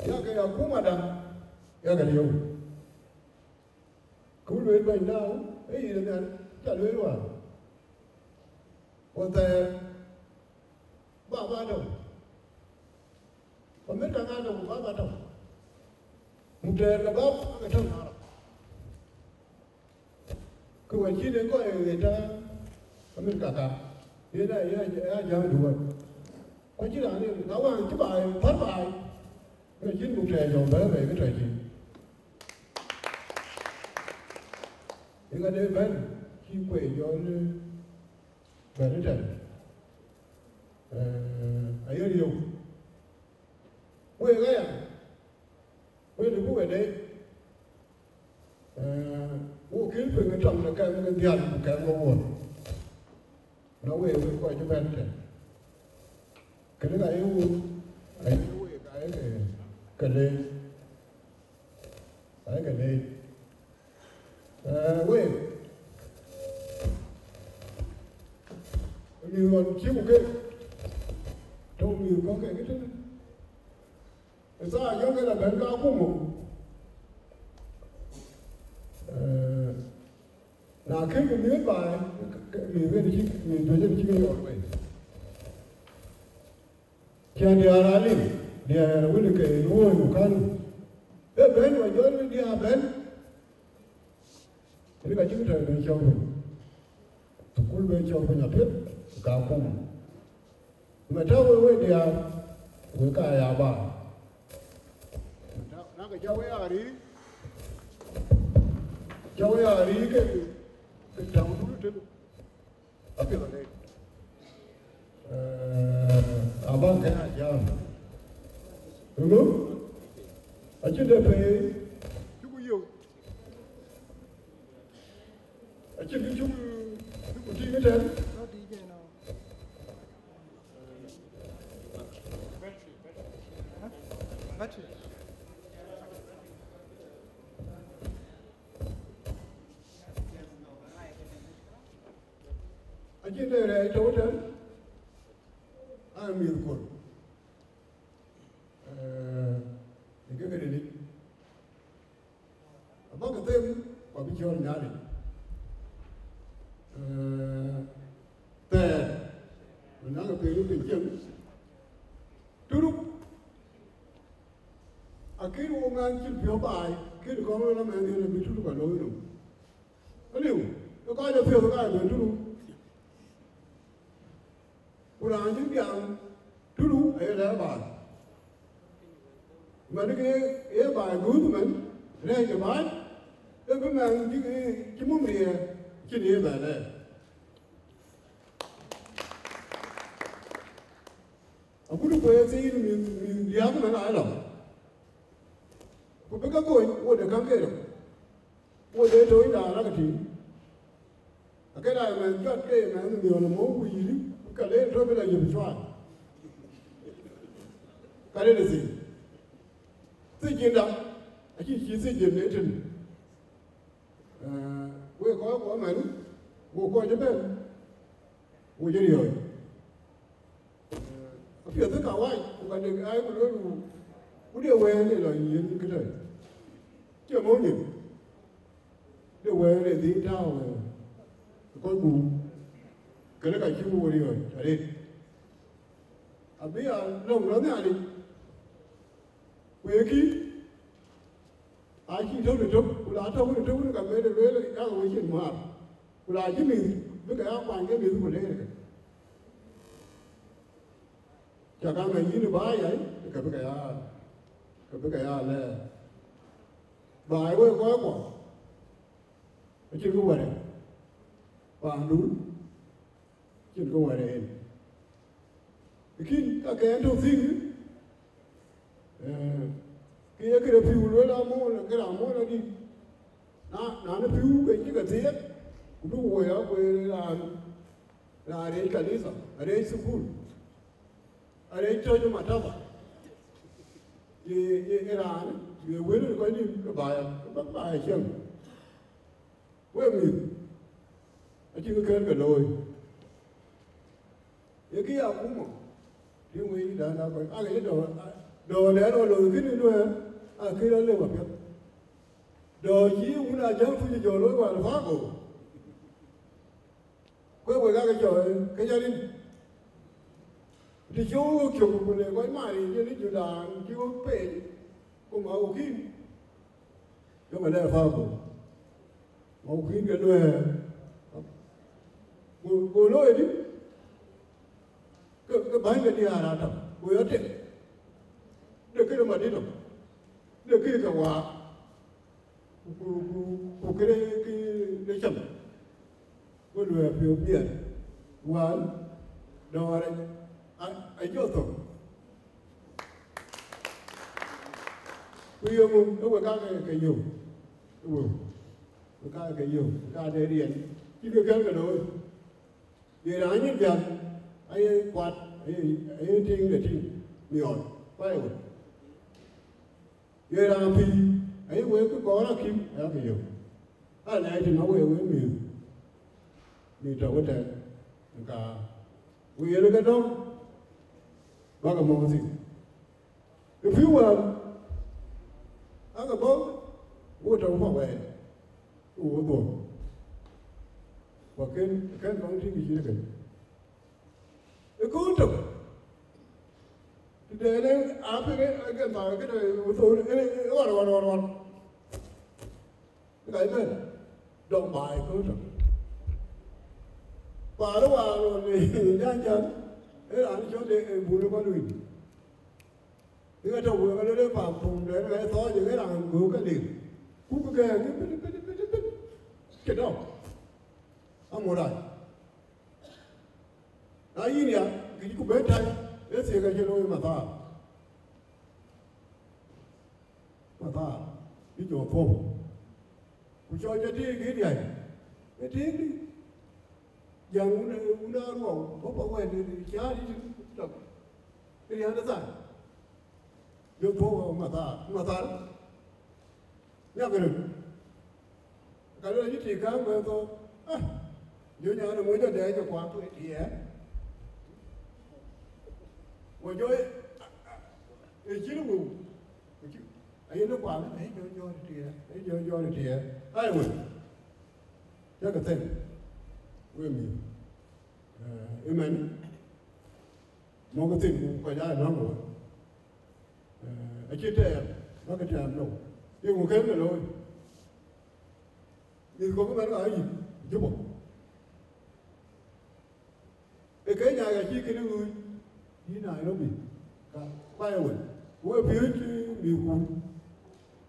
Yak ya kumada, yak riëëu. Ku lueel bɛ̈ny dau, ee yïn nhial, cä lueel wäär. Ku thɛɛr, baba tɔ̈u. Ku mït ka ŋa tɔ̈u, ku baba tɔ̈u. Ku thɛɛr ke bap, ake tɔ̈u Arab. Ke wën cï den kɔc ë ɣet tɛ̈, amit kaka, yen aya, aya jam duɔ̈ɔ̈t. Ku cï raan yen, na wään cï baai, pär baai, ke cïn muk tɛɛr jɔ bɛ̈ɛ̈r bei ke tɔ̈ cï. Yen ade bɛ̈n, cï kuei jɔ bɛ̈n ëtɛ̈n. Eh, aye riëëu. Wek aya, wek lupuk ë dec, eh, wok kï piŋ ë tɔŋ de kɛm ke dhial ku kɛm ke wuɔ̈t. Na wek, wek kɔc cï bɛ̈n tɛ̈n. Kënë ka ye wun, aye wek, aye ke, ke leec. Aye ke leec. Eh, wek, mïth ɣɔn cï ku kek, tɔ̈u mïth kɔ̈k kek ëtënë. Ë thaa jɔ̈k ke la bɛ̈n ka kumë. Eh, na kën ku mïth baai, ke mïth ken cï, mïth duëc en cï ke yɔɔr wei. Cïn diäär aa lim, diäär wël ke luööi ku kän. Ee bɛ̈n wa jɔl diäär bɛ̈n. Ënë ka cï tɛ̈ ben cɔk piny. Thukul ben cɔk piny apiɛth, ka kum. Mɛn tɔ̈u wek, wek diäär, wek ka ya ba. Na ke cä wek a riik, cä wek a riik ke, ke tɔŋ dun tënë. Apiɛth arëët. Eh, abäk ke a jam. Ëŋö? Acïn de pei, cuk yök. Acïn kë cuk, cuk tïŋ ëtɛ̈n. Acïn de rɛɛc tɔ̈u tɛ̈n, aa mïth kor. Eh, ë kek rilic. Abäk them, ku abï cɔɔl Nhialic. Eh, thɛɛr, ku na ke piny piny cieŋ. Turuk, akïn wo ŋa cï piɔ̈u baai, kën kɔŋ ë la mɛnh yen abï tut kɔc looi nɔm. Aliu, ë kɔc ë piɔ̈u ka ben tut. Ku raan cï biaŋ tut aye lɛ̈ɛ̈r baai. Mɛn ke ye baai guuth mɛn, rɛɛc ë baai, ë bï mɛn cï, cï mum riɛɛr, cïn ye bɛ lɛɛr. Agut ku ye thiin mïth, mïth liääk mɛn aa lɔ. Ku bï ke kony, wo de käŋ ke rou. Wo de tɔ̈ inda arak tïŋ. Ake la mɛn jɔt ke mɛn miɔl mou ku yïri, ka le tɔ̈ bï la yop cuaar. Ka le de thiin. Thiin jinda, acï cï thiin jin ne tïn. Eh, wek kɔc kuɔ mɛn, wo kɔc ëbɛ̈n, wo jë riɔ̈ɔ̈c. Eh, apiɛth ë ka wac, ku ka dek ai ku luel ku, ku de wɛɛr de lɔ yiën këtɛ̈. Cie mou nyin, de wɛɛr de dhil tääu, eh, kɔc guum, kënë ka cï wo riɔ̈ɔ̈c arëët. Abï a lɔ̈ŋ lɔ Nhialic, ku ye kï, acï tɔ̈u në tök, ku la tɔ̈u në tök, në ka mɛn ë lueel, yak we cin määr. Ku la cï mïth, bï ke ya kuany ke mïth ku leer ke. Cä ka mɛn yïn ë baai yai, ke bï ke ya, ke bï ke ya lɛɛr. Baai wek kɔc kuɔ, acïn kë wärë. Paandun, cïn kë wärë en. Lakin ka kɛn tɔ̈ thïn, eh, ke ye këde pïu lueel amol, këde amol adït. Na, na në pïu ke cï ke thiëëk, ku bï woi akuëër raan, raan rɛɛc kanitha, arɛɛc thukul, arɛɛc tɔ̈c ë mataba. Ye, ye, ye raan, ye wël ë kɔc dït ke baai, ke bä baai cieŋ. Wek mïth, acïn kë kɛ̈n ke looi. Ye kë ya akuma, tïŋ wei dɛ̈n aa kɔc, aa ke dɔ̈ɔ̈r, dɔ̈ɔ̈r dɛ̈n ɣɔn looi kënë duëër, aa këc rɔt lëu apiɛth. Dɔ̈ɔ̈r cï wun aa jäŋ tuc jɔ looi wäär Pago. Ku wek aa ke jɔ, ke jɔ rin. Të cï wok cök ku le kɔc maaric yen ë Judan cï wok peec, ku ma wok kïn. Jɔkï lɛɛr Pago. Wok kïn ke luɛɛr. Go, go looi dï? Ke, ke bäny ke diäär aa tɔ̈. Go yɔ tek. De këde madït tɔ̈. De këde ke waak. Ku, ku, ku, ku këde, këde cam. Go luɛɛr piɔ̈u biɛt. Wään, dɔ̈ɔ̈r a, a, a jɔ thök. Ku yeŋö, ë we ka ke, ke yök. Ë we, we ka ke yök, ka de riɛn. Cï ke kɛ̈n ke looi. Ye raan nyin biäk, aye kuat, aye, aye tiiŋ de tiiŋ, miɔɔc, ku aye we. Ye raan pïïr, aye wek kë kɔɔr akïm, aye ke yök. Alɛɛc tïŋ awek wek mïth, mïth tɔ̈ wetɛ̈ɛ̈n, ka, ku yen ke dɔ̈ŋ, bäk mɔ̈u thïn. Ë pïïr wään, ake bɔ̈, wo tɔ̈ pɔ̈k wɛɛr, ku wo dhuɔ̈k. Ku akën, akën kɔn tïŋ kë cït kënë. Ë kööl tök, tëdɛn ë apeke, ake bä këde, wo thou, ë, ë, ɣɔr, ɣɔr, ɣɔr, ɣɔr. Ë ka ëbɛ̈n, dɔm baai kööl tök. Paal ë waar ɣɔn ë nyan jam, ë raan cɔl de, ë bul ë kɔn wïc. Ë ka tɔ̈ wëëk alël ë pam pum de, ë ka ë thɔɔc, ë raan göök ke lir. Ku bï gɛɛk ë pit, pit, pit, pit. Cï dɔm. Amorac. Na yïn ya, kë cï ku bɛ̈n tai, ë thiëëk acï looi mathaar. Mathaar, bï jɔ thuɔ̈u. Ku cɔl jɔ tëëk ë riäi, ë tëëk dï. Jäŋ wun, wun aa ruɔu, bɔ̈ pa wɛ̈t, cä dï tïŋ tɔ̈. Ë riäi de thar. Jɔ thuɔ̈u mathaar, mathaar. Nyak röt. Ka lɔ yï tik kääŋ bɛ̈n thou. Ah, jɔ nyan ë moc adɛɛc ë kuak ë tiɛɛr. Ku jɔ ë cïn wëu. Ku cï, ayen ë kuak, aye jɔ jɔɔr ë tiɛɛr, aye jɔ jɔɔr ë tiɛɛr. Ai wek, yakë thël, wek mïth. Eh, ëmën, mɔ̈kë thïn ku kɔc aa lɔ̈ŋ wek. Eh, acï tɛɛr, Bäkï tɛ̈ɛ̈m dou. Yeŋö kën ke looi? Mïth kɔ̈k ëmɛn ka yï Juba. Ë Kenya ya cï kënë ŋuc, yï Nairobi, ka kuany ë wël. Ku we piööc, eh, mïthkun.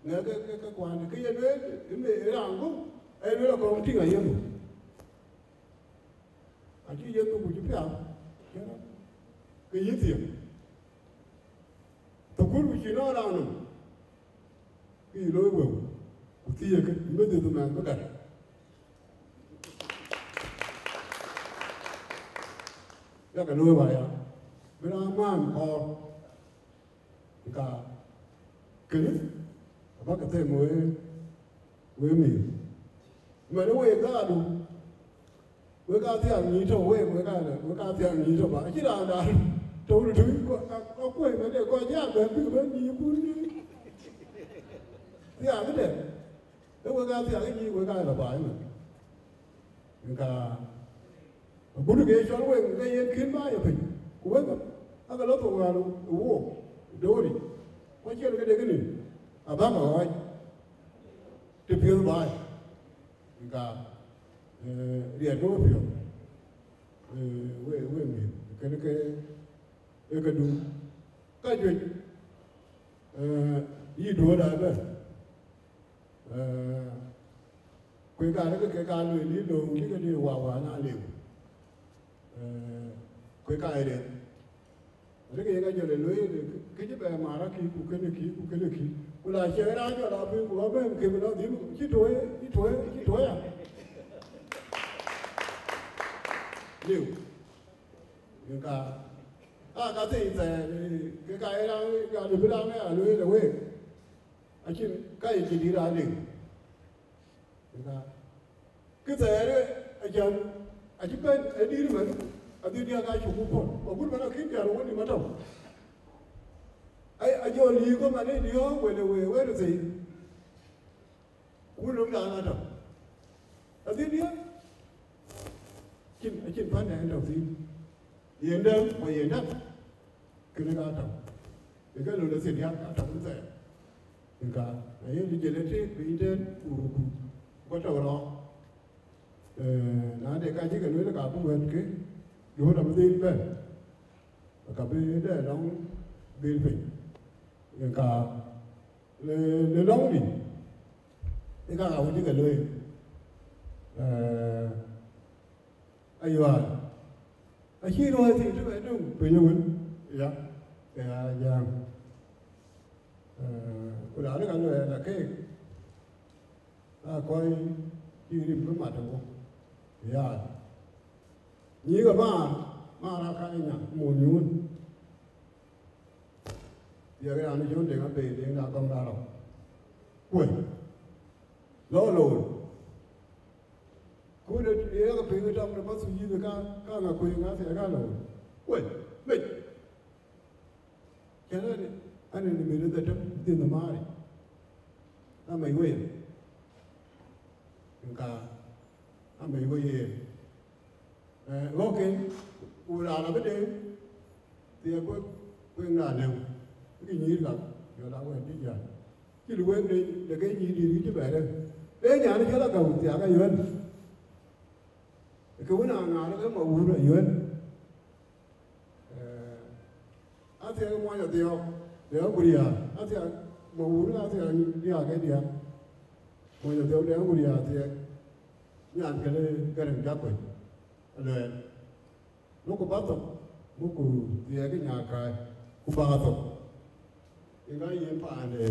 Ŋɛk ke, ke, ke kuany, ke ye lueel, ë me, ë raan gup, ë lueel akɔŋ tïŋ aye muk. Acï ye thok ku cï piath, ke yï thiëëk. Thukul ku cï nɔ̈k raan nɔm, ke yï looi wëu, ku thiëëk, yï bï dhiëth ëmɛn bï gät. Yakë looi waya, bï raan man kɔɔr. Ka kënë, abäkï them wek, wek mïth. Mɛn wek dhaadu, wek aa thiaak nyïïn tɔ̈ wek, wek aa, wek aa thiaak nyïïn tɔ̈ ba. Acïn raan da tɔ̈u tui, akuëc mɛn ee kɔc ya bɛ̈n bïk bɛ̈n nyïïn kun. Thiaak këdɛ̈, ee wek aa thiaak nyïïn, wek aa lɔ baai mɛn. Ka agut ke cɔl weŋ ke yen kën bä ye piny, ku weŋ ake lɔ thok wäär ë wook ë dooric, ku aciɛl këde kënë abäk ɣɔɔc të piɔ̈th baai. Ka, eh, riɛt ke wepiɔ̈ɔ̈th, eh, we, we mïth, kënë ke, ee këdu. Ka juëc, eh, yï duööt aa bɛ̈n. Eh, kueek aa rëk ke ka lueel yï lööŋ cï ke dï wa wa na liu. Eh, kueek aa rëk. Rëk ye ka jɔl ë lueel, kë cï bɛ mar akï, ku kënë kï, ku kënë kï. Ku la ciɛk raan jɔl a piny, ku abɛ̈n kek lɔ dhil, cï tuɔɔc, cï tuɔɔc, cï tuɔɔc ya. Liu. Yen ka, a ka thëi thɛɛr, ke ka ye raan, ka lëu bï raan ë ya lueel ë week. Acïn ka ye cï dït aa liu. Yen ka, kë thɛɛr ë, acan, acï bɛ̈n ë dït ëmën, adhil diäk aa cuk ku pɔ̈l. Agut man akïn jal wën ë matɔ̈u. Ai, ajɔ lïïk kɔ̈k man ë diɔ̈ɔ̈k wël ë wëë wël ë thëi. Ku löŋ dan atɔ̈. Adhil diäk. Cïn, acïn pän dɛn tɔ̈ thïn. Yen däŋ, ku yen däŋ. Kënë ka tɔ̈. Ë ke lon ë thiëëdiäk ka tɔ̈ thɛɛr. Yen ka, na yen dï jël ë tëëk piny tën, ku, ku, ku tɔ̈ rɔɔk. Eh, na de ka cï ke lueel ka bï wɛ̈t ke, duööt abï dhil bɛ̈n. Ka bï dɛ lɔŋ dhil piny. Yen ka, le, le lɔŋ dï, ë ka ka wïc ke lueel. Eh, Ayual. Acï luɔi thïn të bɛ döŋ piny ë wën, ya, ke ya jam. Eh, ku raan ë ka luɛɛl a keek, aa kɔc cï rim bï mat ë wok, ya. Nyïïk ë maar, maar aa ka nya, mony nyuun. Thiëëk raan ë Jɔn Deŋ Abei, Deŋ da Gɔŋ da Rɔu. Kuöc. Lɔ looi. Ku de ye ke piŋ tɔŋ de Pathuyith ka, ka ŋa kuëëŋ ka thiëëk ka looi. Kuöc. Mec. Cɛn ënë, ënë në mïth ë dhetem, dhiënh ë maaric. Amec wei. Ka amec wei yen. Eh, ɣɔ̈kken, ku raan abï deŋ, thiëëk kuek, kuek raan lëu, bï ke nyïïr gam, jɔl a wɛ̈t dï jäl. Cï wek de, de ke nyïïr dït kï cï bɛ rem. Ee nyan cɔl Agäu thiaak Ayuɛl. Ke wën aa ŋaar ke Mawur Ayuɛl. Eh, athiɛɛk muɔny Adhiɔ̈k, de Aguria, athiɛɛk Mawur, athiɛɛk diäk ke diäk. Muɔny Adhiɔ̈k de Aguria, athiɛɛk nyan kënë Gäräŋ Jakuec, aluɛɛl. Muku ba thok, muku thiɛɛk ë nyakai, ku ba thok. Yen ka yen paan de,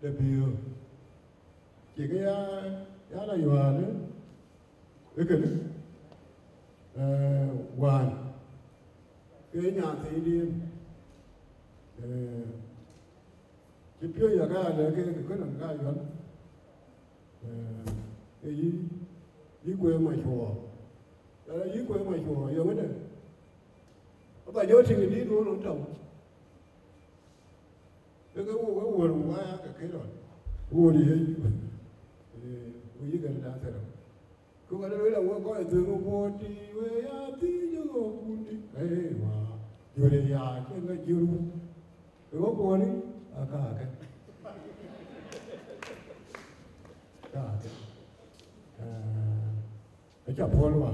de biöör. Cï ke ya, ya la yual, ë kënë, eh, wään, ke nyan thiindiɛ̈n, eh, cï piööc ya ka ya lɛ̈k ke, ke kënë ka yual, eh, ke yï, yï kueer mac cuɔɔr. Ya la yï kueer mac cuɔɔr, yöŋ ëdë. Aba jɔ tïŋ ë dïït wun tɔ̈u. Ke ke wok, ke wuɔ̈r waya ke ke rɔt. Wuɔ̈r ye, eh, ku yï gɛ̈n da thërë. Ku ka lueel a wok kɔc dhëŋ ë wuɔ̈r tï, we ya thiëc ë ɣok kundi. Ee, wa, jur ë ya, cïn ka jur wun. Ë ɣok kuɔni, Ka, ka, ka. Ka, ka. Eh, aca puɔl wa,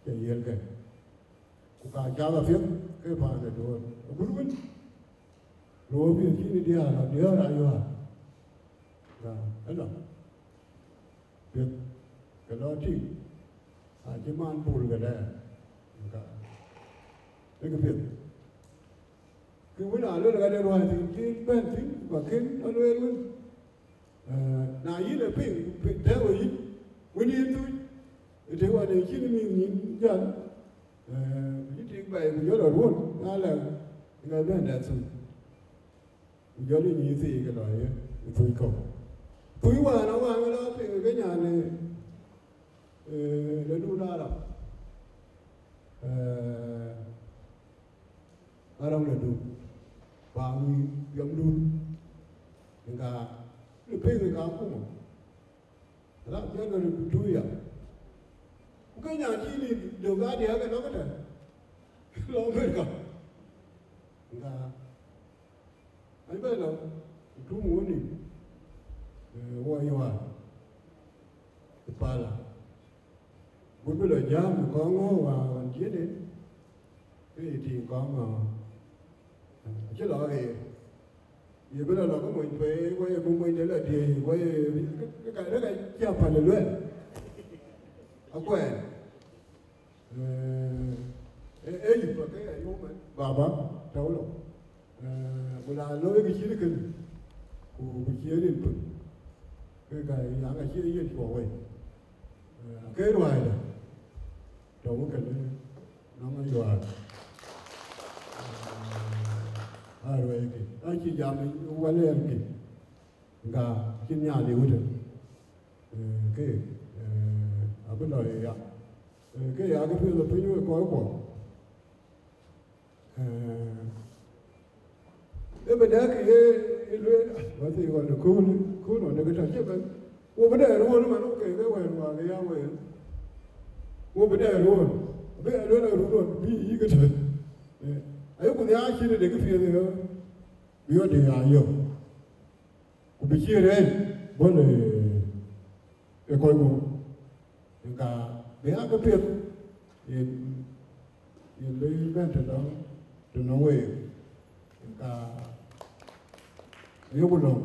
ke yiel ke. Ku ka ca la piɛth, ke paan de duɔɔr. Agut wën, duɔɔr piɛth cïn diaal, diaal ayuaar. Ka, ënɔ. Piɛth, ke lɔ tïŋ, acï man pur ke lɛɛr. Ka, ke piɛth. Kë wën aa luel ka de ruääi thïn, cï bɛ̈n thïn, ku ka kën alueel wën. Eh, na yïn e piŋ, piŋ tɛ̈ɛ̈u yïn, wën yïn thuc, ë të wan ë cïn mïth nyïn jäl, eh, ku cï tik baai, ku jɔl a ruɔ̈n, na lɛ̈k, ë ka bɛ̈n dɛ thuc. Ku jɔl ë nyïïth thii ke lɔ ye, ë thuc kɔ̈u. Thuc wään, awään ë lɔ piŋ ke nyan, eh, eh, lɔ dun Arab. Eh, Arɔŋ lɔ dun, ba wïï biɔmdun, ŋa lɔ piŋ ë ka kumɔ, raan piɛth lɔ dun ya. Ku ke nyan cï ni döŋ aa diäk ë lɔ këtɛ, lɔ Amerika. Ŋa, an bɛ lɔ, ku tum woni, eh, wɔ yɔ̈ɔ̈r, ë pala. Gut bï lɔ jääm kɔŋ ŋö wa ɣɔn cïn en, ke ye tïŋ kɔŋ ŋö, acï lɔ ɣeer. Ye bï lɔ lɔ ke mony pei, ku ye bï mony de lɔ diëëc, ku ye, ke, ke, ke, ke cä päl ë luɛl. Akuɛɛn. Eh, e, e yï pa ke ya yom, baba, tɔ̈u lɔ. Eh, ku na looi kë cït kënë, ku, ku cie rin piny, ke ka yaŋ acie yen cuɔ wei. Eh, ke ruääida, tɔ̈u kënë nɔŋ ayuaar. Eh, a ruɛɛckï, acï jam walɛɛrkï, ŋa cïn nhial liu tën. Eh, ke, eh, abï lɔ ë ya. Eh, ke ya ke piɛth ë piny wek kɔc kuɔ. Eh, ë bï dɛ̈k ye, ye lueel, ah, wɛ̈thii ɣɔn ë kööl, kööl ɣɔn ë kë tɔ̈ cï bɛ̈n. Wo bï dɛ ruɔ̈n man, okay, ke wɛ̈ɛ̈r wäär ke ya wɛ̈ɛ̈r. Wo bï dɛ ruɔ̈n, bï ya lueel ë run ɣɔn bï yï ke tɛ̈n. Eh, ayeku nhiaar cïn ë dek piɛth ë ɣöö bï ɣɔn dï ya yök. Ku bï cïï rɛɛc bɔ̈ në ë kɔc guöp, ëka bï aa ke piɛth yen, yen bï bɛ̈n të nɔŋ, të nɔŋ week, ëka ayeku lɔ̈ŋ,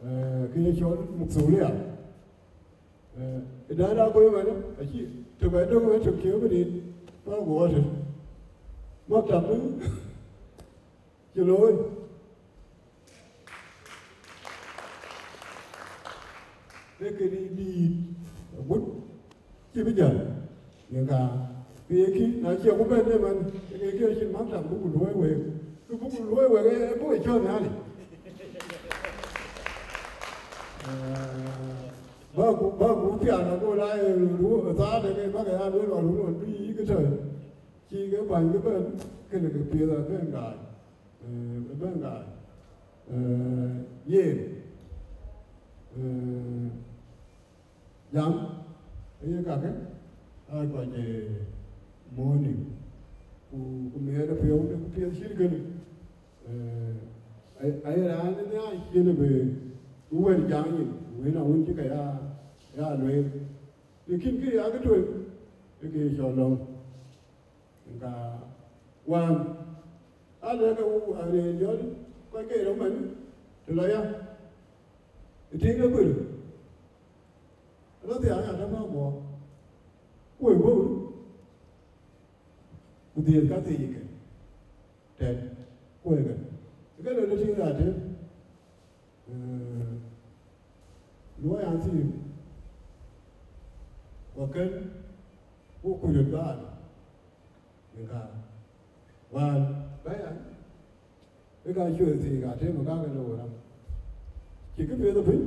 eh, kë ye cɔl muthulia. Eh, ë dan aa koi man, acï të bɛ döŋ ë tök kieu bï rit, pa guɔ tën. Maktab cï looi. Ee këdï dïït agut cï bï jäl, yen ka, ke ye kï, na cie ku bɛ̈n ëmën, ke ke kï acïn maktab buk luɔ̈i week, ke buk luɔ̈i week, ee, ee buk cɔ̈ɔ̈r Nhialic. Eh, bä ku, bä ku pial ago la ye run, thaar de ke bä ke ya lueel ɣɔn run ɣɔn bï yï ke tɔ̈, cï ke bäny ke bɛ̈n, kënë ke piɛth abɛ̈n gaac. Eh, bï bɛ̈n gaac. Eh, yen, eh, jam, aye kakë, aa kɔc, eh, mɔ̈ɔ̈ni, ku, ku miɛɛt apiɔ̈u de ku piɛth cït kënë. Eh, ai, ai raan ë nhiaar cïn bï, bï wɛ̈t jam nyin, wën awën cï ke ya, ya lueel. Lakin kë ya kë tueŋ, ë kë ye cɔl lɔ̈ŋ. Ka wään, alëkë wun arëër jɔl kɔc ke röt man, të lɔ ya, ë tïŋ ë bïr, rɔt thiaak aya tɔ̈ bä guɔ, ku ë bɔ̈, ku dhiëëth ka thiic ke tɛ̈t, ku ë ke, ke lɔ tïŋ raan tën. Eh, luɔi an thiëëk, ku kën, ku kuc röt bä an, yen ka, wään bä ya, ë ka cuëëc thiic ka tëëm ë ka ke looi ram. Cï kë piɛth ë piny,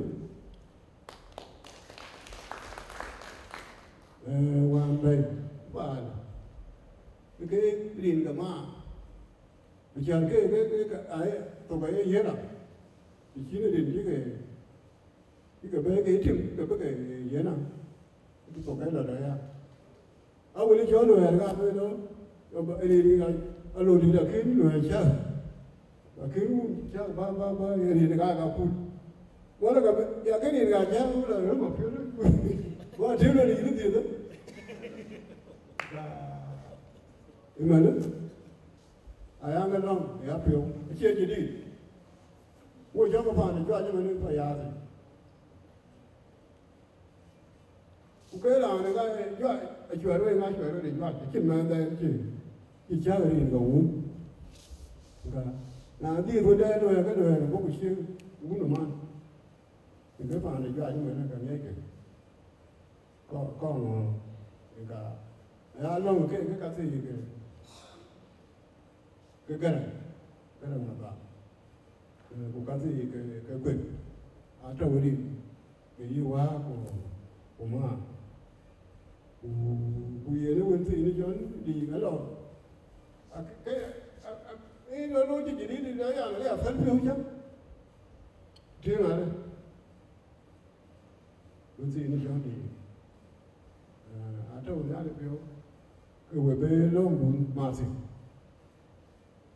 eh, wään bɛ̈ny bä an, ë ke rin ke maar. Ku cän ke, ke, ke, ke, aye, thok aye yiëra. Të cïn rin cï ke, cï ke bɛ̈ɛ̈i ke tim, ke bï ke yiëra. Ku thok aye lɔ dɔ ya. A wël cɔl luɛɛr ka lueel lɔ, rin, rin, a lɔ dït akën luɛɛr cä. Akën wun cak ba, ba, ba, ye rin ka ka put. Wala ka ya ke rin ka ja, wala rin ma pio. Wa te lo ni ni de. Imana. Aya me long ya pio. Che ji di. Wo ja ma pa ni ja ji me ni pa ya. Ku ke raan ë ka juac, acuɛɛr wei ŋa cuɛɛr wei juac, acïn mɛnhda en cï, cï cäk rin ke wun. Ka na dhiëth wënde luɛɛk ke luɛɛk, bɔ̈ ku cï wun ë man. Ku ke paan ë juac ëmën ka ŋiɛckë. Kɔŋ, kɔŋ ŋö, ka ya lɔ̈ŋ ke, ke ka thii ke. Ke Gäräŋ, Gäräŋ Madhal. Eh, ku ka thii ke, ke kueth. Atɔ̈ wëdït, ke yï wää ku, ku määr. Ku, ku yen ë wën thii ni Jɔn Diik alɔ. Ak, ke, a, a, ë lɔ looi cï jidït lɔ yan, ke apäl piɔ̈u cä. Tïŋ alë. Wën thii ni Jɔn Diik. Eh, atɔ̈ wëdït piɔ̈u. Ke we bë lɔ̈ŋdun mathï.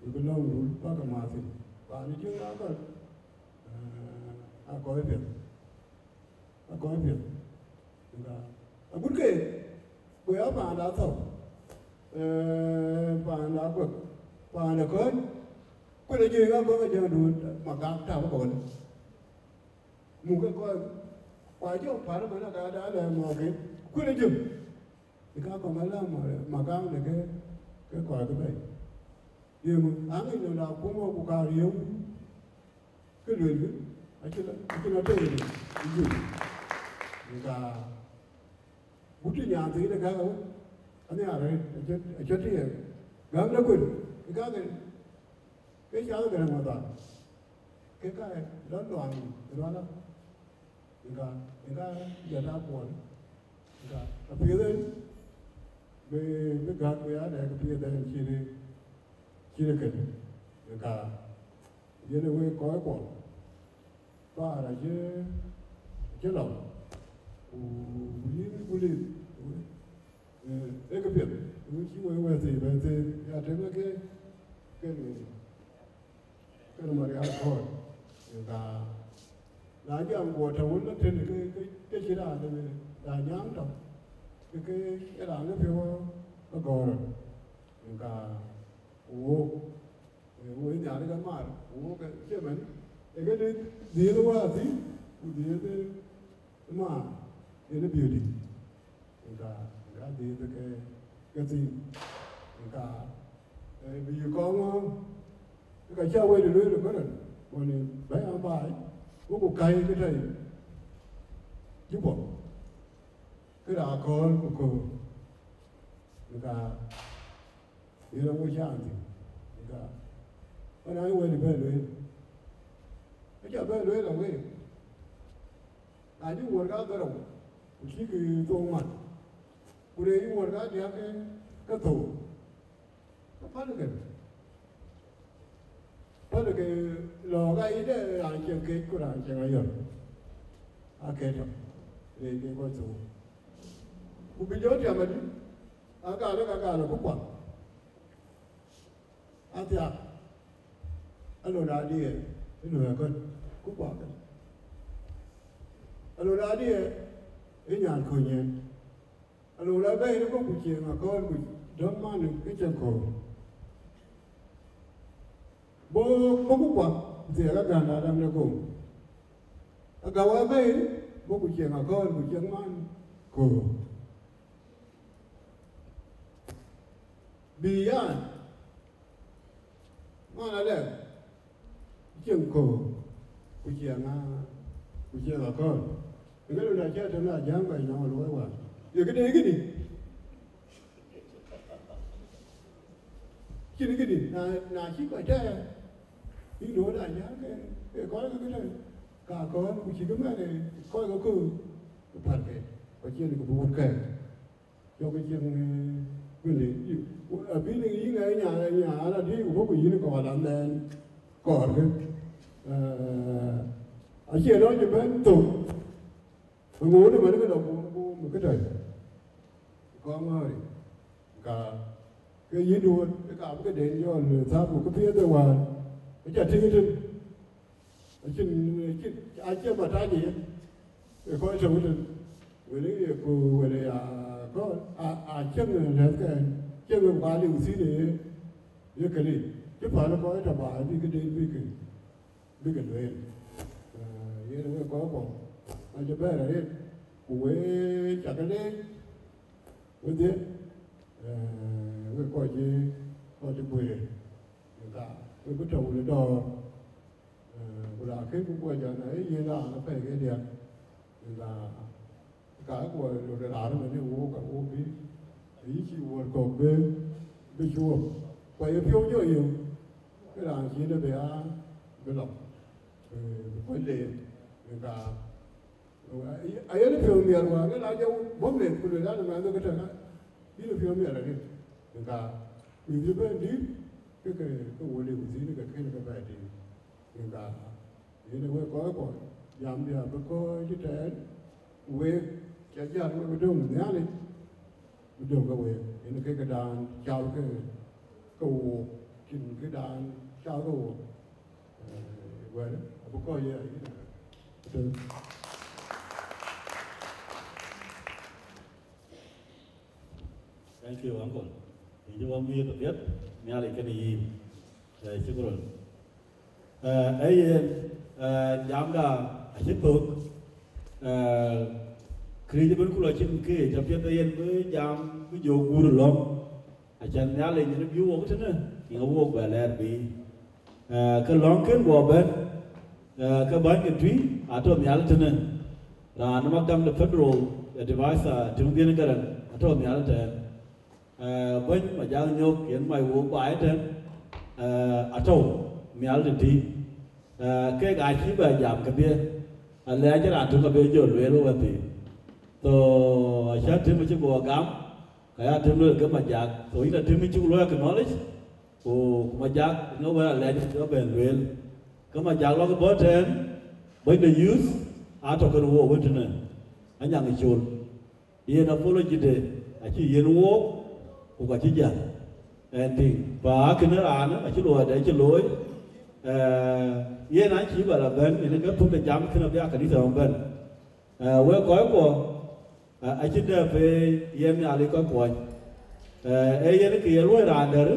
Ku bï lɔ̈ŋ rul bäk ke mathï. Paan ë Jiëŋ akɔ̈l, eh, akɔ̈l piɛth. Akɔ̈l piɛth. Ka agut ke, ku ya paanda thɔ̈k, eh, paanda kuek, paanda kɔ̈c, kuën ë Jiëŋ akɔ̈l ke Jiëŋ duut Magak tap akɔ̈l. Muk ke kɔc, ku ajɔ pär ëmën aka da lɛ̈k mɔ̈ɔ̈k ke, kuën ë Jiëŋ. Ë ka kɔŋ ala ma, Magak de ke, ke kɔc ke bɛ̈i. Yeŋö aŋic nɔn da kum wɔ ku ka riëëu, ke luelkï, acïn, acïn atɔ̈ ënë ë juëc. Ë ka guti nyan thii de gäk awën, anhiar arëët, acït, acït të ye gäm de kuën, ë ka ke, ke cath Gäräŋ Madhal. Ke ka lɔ luaŋ ë luala. Ë ka, ë ka jɔt a kuɔl. Ë ka apiɛth en bï, bï gäk bï ya dɛk apiɛth en cïn, cïn kënë. Ë ka yen ë wek kɔc kuɔl. Baar acï, acï lɔ. Ku, ku yïn ku lip. Eh, ee këpiɛth. Ku cï wek wɛ̈ɛ̈r thii bɛ̈n thii. Ya tëmë ke, ke lueel. Kënë Marial Kɔ̈ɔ̈t, ë ka na jam guɔ tɔ̈ wën la tënë ke, ke, ke cï raan de, raan nyam tɔ̈, ke, ke, ke raan ë piɔ̈u agɔ̈ɔ̈r, ë ka wok, ë wok Nhialic ke mar, wok ke cïmën, ë ke de dhiëëth wäthii, ku dhiëëth ë maar, yen ë biöödï. Ë ka, ë ka dhiëëth ke, ke thïn. Ë ka, eh, bï kɔŋ ŋö, ë ka cä wël lueel ë bërën, wën bɛ̈i aa baai, wok ku käi ke tɔ̈ yï. Cï bɔ̈, ke raan kɔ̈ɔ̈l ku köör. Ë ka, yen awo caan thïn. Ë ka, ɣɛn aa wël bɛ lueel. Acä bɛ lueel awëë. Na cï wuɔ̈r ka dhorou, ku cïkï thoŋ mat, ku rëër yï wuɔ̈r ka diäk ke, ke thou, ke pälkë. Pälkë lɔ̈ɔ̈k ayï de raan cieŋ kec ku raan cieŋ ayɔ̈l. Aa ke tɔ̈, rëër ke kɔc thou. Ku bï jɔ tiam adï, agal, ka gal ku kuaŋ. Athiak, alon adiɛɛr, ë luɔi akɔ̈l, ku kuak. Alon adiɛɛr, ë nyan kony yen. Alon abɛ̈ɛ̈r ë bɔ̈ ku cieŋ akɔ̈l ku dɔ̈m man ke cieŋ köör. Bɔ̈, bɔ̈ ku kuak, thiɛɛk agän adam de gom. Agäu abɛ̈ɛ̈r, bɔ̈ ku cieŋ akɔ̈l ku cieŋ man köör. Bï yan, man alɛ̈k, cieŋ köör, ku cieŋ a, ku cieŋ akɔ̈l. Ëŋë lon acä tënë ajäŋ kɔc nɔm luɔi wäär. Ye këde këdï? Cïn këdï, na, na cï kɔc tɛɛr, yïn duööt ajäŋ ke, ke kɔc ke këdë, ka akɔ̈l, ku cï kë mɛn ë kɔc ke köör, ku pälkë, ku cïn kë bï wut kɛ̈ɛ̈k. Cɔk cieŋ, eh, bï lëk yï, abï lëk yï ŋɛk nya, nya an adï ku bɔ̈ ku yïn kɔɔr an dhɛn kɔɔrkë. Eh, acie lɔc ëbɛ̈n thok. Eŋoot ëmën ke lɔ bum, bum këtɛ̈i. Kɔŋ ŋɔ̈ɔ̈ri. Ka, ke yï duööt, ke ka bï ke den jɔl thap ku këpiɛth ë wäär. Aca tïŋ tën, acïn, acïn, acie mataj ye, ë kɔc tɔ̈u tën, wël ye ku wël ya kɔc, a, a cieŋ lɛ̈thkɛn, cieŋ ë kual liu thïn ë ye kënë, cï päl kɔc tɔ̈ baai bï këden bï ke, bï ke lueel. Eh, yen wek kɔc kɔ̈k, acï bɛ̈ɛ̈r arëët, ku wek cakë leec, wedhie, eh, wek kɔc cï, kɔc cï guëër, ka, wek bï tɔ̈u në dɔ̈ɔ̈r. Eh, ku la kën ku guɔ jɔn, eh, yen raan apɛi ke diäk. Yen la, ka guɔ lɔ de raan ëmënë wok, ka wok bï, ayï cï wuɔ̈t kɔ̈k bï, bï cuɔp. Ku aye piɔ̈u jɔ yök, ke raan cïn ë bï a, bï lɔ, bï, bï kɔc leer. Yen ka, aye, aye piɔ̈u miɛt wään, ke la jɔ bɔ̈ meth, ku lueel an, mɛnh ke tɛ̈ ka, yïn piɔ̈u miɛt arëët. Yen ka, mïth cï bɛ̈n dït, ke, ke, ke wo liu thïn, ke kën ke bɛ̈ɛ̈i tïŋ. Yen ka, yen ë wek kɔc kuɔ, jam bï abï kɔc cï tɛɛr, ku wek cä jäl wek bï döŋ Nhialic, bï döŋ ke wek, yen ke këdan cal ke, ke wook, cïn këdan cal ke wook. Eh, wɛ̈ɛ̈r, abï kɔc ye ayï na. Thank you, uncle. Yïn cï wɔ miëth apiɛth, Nhialic kenë yïn. Eh, shukran. Eh, ee yen, eh, jamda acï thök, eh, këriëëc ëbën ku lɔ cïn këc apiɛth ee yen bï jam bï jɔ guur lɔ̈ŋ. Acan Nhialic yen bï wok tënë, yen wok bɛ lɛɛr bï. Eh, ke lɔ̈ŋ kën guɔ bɛ̈n, eh, ke bäny ke tui atɔ̈ nhial tënë. Raan ë maktam de federal advisor Tim Dhiën Garaŋ atɔ̈ nhial tɛ̈ɛ̈n. Eh, bɛ̈ny Majak Nyok yen mac wok baai tɛ̈n, eh, atɔ̈u nhial tëtï. Eh, kek aacï bɛ jam kedhie, alɛɛc raan tök abï jɔ lueel wɛ̈thii. So, acä Tim acï guɔ gam, ka ya Tim lueel ke Majak. So, yïn a Tim cuk luɔi acknowledge, ku, ku Majak, ŋö wɛ̈t alɛɛc bï bɛ̈n lueel. Ke Majak lɔ ke bɔ̈ tɛ̈ɛ̈n, bɛ̈ny de youth, atɔ̈ kën wok wën tënë, Anyaŋ ë Col. Yen apology de acï yen wook, ku ka cï jäl. Ɛn tïŋ, pa akënë raan acï luɔi de acï looi. Eh, yen acï bɛ la bɛ̈n, yen ke thuk de jam kënë abï a kanitha ɣɔn bɛ̈n. Eh, wek kɔc kuɔ, eh, acï dɛ pe yen Nhialic kɔc kuɔny. Eh, ee yen kë ye luɔi raan dɛ̈t,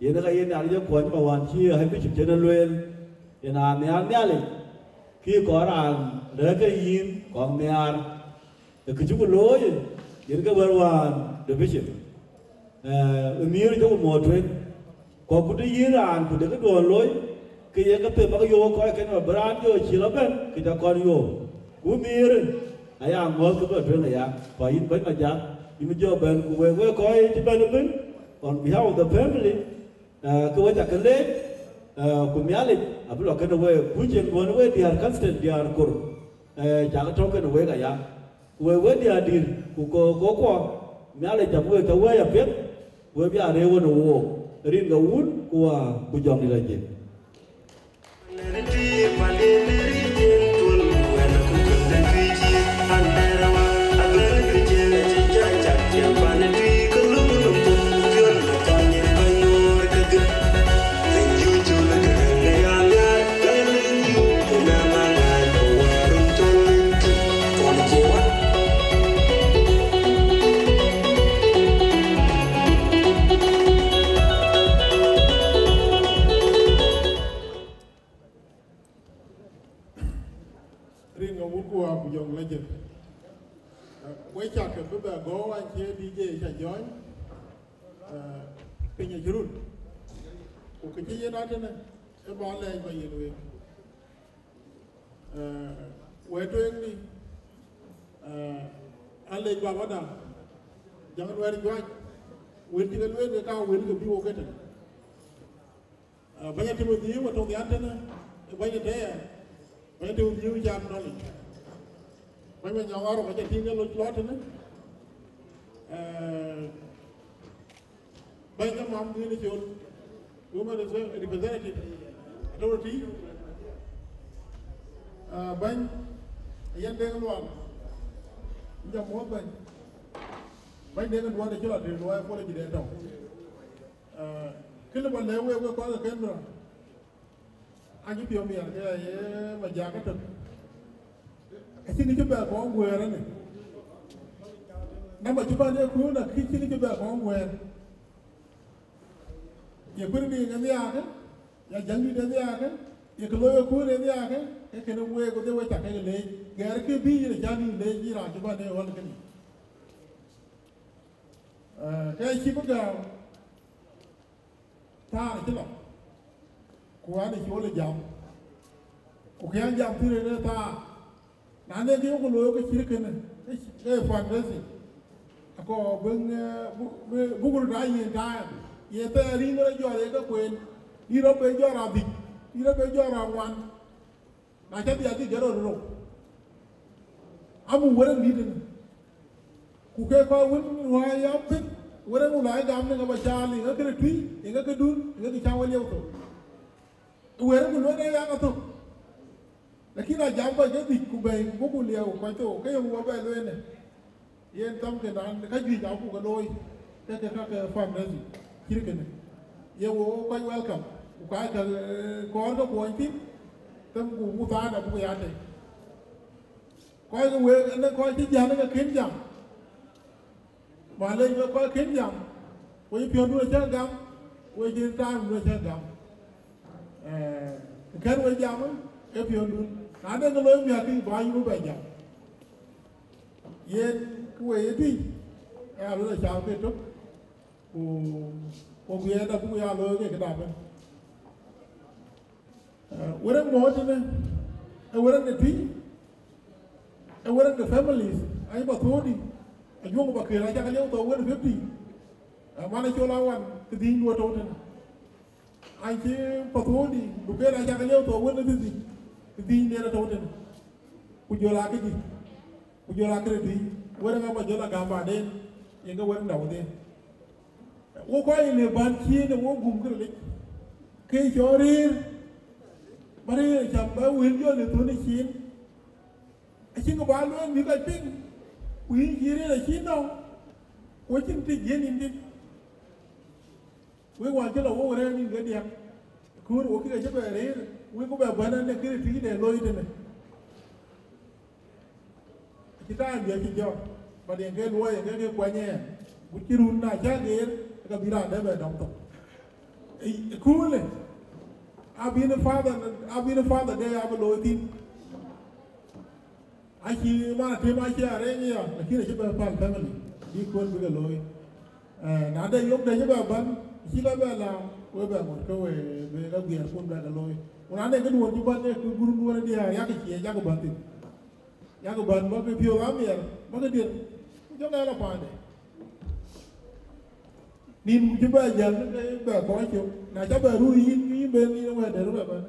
yen ka yen Nhialic ye kuɔny ma wään cï Archbishop cïn e lueel, yen aa nhiaar Nhialic, kï kɔn raan rɛ̈ɛ̈r ke yïn kɔn nhiaar. Ë kë cï ku looi, yen ke wɛ̈t wään de bishop. Eh, ë miëër jɔku mɔ̈ɔ̈r tueŋ. Kɔ̈k ku të yïn raan ku de këduɔ̈ɔ̈n looi, ke ye ke them bäk yöök kɔc kën bï raan jɔ cï lɔ bɛ̈n, ke ca kɔn yöök. Ku miëër aya ŋɔ̈ɔ̈th ke bï lɔ tueŋ aya, ku ayïn bɛ̈ny Majak, yïn jɔ bɛ̈n ku wek, wek kɔc cï bɛ̈n ëbën, on behalf of the family, eh, ke wek ca ke leec, eh, ku Nhialic abï lɔ kënë wek, ku cieŋ duɔ̈n wek diäär Kathden, diäär Kor, eh, cakë tɔ̈u kënë wek aya. Ku wek wek diäär dït, ku ko, ko kuɔ, Nhialic abï wek tɔ wɛ̈ɛ̈c apiɛth, wek bï a rëër wën ë wook, rin ke wun, ku wä, ku jɔŋdït ajiëk. Rin ŋa wun ku wä ku jɔŋ la jël. Eh, we cak ke bï bɛ gɔ̈u an cie D J ca jɔny, eh, piny acï run. Ku kë cï yen atënë, ë ba lɛɛc ba yen wek. Eh, wɛ̈t tueŋ ni, eh, alec babada, Jaŋ Nuɛɛr Juac, wël cï ke lueel ke ka wël ke bï wok ëtënë. Ah, Bɛ̈ny Timothy wä tɔ̈ nhial tënë, ë bɛ̈ny ë tëë, Bɛ̈ny Timothy wä cak nɔlic. Bɛ̈ny Manyɔk Arok acä tïŋ ke lɔ tënë. Ah, bɛ̈ny ke mam dhïn ë col, women representative, atɔ̈ tï. Ah, bɛ̈ny, yen Deŋ Lual, jam mɔ̈th bɛ̈ny. Bɛ̈ny Deŋ Lual acï lɔ tï luɔi apology de tɔ̈. Ah, kë lë bä lɛ̈k wek, wek kɔc ke Canberra, Acï piɔ̈u miɛt ke ye Majak ëtök. Acïn kë cï bɛ kɔn guëër ënë. Namba cï bän ye kuur, na kï cïn kë cï bɛ kɔn guëër. Ye kuur dï ŋë nhiaakë, ya jäŋ dït ë nhiaakë, ye kë looi ë kuur ë nhiaakë, ke kënë week wedhie we cak ke leec. Gɛɛr kë bï yïn ë cän yïn leec yïn raan cï bän ye ɣɔl kënë. Eh, ke cï bï gääu. Thaar acï lɔ, ku an ë col ë jam, ku kë an jam thïn en ë thaar. Na ne kë yok looi ke cït kënë, ke, ke fundraising. Akɔ bï, eh, bu-, bu-, buk röt aa yen time, ye thɛɛr riŋ rɔt jɔt ye ke kueen, dït rɔt be jɔt raan dhïc, dït rɔt be jɔt raan ŋuan. Na cä dhial dï jɔt rɔt rou. Amu wërë mït ënë. Ku ke kɔc wën luɔi ya piny, wërë ku luɔi gam në ŋa ba caal, ë ŋa këde tui, ë ŋa këdun, ë ŋa kë cä wä lieu thok. Wërë ku luɔi de ya ŋa thok. Lakin a jam kɔc ke dhïc ku bɛ̈i, buk ku lieu kɔc thok, ke yöŋ wä bɛ lueel në. Yen thɔ̈mkë naan ka juëc abuk ke looi, ke ke ka ke fundraising cït kënë. Ye wo kɔc welcome, ku ka ke, eh, kɔɔr ke kuɔny thïn, them ku muthaada buk ya tei. Kɔc ke week, ënë kɔc cï jäl ke kën jam. Malec wek kɔc kën jam, wek piɔ̈ndun acä gam, wek cïn taamdun acä gam. Eh, kën wek jam, ee piɔ̈ndun. Na de ke looi miäk kï, bä yïn bï bɛ jam. Yen kë we ye tïc, ë alööl acath ke tök, ku, ku guiɛɛr da buk ya looi ke këda bɛ̈n. Eh, wërëk mɔ̈ɔ̈r tënë, ë wërëk de tïc, ë wërëk de families, ayï ba thuɔɔu dï, ajuɔŋ ba kër acak lieu thou wën fifty. Eh, man acol awan, kë dhïny duɔ̈t tɔ̈u tënë. An cï pathöördï, duken acak lieu thou wën ë thithi, thiin den atɔ̈u tënë, ku jɔl aa këdï, ku jɔl aa këde tui, wërë ŋa ba jɔl a gam baden, yen ke wërë dau dhien. Wo kɔc ë le bän cien ë wo gum kërë lec, ke cɔl rëër, ba rëër cam ba wël jɔl ë thön ë cien, acïn kë ba lueel bï kɔc piŋ, ku yïn cï rëër acïn nɔm, ku acïn të jiëën yïn thïn. Wek wään cï lɔ wok rɛ̈ɛ̈r nïn ke diäk, köör wok kï ke cï bɛ rëër, wek ku bɛ bɛ̈n ënë këde tïc de looi tënë. Acï taai biɛt cï jɔt, ba diɛŋ ke luɔi ke ke kuany ɛn, ku cï run na cä geer, ke bï raan dɛ bɛ dɔm thok. Ë, ë köölë, abï në father, abï në father day abï looi thïn. Acï man atem acï arëëny ya, lakin acï bɛ päl family, bï kuɔn bï ke looi. Eh, na de yök de cï bɛ bän, acï lɔ bɛ la, we bɛ ŋot ke we bï la guiɛɛrkun bɛ ke looi. Ku na de këduön cï bän de, ku gurun duön diäär, yak cie, yak bän thïn. Yak bän bä ke piɔ̈u amiɛr, bä ke dier, ku jɔ bɛ la paande. Nïn ku cï bɛ jäl ke bɛ kɔc cök, na cä bɛ ruu yïn, ke yïn ben yïn wɛ̈ɛ̈t de ruu bɛ bän.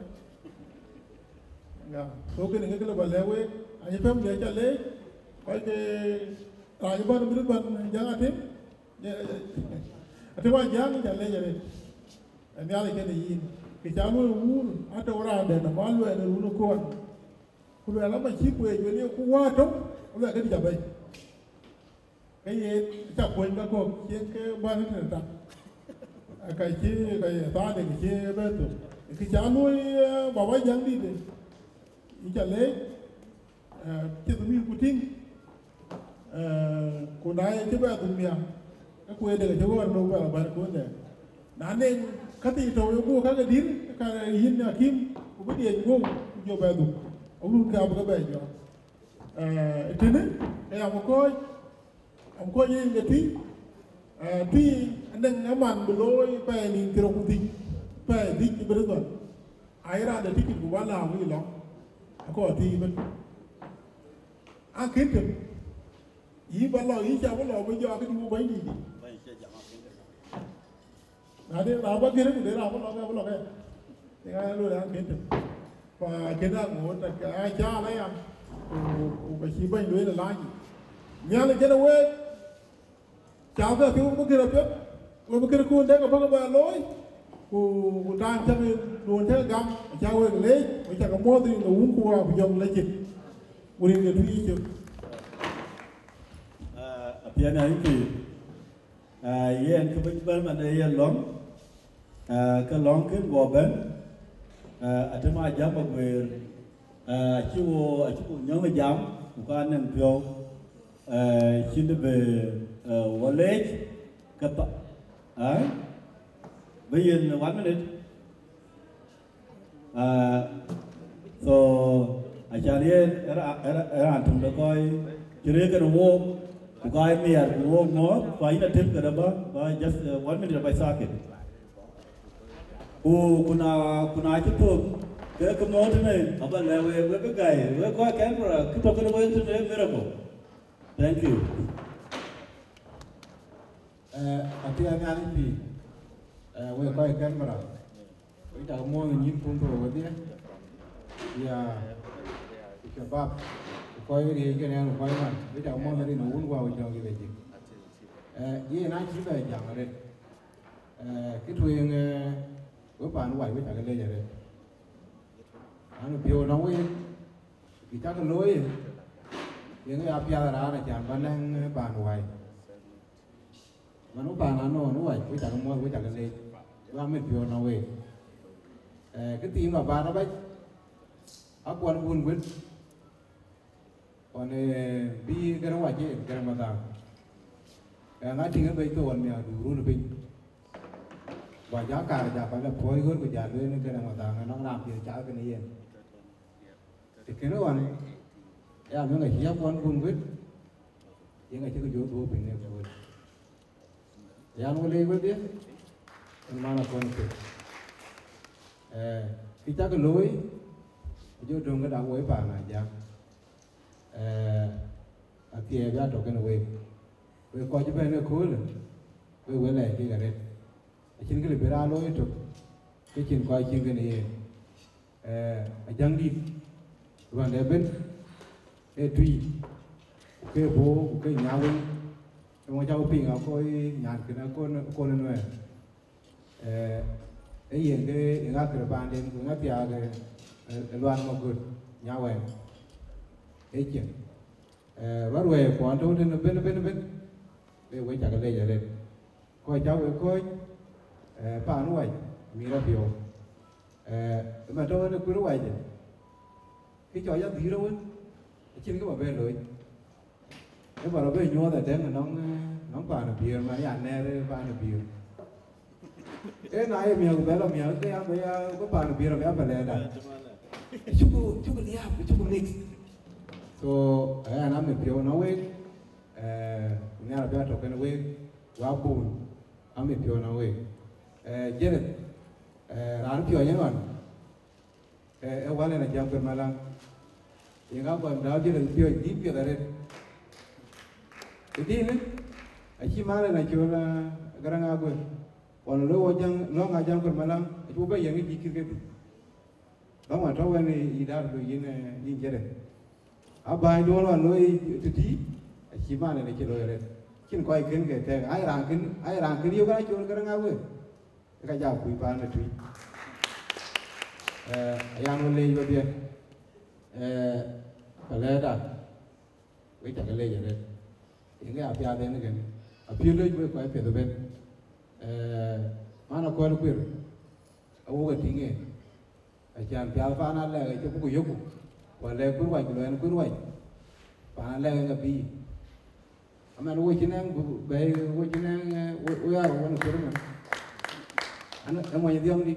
Ya, so kënë ke kë lë ba lɛ̈k week, anyë pɛ̈m de ca leec, kɔc ke raan bän bï bän jäŋ atem, atem a jäŋ ca leec arëët. Ë Nhialic kenë yïn, kë ca luɔi wuur, atɔ̈u raan dɛ̈t nɔm aluɛɛl ë run ë kuɔn. Ku luɛɛl ama cï kueec wël ye ku wäär tök, aluɛɛl këdï ca bɛ̈i. Ke ye ca kuöny ka kɔ̈k, cï ke bän tënë tak. Ka cï, ka ye thaade ke cï bɛ thök. Kë ca luöi, eh, baba jäŋ dït, yïn ca leec, eh, cï dhumïïr ku tïŋ, eh, ku na ye cï bɛ dhum nhial, ke kueec de ke cï ɣɔ̈r në bɛ la bän kuöndɛ. Na neŋ ka thii tɔ̈u ye guɔ ka ke dït, ka yïn akïm, ku bï diɛc guɔ̈u, ku jɔ bɛ dhum. Awun ke abï ke bɛ jɔ. Eh, tënë, ke yam kɔc, am kɔc yen ke tui, eh, tui, anɛŋ aman bï looi pɛɛi nïn thiërrou ku dhïc, pɛɛi dhïc bï röt dhɔl. Ai raan de tikit ku ba lääu wïc lɔ, akɔɔr tui ëbën. A kën tëm, yï ba lɔ, yï ca bï lɔ bï jɔ akëdï ku bɛ̈nydït. Na de raan bä gërë, ku de raan bä lɔk, bä lɔk ë. Tïŋ aa lueel an, kën tëm. Pa kën a ŋoot, a cä la ya. Ku, ku ka cï bɛ̈ny lueel ë laany. Nhialic kenë week, ca bɛ piŋ bï gërë piɛth, we bï kërë kun dek abäk bɛ looi. Ku, ku taŋ cäk duön cäk gam, acä wek leec, we cä ke muɔ̈th rin ke wun ku wa ku jɔŋ la cin. Ku rin ke tui cök. Ah, apiɛn a yïn pïïr. Ah, yen kë bï bɛ̈n man de yen lɔ̈ŋ, ah, ke lɔ̈ŋ kën guɔ bɛ̈n, Atëm a jam aguëër, acï wo acï ku nyɔŋ jam ku ka nɛŋ piɔ̈u, cïn bï wɔ leec ke pa, bï yen one minute. So acan yen ë raan töŋ de kɔc cï rëër kënë wook, ku ka nhiaar ku wook mɔ̈ɔ̈th, ku ayïn atëm këde ba ba just one minute ba sakit. Ku ku na ku na cï thök ke ke mɔ̈u tënë aba lɛ̈k wek, wek bï gäi wek kɔc Canberra kë tɔ̈ kënë wek tënë miracle. Thank you. Athiɛɛn Nhialic pïïr, wek kɔc Canberra, wek cak muɔ̈ɔ̈th nyïn kun thok wedhie, ya shabab, ku kɔc riëëc kënë ɛn ku kɔc man, wek cak muɔ̈ɔ̈th rin wun guɔ wek jɔŋ yï lec. Yen acï bɛ jam arët. Kë tueŋ, wek paan wac wek cak lec arët. An piɔ̈u nɔŋ wek, kë cak looi, yen ya piath raan acan ba nɛŋ paan wac. Man wek paan anɔɔn wek wac wek cak muɔ̈ɔ̈th wek cak lec, wek amit piɔ̈u nɔŋ wek. Kë thiin ba baat abac, akuɔn bun guet. Ɣɔn bï Garaŋ wac ë Garaŋ Madhaŋ. Ɣɛn a tïŋ ë bei thou ɣɔn miäkdu run piny. Ku ajak kaar jak kɔc lɔ puɔ̈ɔ̈c ɣöt ku jal lueel në Garaŋ Madhaŋ ë nɔŋ raan piɛth cath kënë yen. Të kënë ɣɔn, ya lueŋ acï akuɔn kun wët, yen acï ke jɔ dhuɔ̈k piny në ëkööl. Yan wɔ leec wedhie, en man akɔn pek. Kë cak looi, jɔ döŋ këda woi paan a jam. Athiɛɛi bï a tɔ̈ kënë week, wek kɔc cï bɛ̈n ëköölë, wek we lɛɛc kek arët. Acïn kë lë bï raan looi ëtök, ke cïn kɔc cïn kënë yen. Ajäŋdït, ruande ëbën, ee tui, ku ke bɔ̈ ku ke nyaawëŋ, eeŋö cak piŋ akoi nyan kënë akon akon ë nuɛɛr. Ee yen ke ë ŋa kërë paanden ku ŋa thiaak ë luan magöt nyawɛn. Ee cieŋ ruat wɛɛr kuɔn tɔ̈u tënë bën bën bën, wek wek cak lec arët. Kɔc cak wek kɔ̈ɔ̈c paan wac mïr apiɔ̈u. Ëmën tɔ̈u ënë kuër wac, kë cɔc adhïr awën, acïn kë ba bɛ looi. Ë ba rɔ bɛ nyuɔɔth adɛ̈ŋ nɔŋ nɔŋ paan biöör man ya nɛɛr paan biöör. Ë na ye miäk bɛ lɔ miäk ke ya bɛ ya bï paan biöör bɛ ya bɛ lɛɛda. Cuku cuku liaap cuku mix. So ɣɛn amit piɔ̈u nɔŋ week, ku nhiaar abï a tɔ̈ kënë week, wa bun amit piɔ̈u nɔŋ week. Jereth, raan piɔ̈ɔ̈c ënɔn. Ee wal en a jam kën malaŋ. Yeŋa kɔn dau jël piɔ̈ɔ̈c dït piɛth arët. Ë dïnë acï man en a col Garaŋ Aguër. Ɣɔn loi wɔ jäŋ lɔ̈ŋ a jam kën malaŋ, acï wɔ bɛ yɛŋ ë dït kït kedï. Bäŋ wän tɔ̈u wɛn ë yï daat loi yïn yïn Jereth. A bäny duɔl wän loi tëtï, acï man en a cï loi arët. Cïn kɔc kën ke tɛ̈k, ai raan kën ai raan kën yök a col Garaŋ Aguër. Ka ja kuc paan ë tui. Ayan wɔ leec wedhie, ka lɛ̈ɛ̈da, wek cak leec arët. Yen ke apiath en ëkënë, apiöl lec wek kɔc piɛth ëbën. Man akɔ̈l kuër, awok atïŋ en. Acan piath paan alɛ̈k acï buk yökku, ku alɛ̈k kuër wac ku luɛɛn kuër wac, paan alɛ̈k en abï. Amɛn wo cï nɛŋ bɛ̈i wo cï nɛŋ wo yar wën kuër mɛn. An ë mony dhiɔmdï,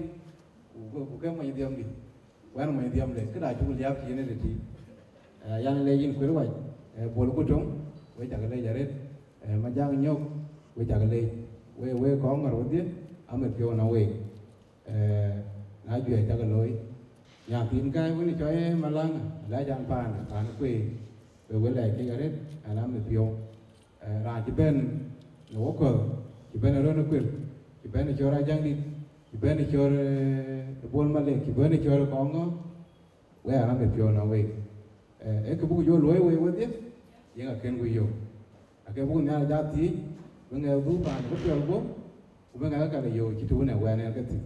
ku ke mony dhiɔmdï, ku ɛn mony dhiɔmde këda cuk liääp cï yen ë tëtï. Yan le yïn kuër wac, bol ku töŋ, we cak leec arët. Majaŋ nyök, we cak leec. We we kɔŋ ŋɔr wedhie, amit piɔ̈u nɔŋ week. Na juɛc cak looi, nyan thiin kääc wën cɔc ee malaŋ, lɛc an paan paan kueer, we we lɛc kek arët. An amit piɔ̈u. Raan cï bɛ̈n në wokɔ̈th, cï bɛ̈n ë röt ë kuir, cï bɛ̈n ë cɔɔr Ajaŋdït, cï bɛ̈n ë cɔɔr ë Bol Malek, cï bɛ̈n ë cɔɔr ë kɔŋ ŋö, we an amit piɔ̈u nɔŋ week. Ee kë buk jɔ luɔi wei wedhie, yen akën ku yök. Ake buk Nhialic jɔ thiëëc, bï ŋɛk dhuk paan bï piɔl guöp, ku bï ŋɛk ka le yök cï tuun ë wɛn en ke thïn.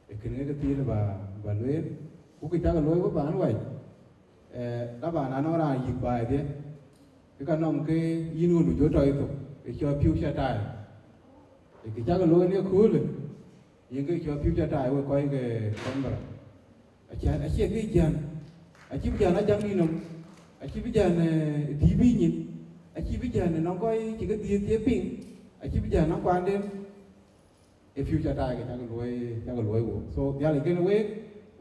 Ee kën ke thil ba ba lueel, ku kë cak looi ku paan wac. Taban anɔŋ raan yïk baai dhie, ke ka nɔŋ ke yïn ɣön jɔ tɔc thok, ke cɔl future time. Ee kë cak looi në köölë, yen ke cɔl future time wek kɔc ke Canberra. Cän acie ke jän, acï bï jän a jam nïnɔm, acï bï jän, eh, T V nyin, acï bï jän nɔŋ kɔc cï ke dhiëëth cie piŋ, acï bï jän a kuanden. Ë future taai ke cakë luɔi, cakë luɔi wo. So, Nhialic kën week,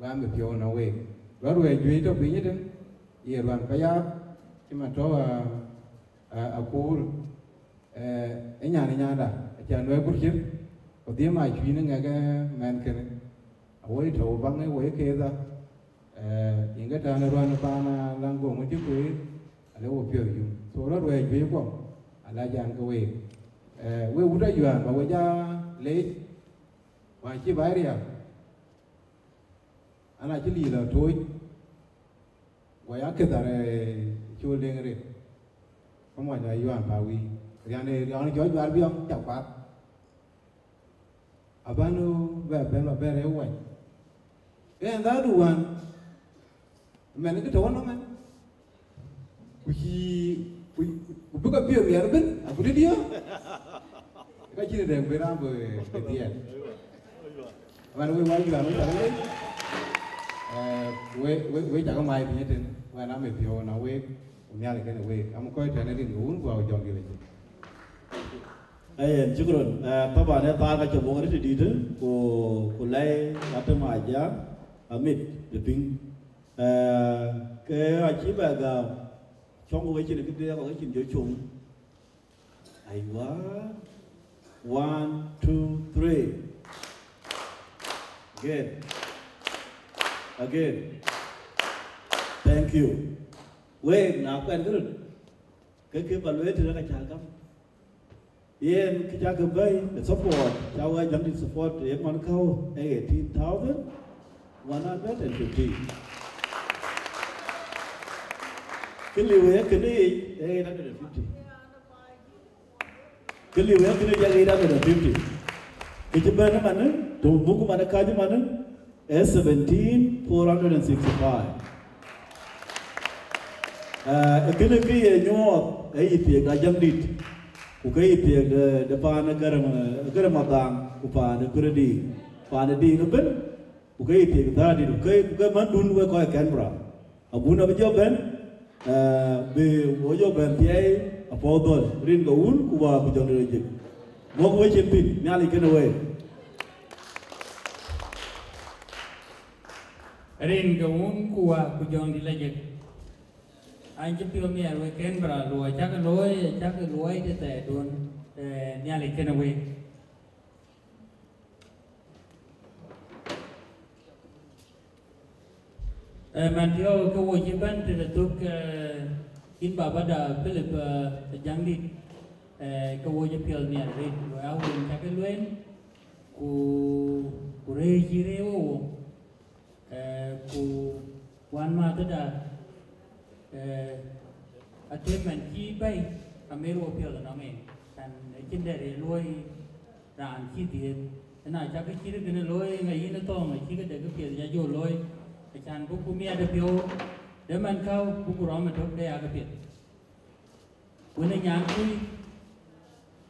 we aa mit piɔ̈u në week. Ruat ruɛɛc juëc tɔ̈ piny ëtën, ye ruan payap, cï man tɔ̈, ah, ah, akuur, eh, ë nyan ë nyanda, acan wɛɛk kur cït, ku dhiëm aa cuïn ë ŋɛk, eh, mɛn kënë. Awoi tɔ̈u baŋ ë woi keetha, eh, yïn ke tɛ̈n ë ruan paan, ah, Laŋ Goŋ ë cï kueer, ale wo piɔ̈ɔ̈th yum. So, ruat ruɛɛc juëc kuɔ, ala jän ke week. Eh, we wut Ayuan, ba we ja leec, wään cï baai riääk, an, acï liil lɔ tooc, guɔ ya këth arɛɛc col deŋ rit, ke muɔny Ayuan ba wïï, riän ë riɔ̈ɔ̈n jɔc juar biɔŋ ca kuath, abän bɛ bɛ̈n ba bɛ̈r ë wac. Ɣɛn dhadu wään, mɛn kë tɔ̈u nɔm ɛn, ku cï, ku, ku bï ke piɔ̈u miɛt ëbën, agut diö, ka cïn dɛ̈ŋ bï raan bï, bï dhiɛɛl. Wään wek wä Ayuan, wek cakë leec, eh, wek, wek, wek cakë maai piny ëtën, wään amit piɔ̈u në week, ku Nhialic kën week. Am kɔc tɛ̈n ë rin ke wun, ku awä jɔŋ dït acï. Ayen, shukran. Eh, taban, eh, thaar ka cï bɔ̈ rëtï dït, ku, ku lɛi atem aja, amit de piŋ. Eh, ke acï bɛ gam, cɔŋ wecin kë dhiɛɛk, wecin jɔ com. Aywa. One, two, three. Again. Again. Thank you. Wek, na kuɛn kërut, ke kë ba lueel tënë ka cä gam. Yen kë cakë bɛ̈i, the support, cä wek jam dït support, ye man käu, eighteen thousand one hundred and fifteen. Kë liu ye kënë yic, eight hundred and fifty. Kë liu ye kënë yic, eight hundred and fifty. Kë cï bɛ̈n ëmanë, të muk ëmanë, kääc ëmanë, ee seventeen four hundred and sixty-five. Eh, kënë kë ye nyuɔɔth, ee yï thiëëk Ajäŋdït, ku ke yï thiëëk de, de paan ë Gäräŋ, ë Gäräŋ Madhaŋ, ku paan ë Kuërdït, paan ë Diŋ ëbën, ku ke yï thiëëk Thärdït, ku ke, ku ke mändun wek kɔc ë Canberra. Abun abï jɔ bɛ̈n, eh, bï wo jɔ bɛ̈n thiɛɛi apuɔth dhɔ̈l, rin ke wun, ku wäär, ku jɔŋdït lajik. Mɔ̈k wecin thïn, Nhialic kënë week. Rin ke wun ku wäär ku jɔŋdït lajik. An cï piɔ̈u miɛt wek Canberra, luɔi cäkë looi, cäkë luɔi tëthɛɛrduön, eh, Nhialic kënë week. Eh, man piɔ̈u ke wo cï bɛ̈n tëde thök, eh, yïn babada Philip, eh, Ajäŋdït, eh, ke wo cï piɔ̈ɔ̈th miɛt arëët, luɔi awën cäkë lueel, ku, ku rëër cï rëër wo wo. Eh, ku wän mäthëda, eh, atëmɛn cï bɛ̈i, amer wo piɔ̈ɔ̈th ënɔŋ en, kan acïn dɛ̈t ye luɔi raan cï dhiëëth. Ëna cakë cït kënë looi, ŋa yïn ë thɔ̈ɔ̈ŋ, acï këde këpiɛth ya jɔ looi, acan buk ku miɛt ë piɔ̈u, de man käu, buk ku rɔm ëtök, de ya këpiɛth. Wën ë nyan tui,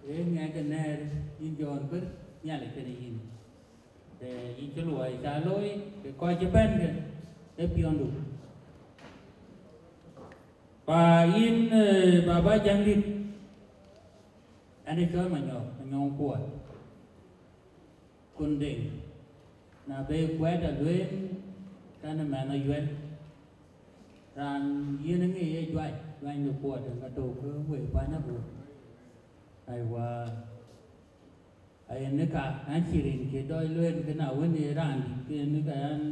ee ŋɛk ë nɛ̈ɛ̈r, yïn Jɔn Bër, Nhialic kënë yïn. Ee, yïn cï luɔi ca looi, ke kɔc cï bɛ̈n ke, ee piɔ̈ndu. Pa yïn, ee, baba Ajäŋdït, ɛn ë cɔl Manyɔk, Manyɔk Kuɔt, Kun Deŋ. Na be kuɛɛt alueel, kan ë mɛnh Ayuɛl. Raan yen ë ŋic ee Juac, Juac në Kuɔt, ka tɔ̈u ke wëi pany abun. Aiwa. Ayen ë ka, an cï rin ke dɔc lueel, ke na wën ee raandït, ke yen ë ka an,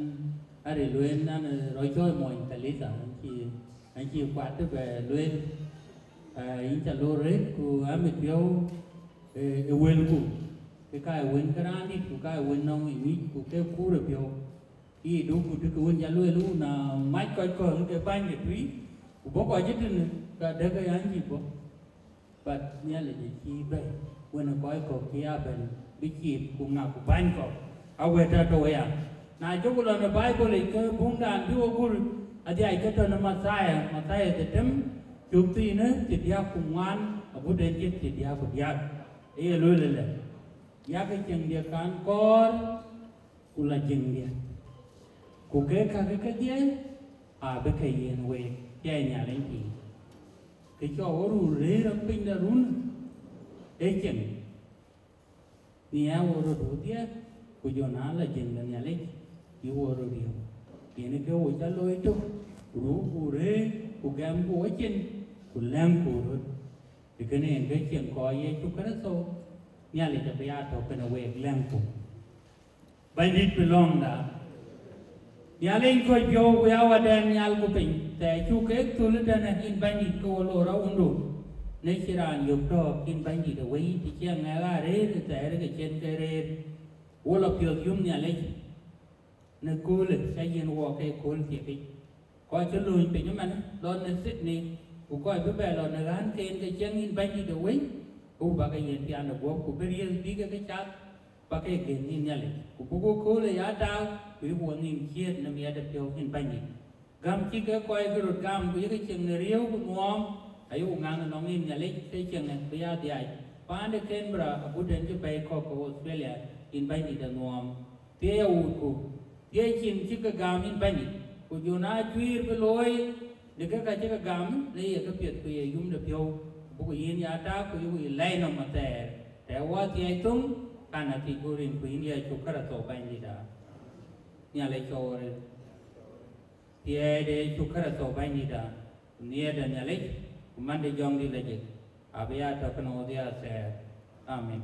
aril lueel, an, ee, rɔt cɔɔl mony kanitha, an cï, an cï kuat të bɛ lueel, aa, yïn ca lor rëët, ku amit piɔ̈u, ee, ë wëlku, ke ka ë wën ke raandït, ku ka ë wën nɔŋ ë wïc, ku ke kuur ë piɔ̈u. Yï duk, ku të ke wën ca lueel, wun na mac kɔc kɔ̈k ke bäny ke tui, ku bɔ̈ kɔc ëtënë, ka dɛ̈kë an cï bɔ̈. But Nhialic acï bɛ̈i, wën ë kɔc kɔ̈k cï ya bɛ̈n bï ciit ku ŋak ku bäny kɔ̈k, awɛ̈t tɔ̈ aya. Na jɔku lɔ në Baibol yic, ke buŋdan bï wo gur, adhiac ke tɔ̈ në Mathayo, Mathayo dhetem, cök thiinë thiërdiäk ku ŋuan, agut en cït thiërdiäk ku diäk. Ee ye lueel ëlë, yakë cieŋdiɛ̈ kan kɔɔr, ku la cieŋdiɛ̈. Ku kek käk kedhie abï ke yiën week, cie Nhialic pïïr. Kë cɔk ɣo run rëër rɔt piny de run ë cieŋ. Nhiɛɛr wo röt wudhiɛ, ku jɔ na la jëŋ de Nhialic, yï wo röt riëëu. Yen ke wo ca looi tök, ruu ku rëër, ku gɛm ku wecin, ku lɛ̈ŋ ku röt. Ë kënë yen ke cieŋ kɔc Yecu Kërtho, Nhialic abï ya tɔ̈ kënë week lɛ̈ŋ ku. Bɛ̈nydït bï lɔ̈ŋda. Nhialic kɔc piɔ̈u ku ya wadɛn nhial ku piny, thɛɛr cuk keek thöl ëtɛ̈n yïn Bɛ̈nydït ke wo lor awundu. Në cï raan yök tɔ̈ɔ̈k yïn Bɛ̈nydït ë wëi, të ciɛŋ ŋɛk aa rëër ë thɛɛr ke cïn ke rëër. Wo lɔ piɔ̈th yum Nhialic në köölë, ca yiën wɔ ke kööl thiekic. Kɔc cï lööny piny ëmën lɔ në Sydney, ku kɔc bï bɛ lɔ në ɣänken ke ciɛŋ yïn Bɛ̈nydït ë wëi, ku bä ke yiën piaan ë guɔ̈p, ku bï riëëth bï ke ke cath, bä ke gël yïn Nhialic, ku buk köölë ya taak, ku yïk wɔ nhïïm ciëët në miɛt ë piɔ̈u yïn Bɛ̈nydït. Gäm cï ke kɔc ke röt gam, ku yïk cieŋ në riëëu ku nuɔɔm, ayï ku ŋaŋ ënɔŋ yïn Nhialic, ke cieŋ bï ya dhiac. Paan de Canberra agut en cï bɛ̈i kɔ̈k ke Australia, yïn Bɛ̈nydït ë nuɔɔm. Thiëëc awuutku, thiëëc cin cï ke gam yïn Bɛ̈nydït, ku jɔ na cuëër bï looi në kë ka cï ke gam, në ye ke piɛth ku ye yum de piɔ̈u, buk yïn ya taak ku yïk lɛc nɔm athɛɛr, të wɔ thiëëc thöŋ, kan athiëc ku rin ku yïn Yecu Kërtho Bɛ̈nydïtda. Nhialic cɔɔr ë thiëëc de Yecu Kërtho Bɛ̈nydïtda, ku nhiëër de Nhialic, ku man de Jɔŋdït Lajik, abï ya tɔ̈ kënë wodhie athɛɛr. Amen.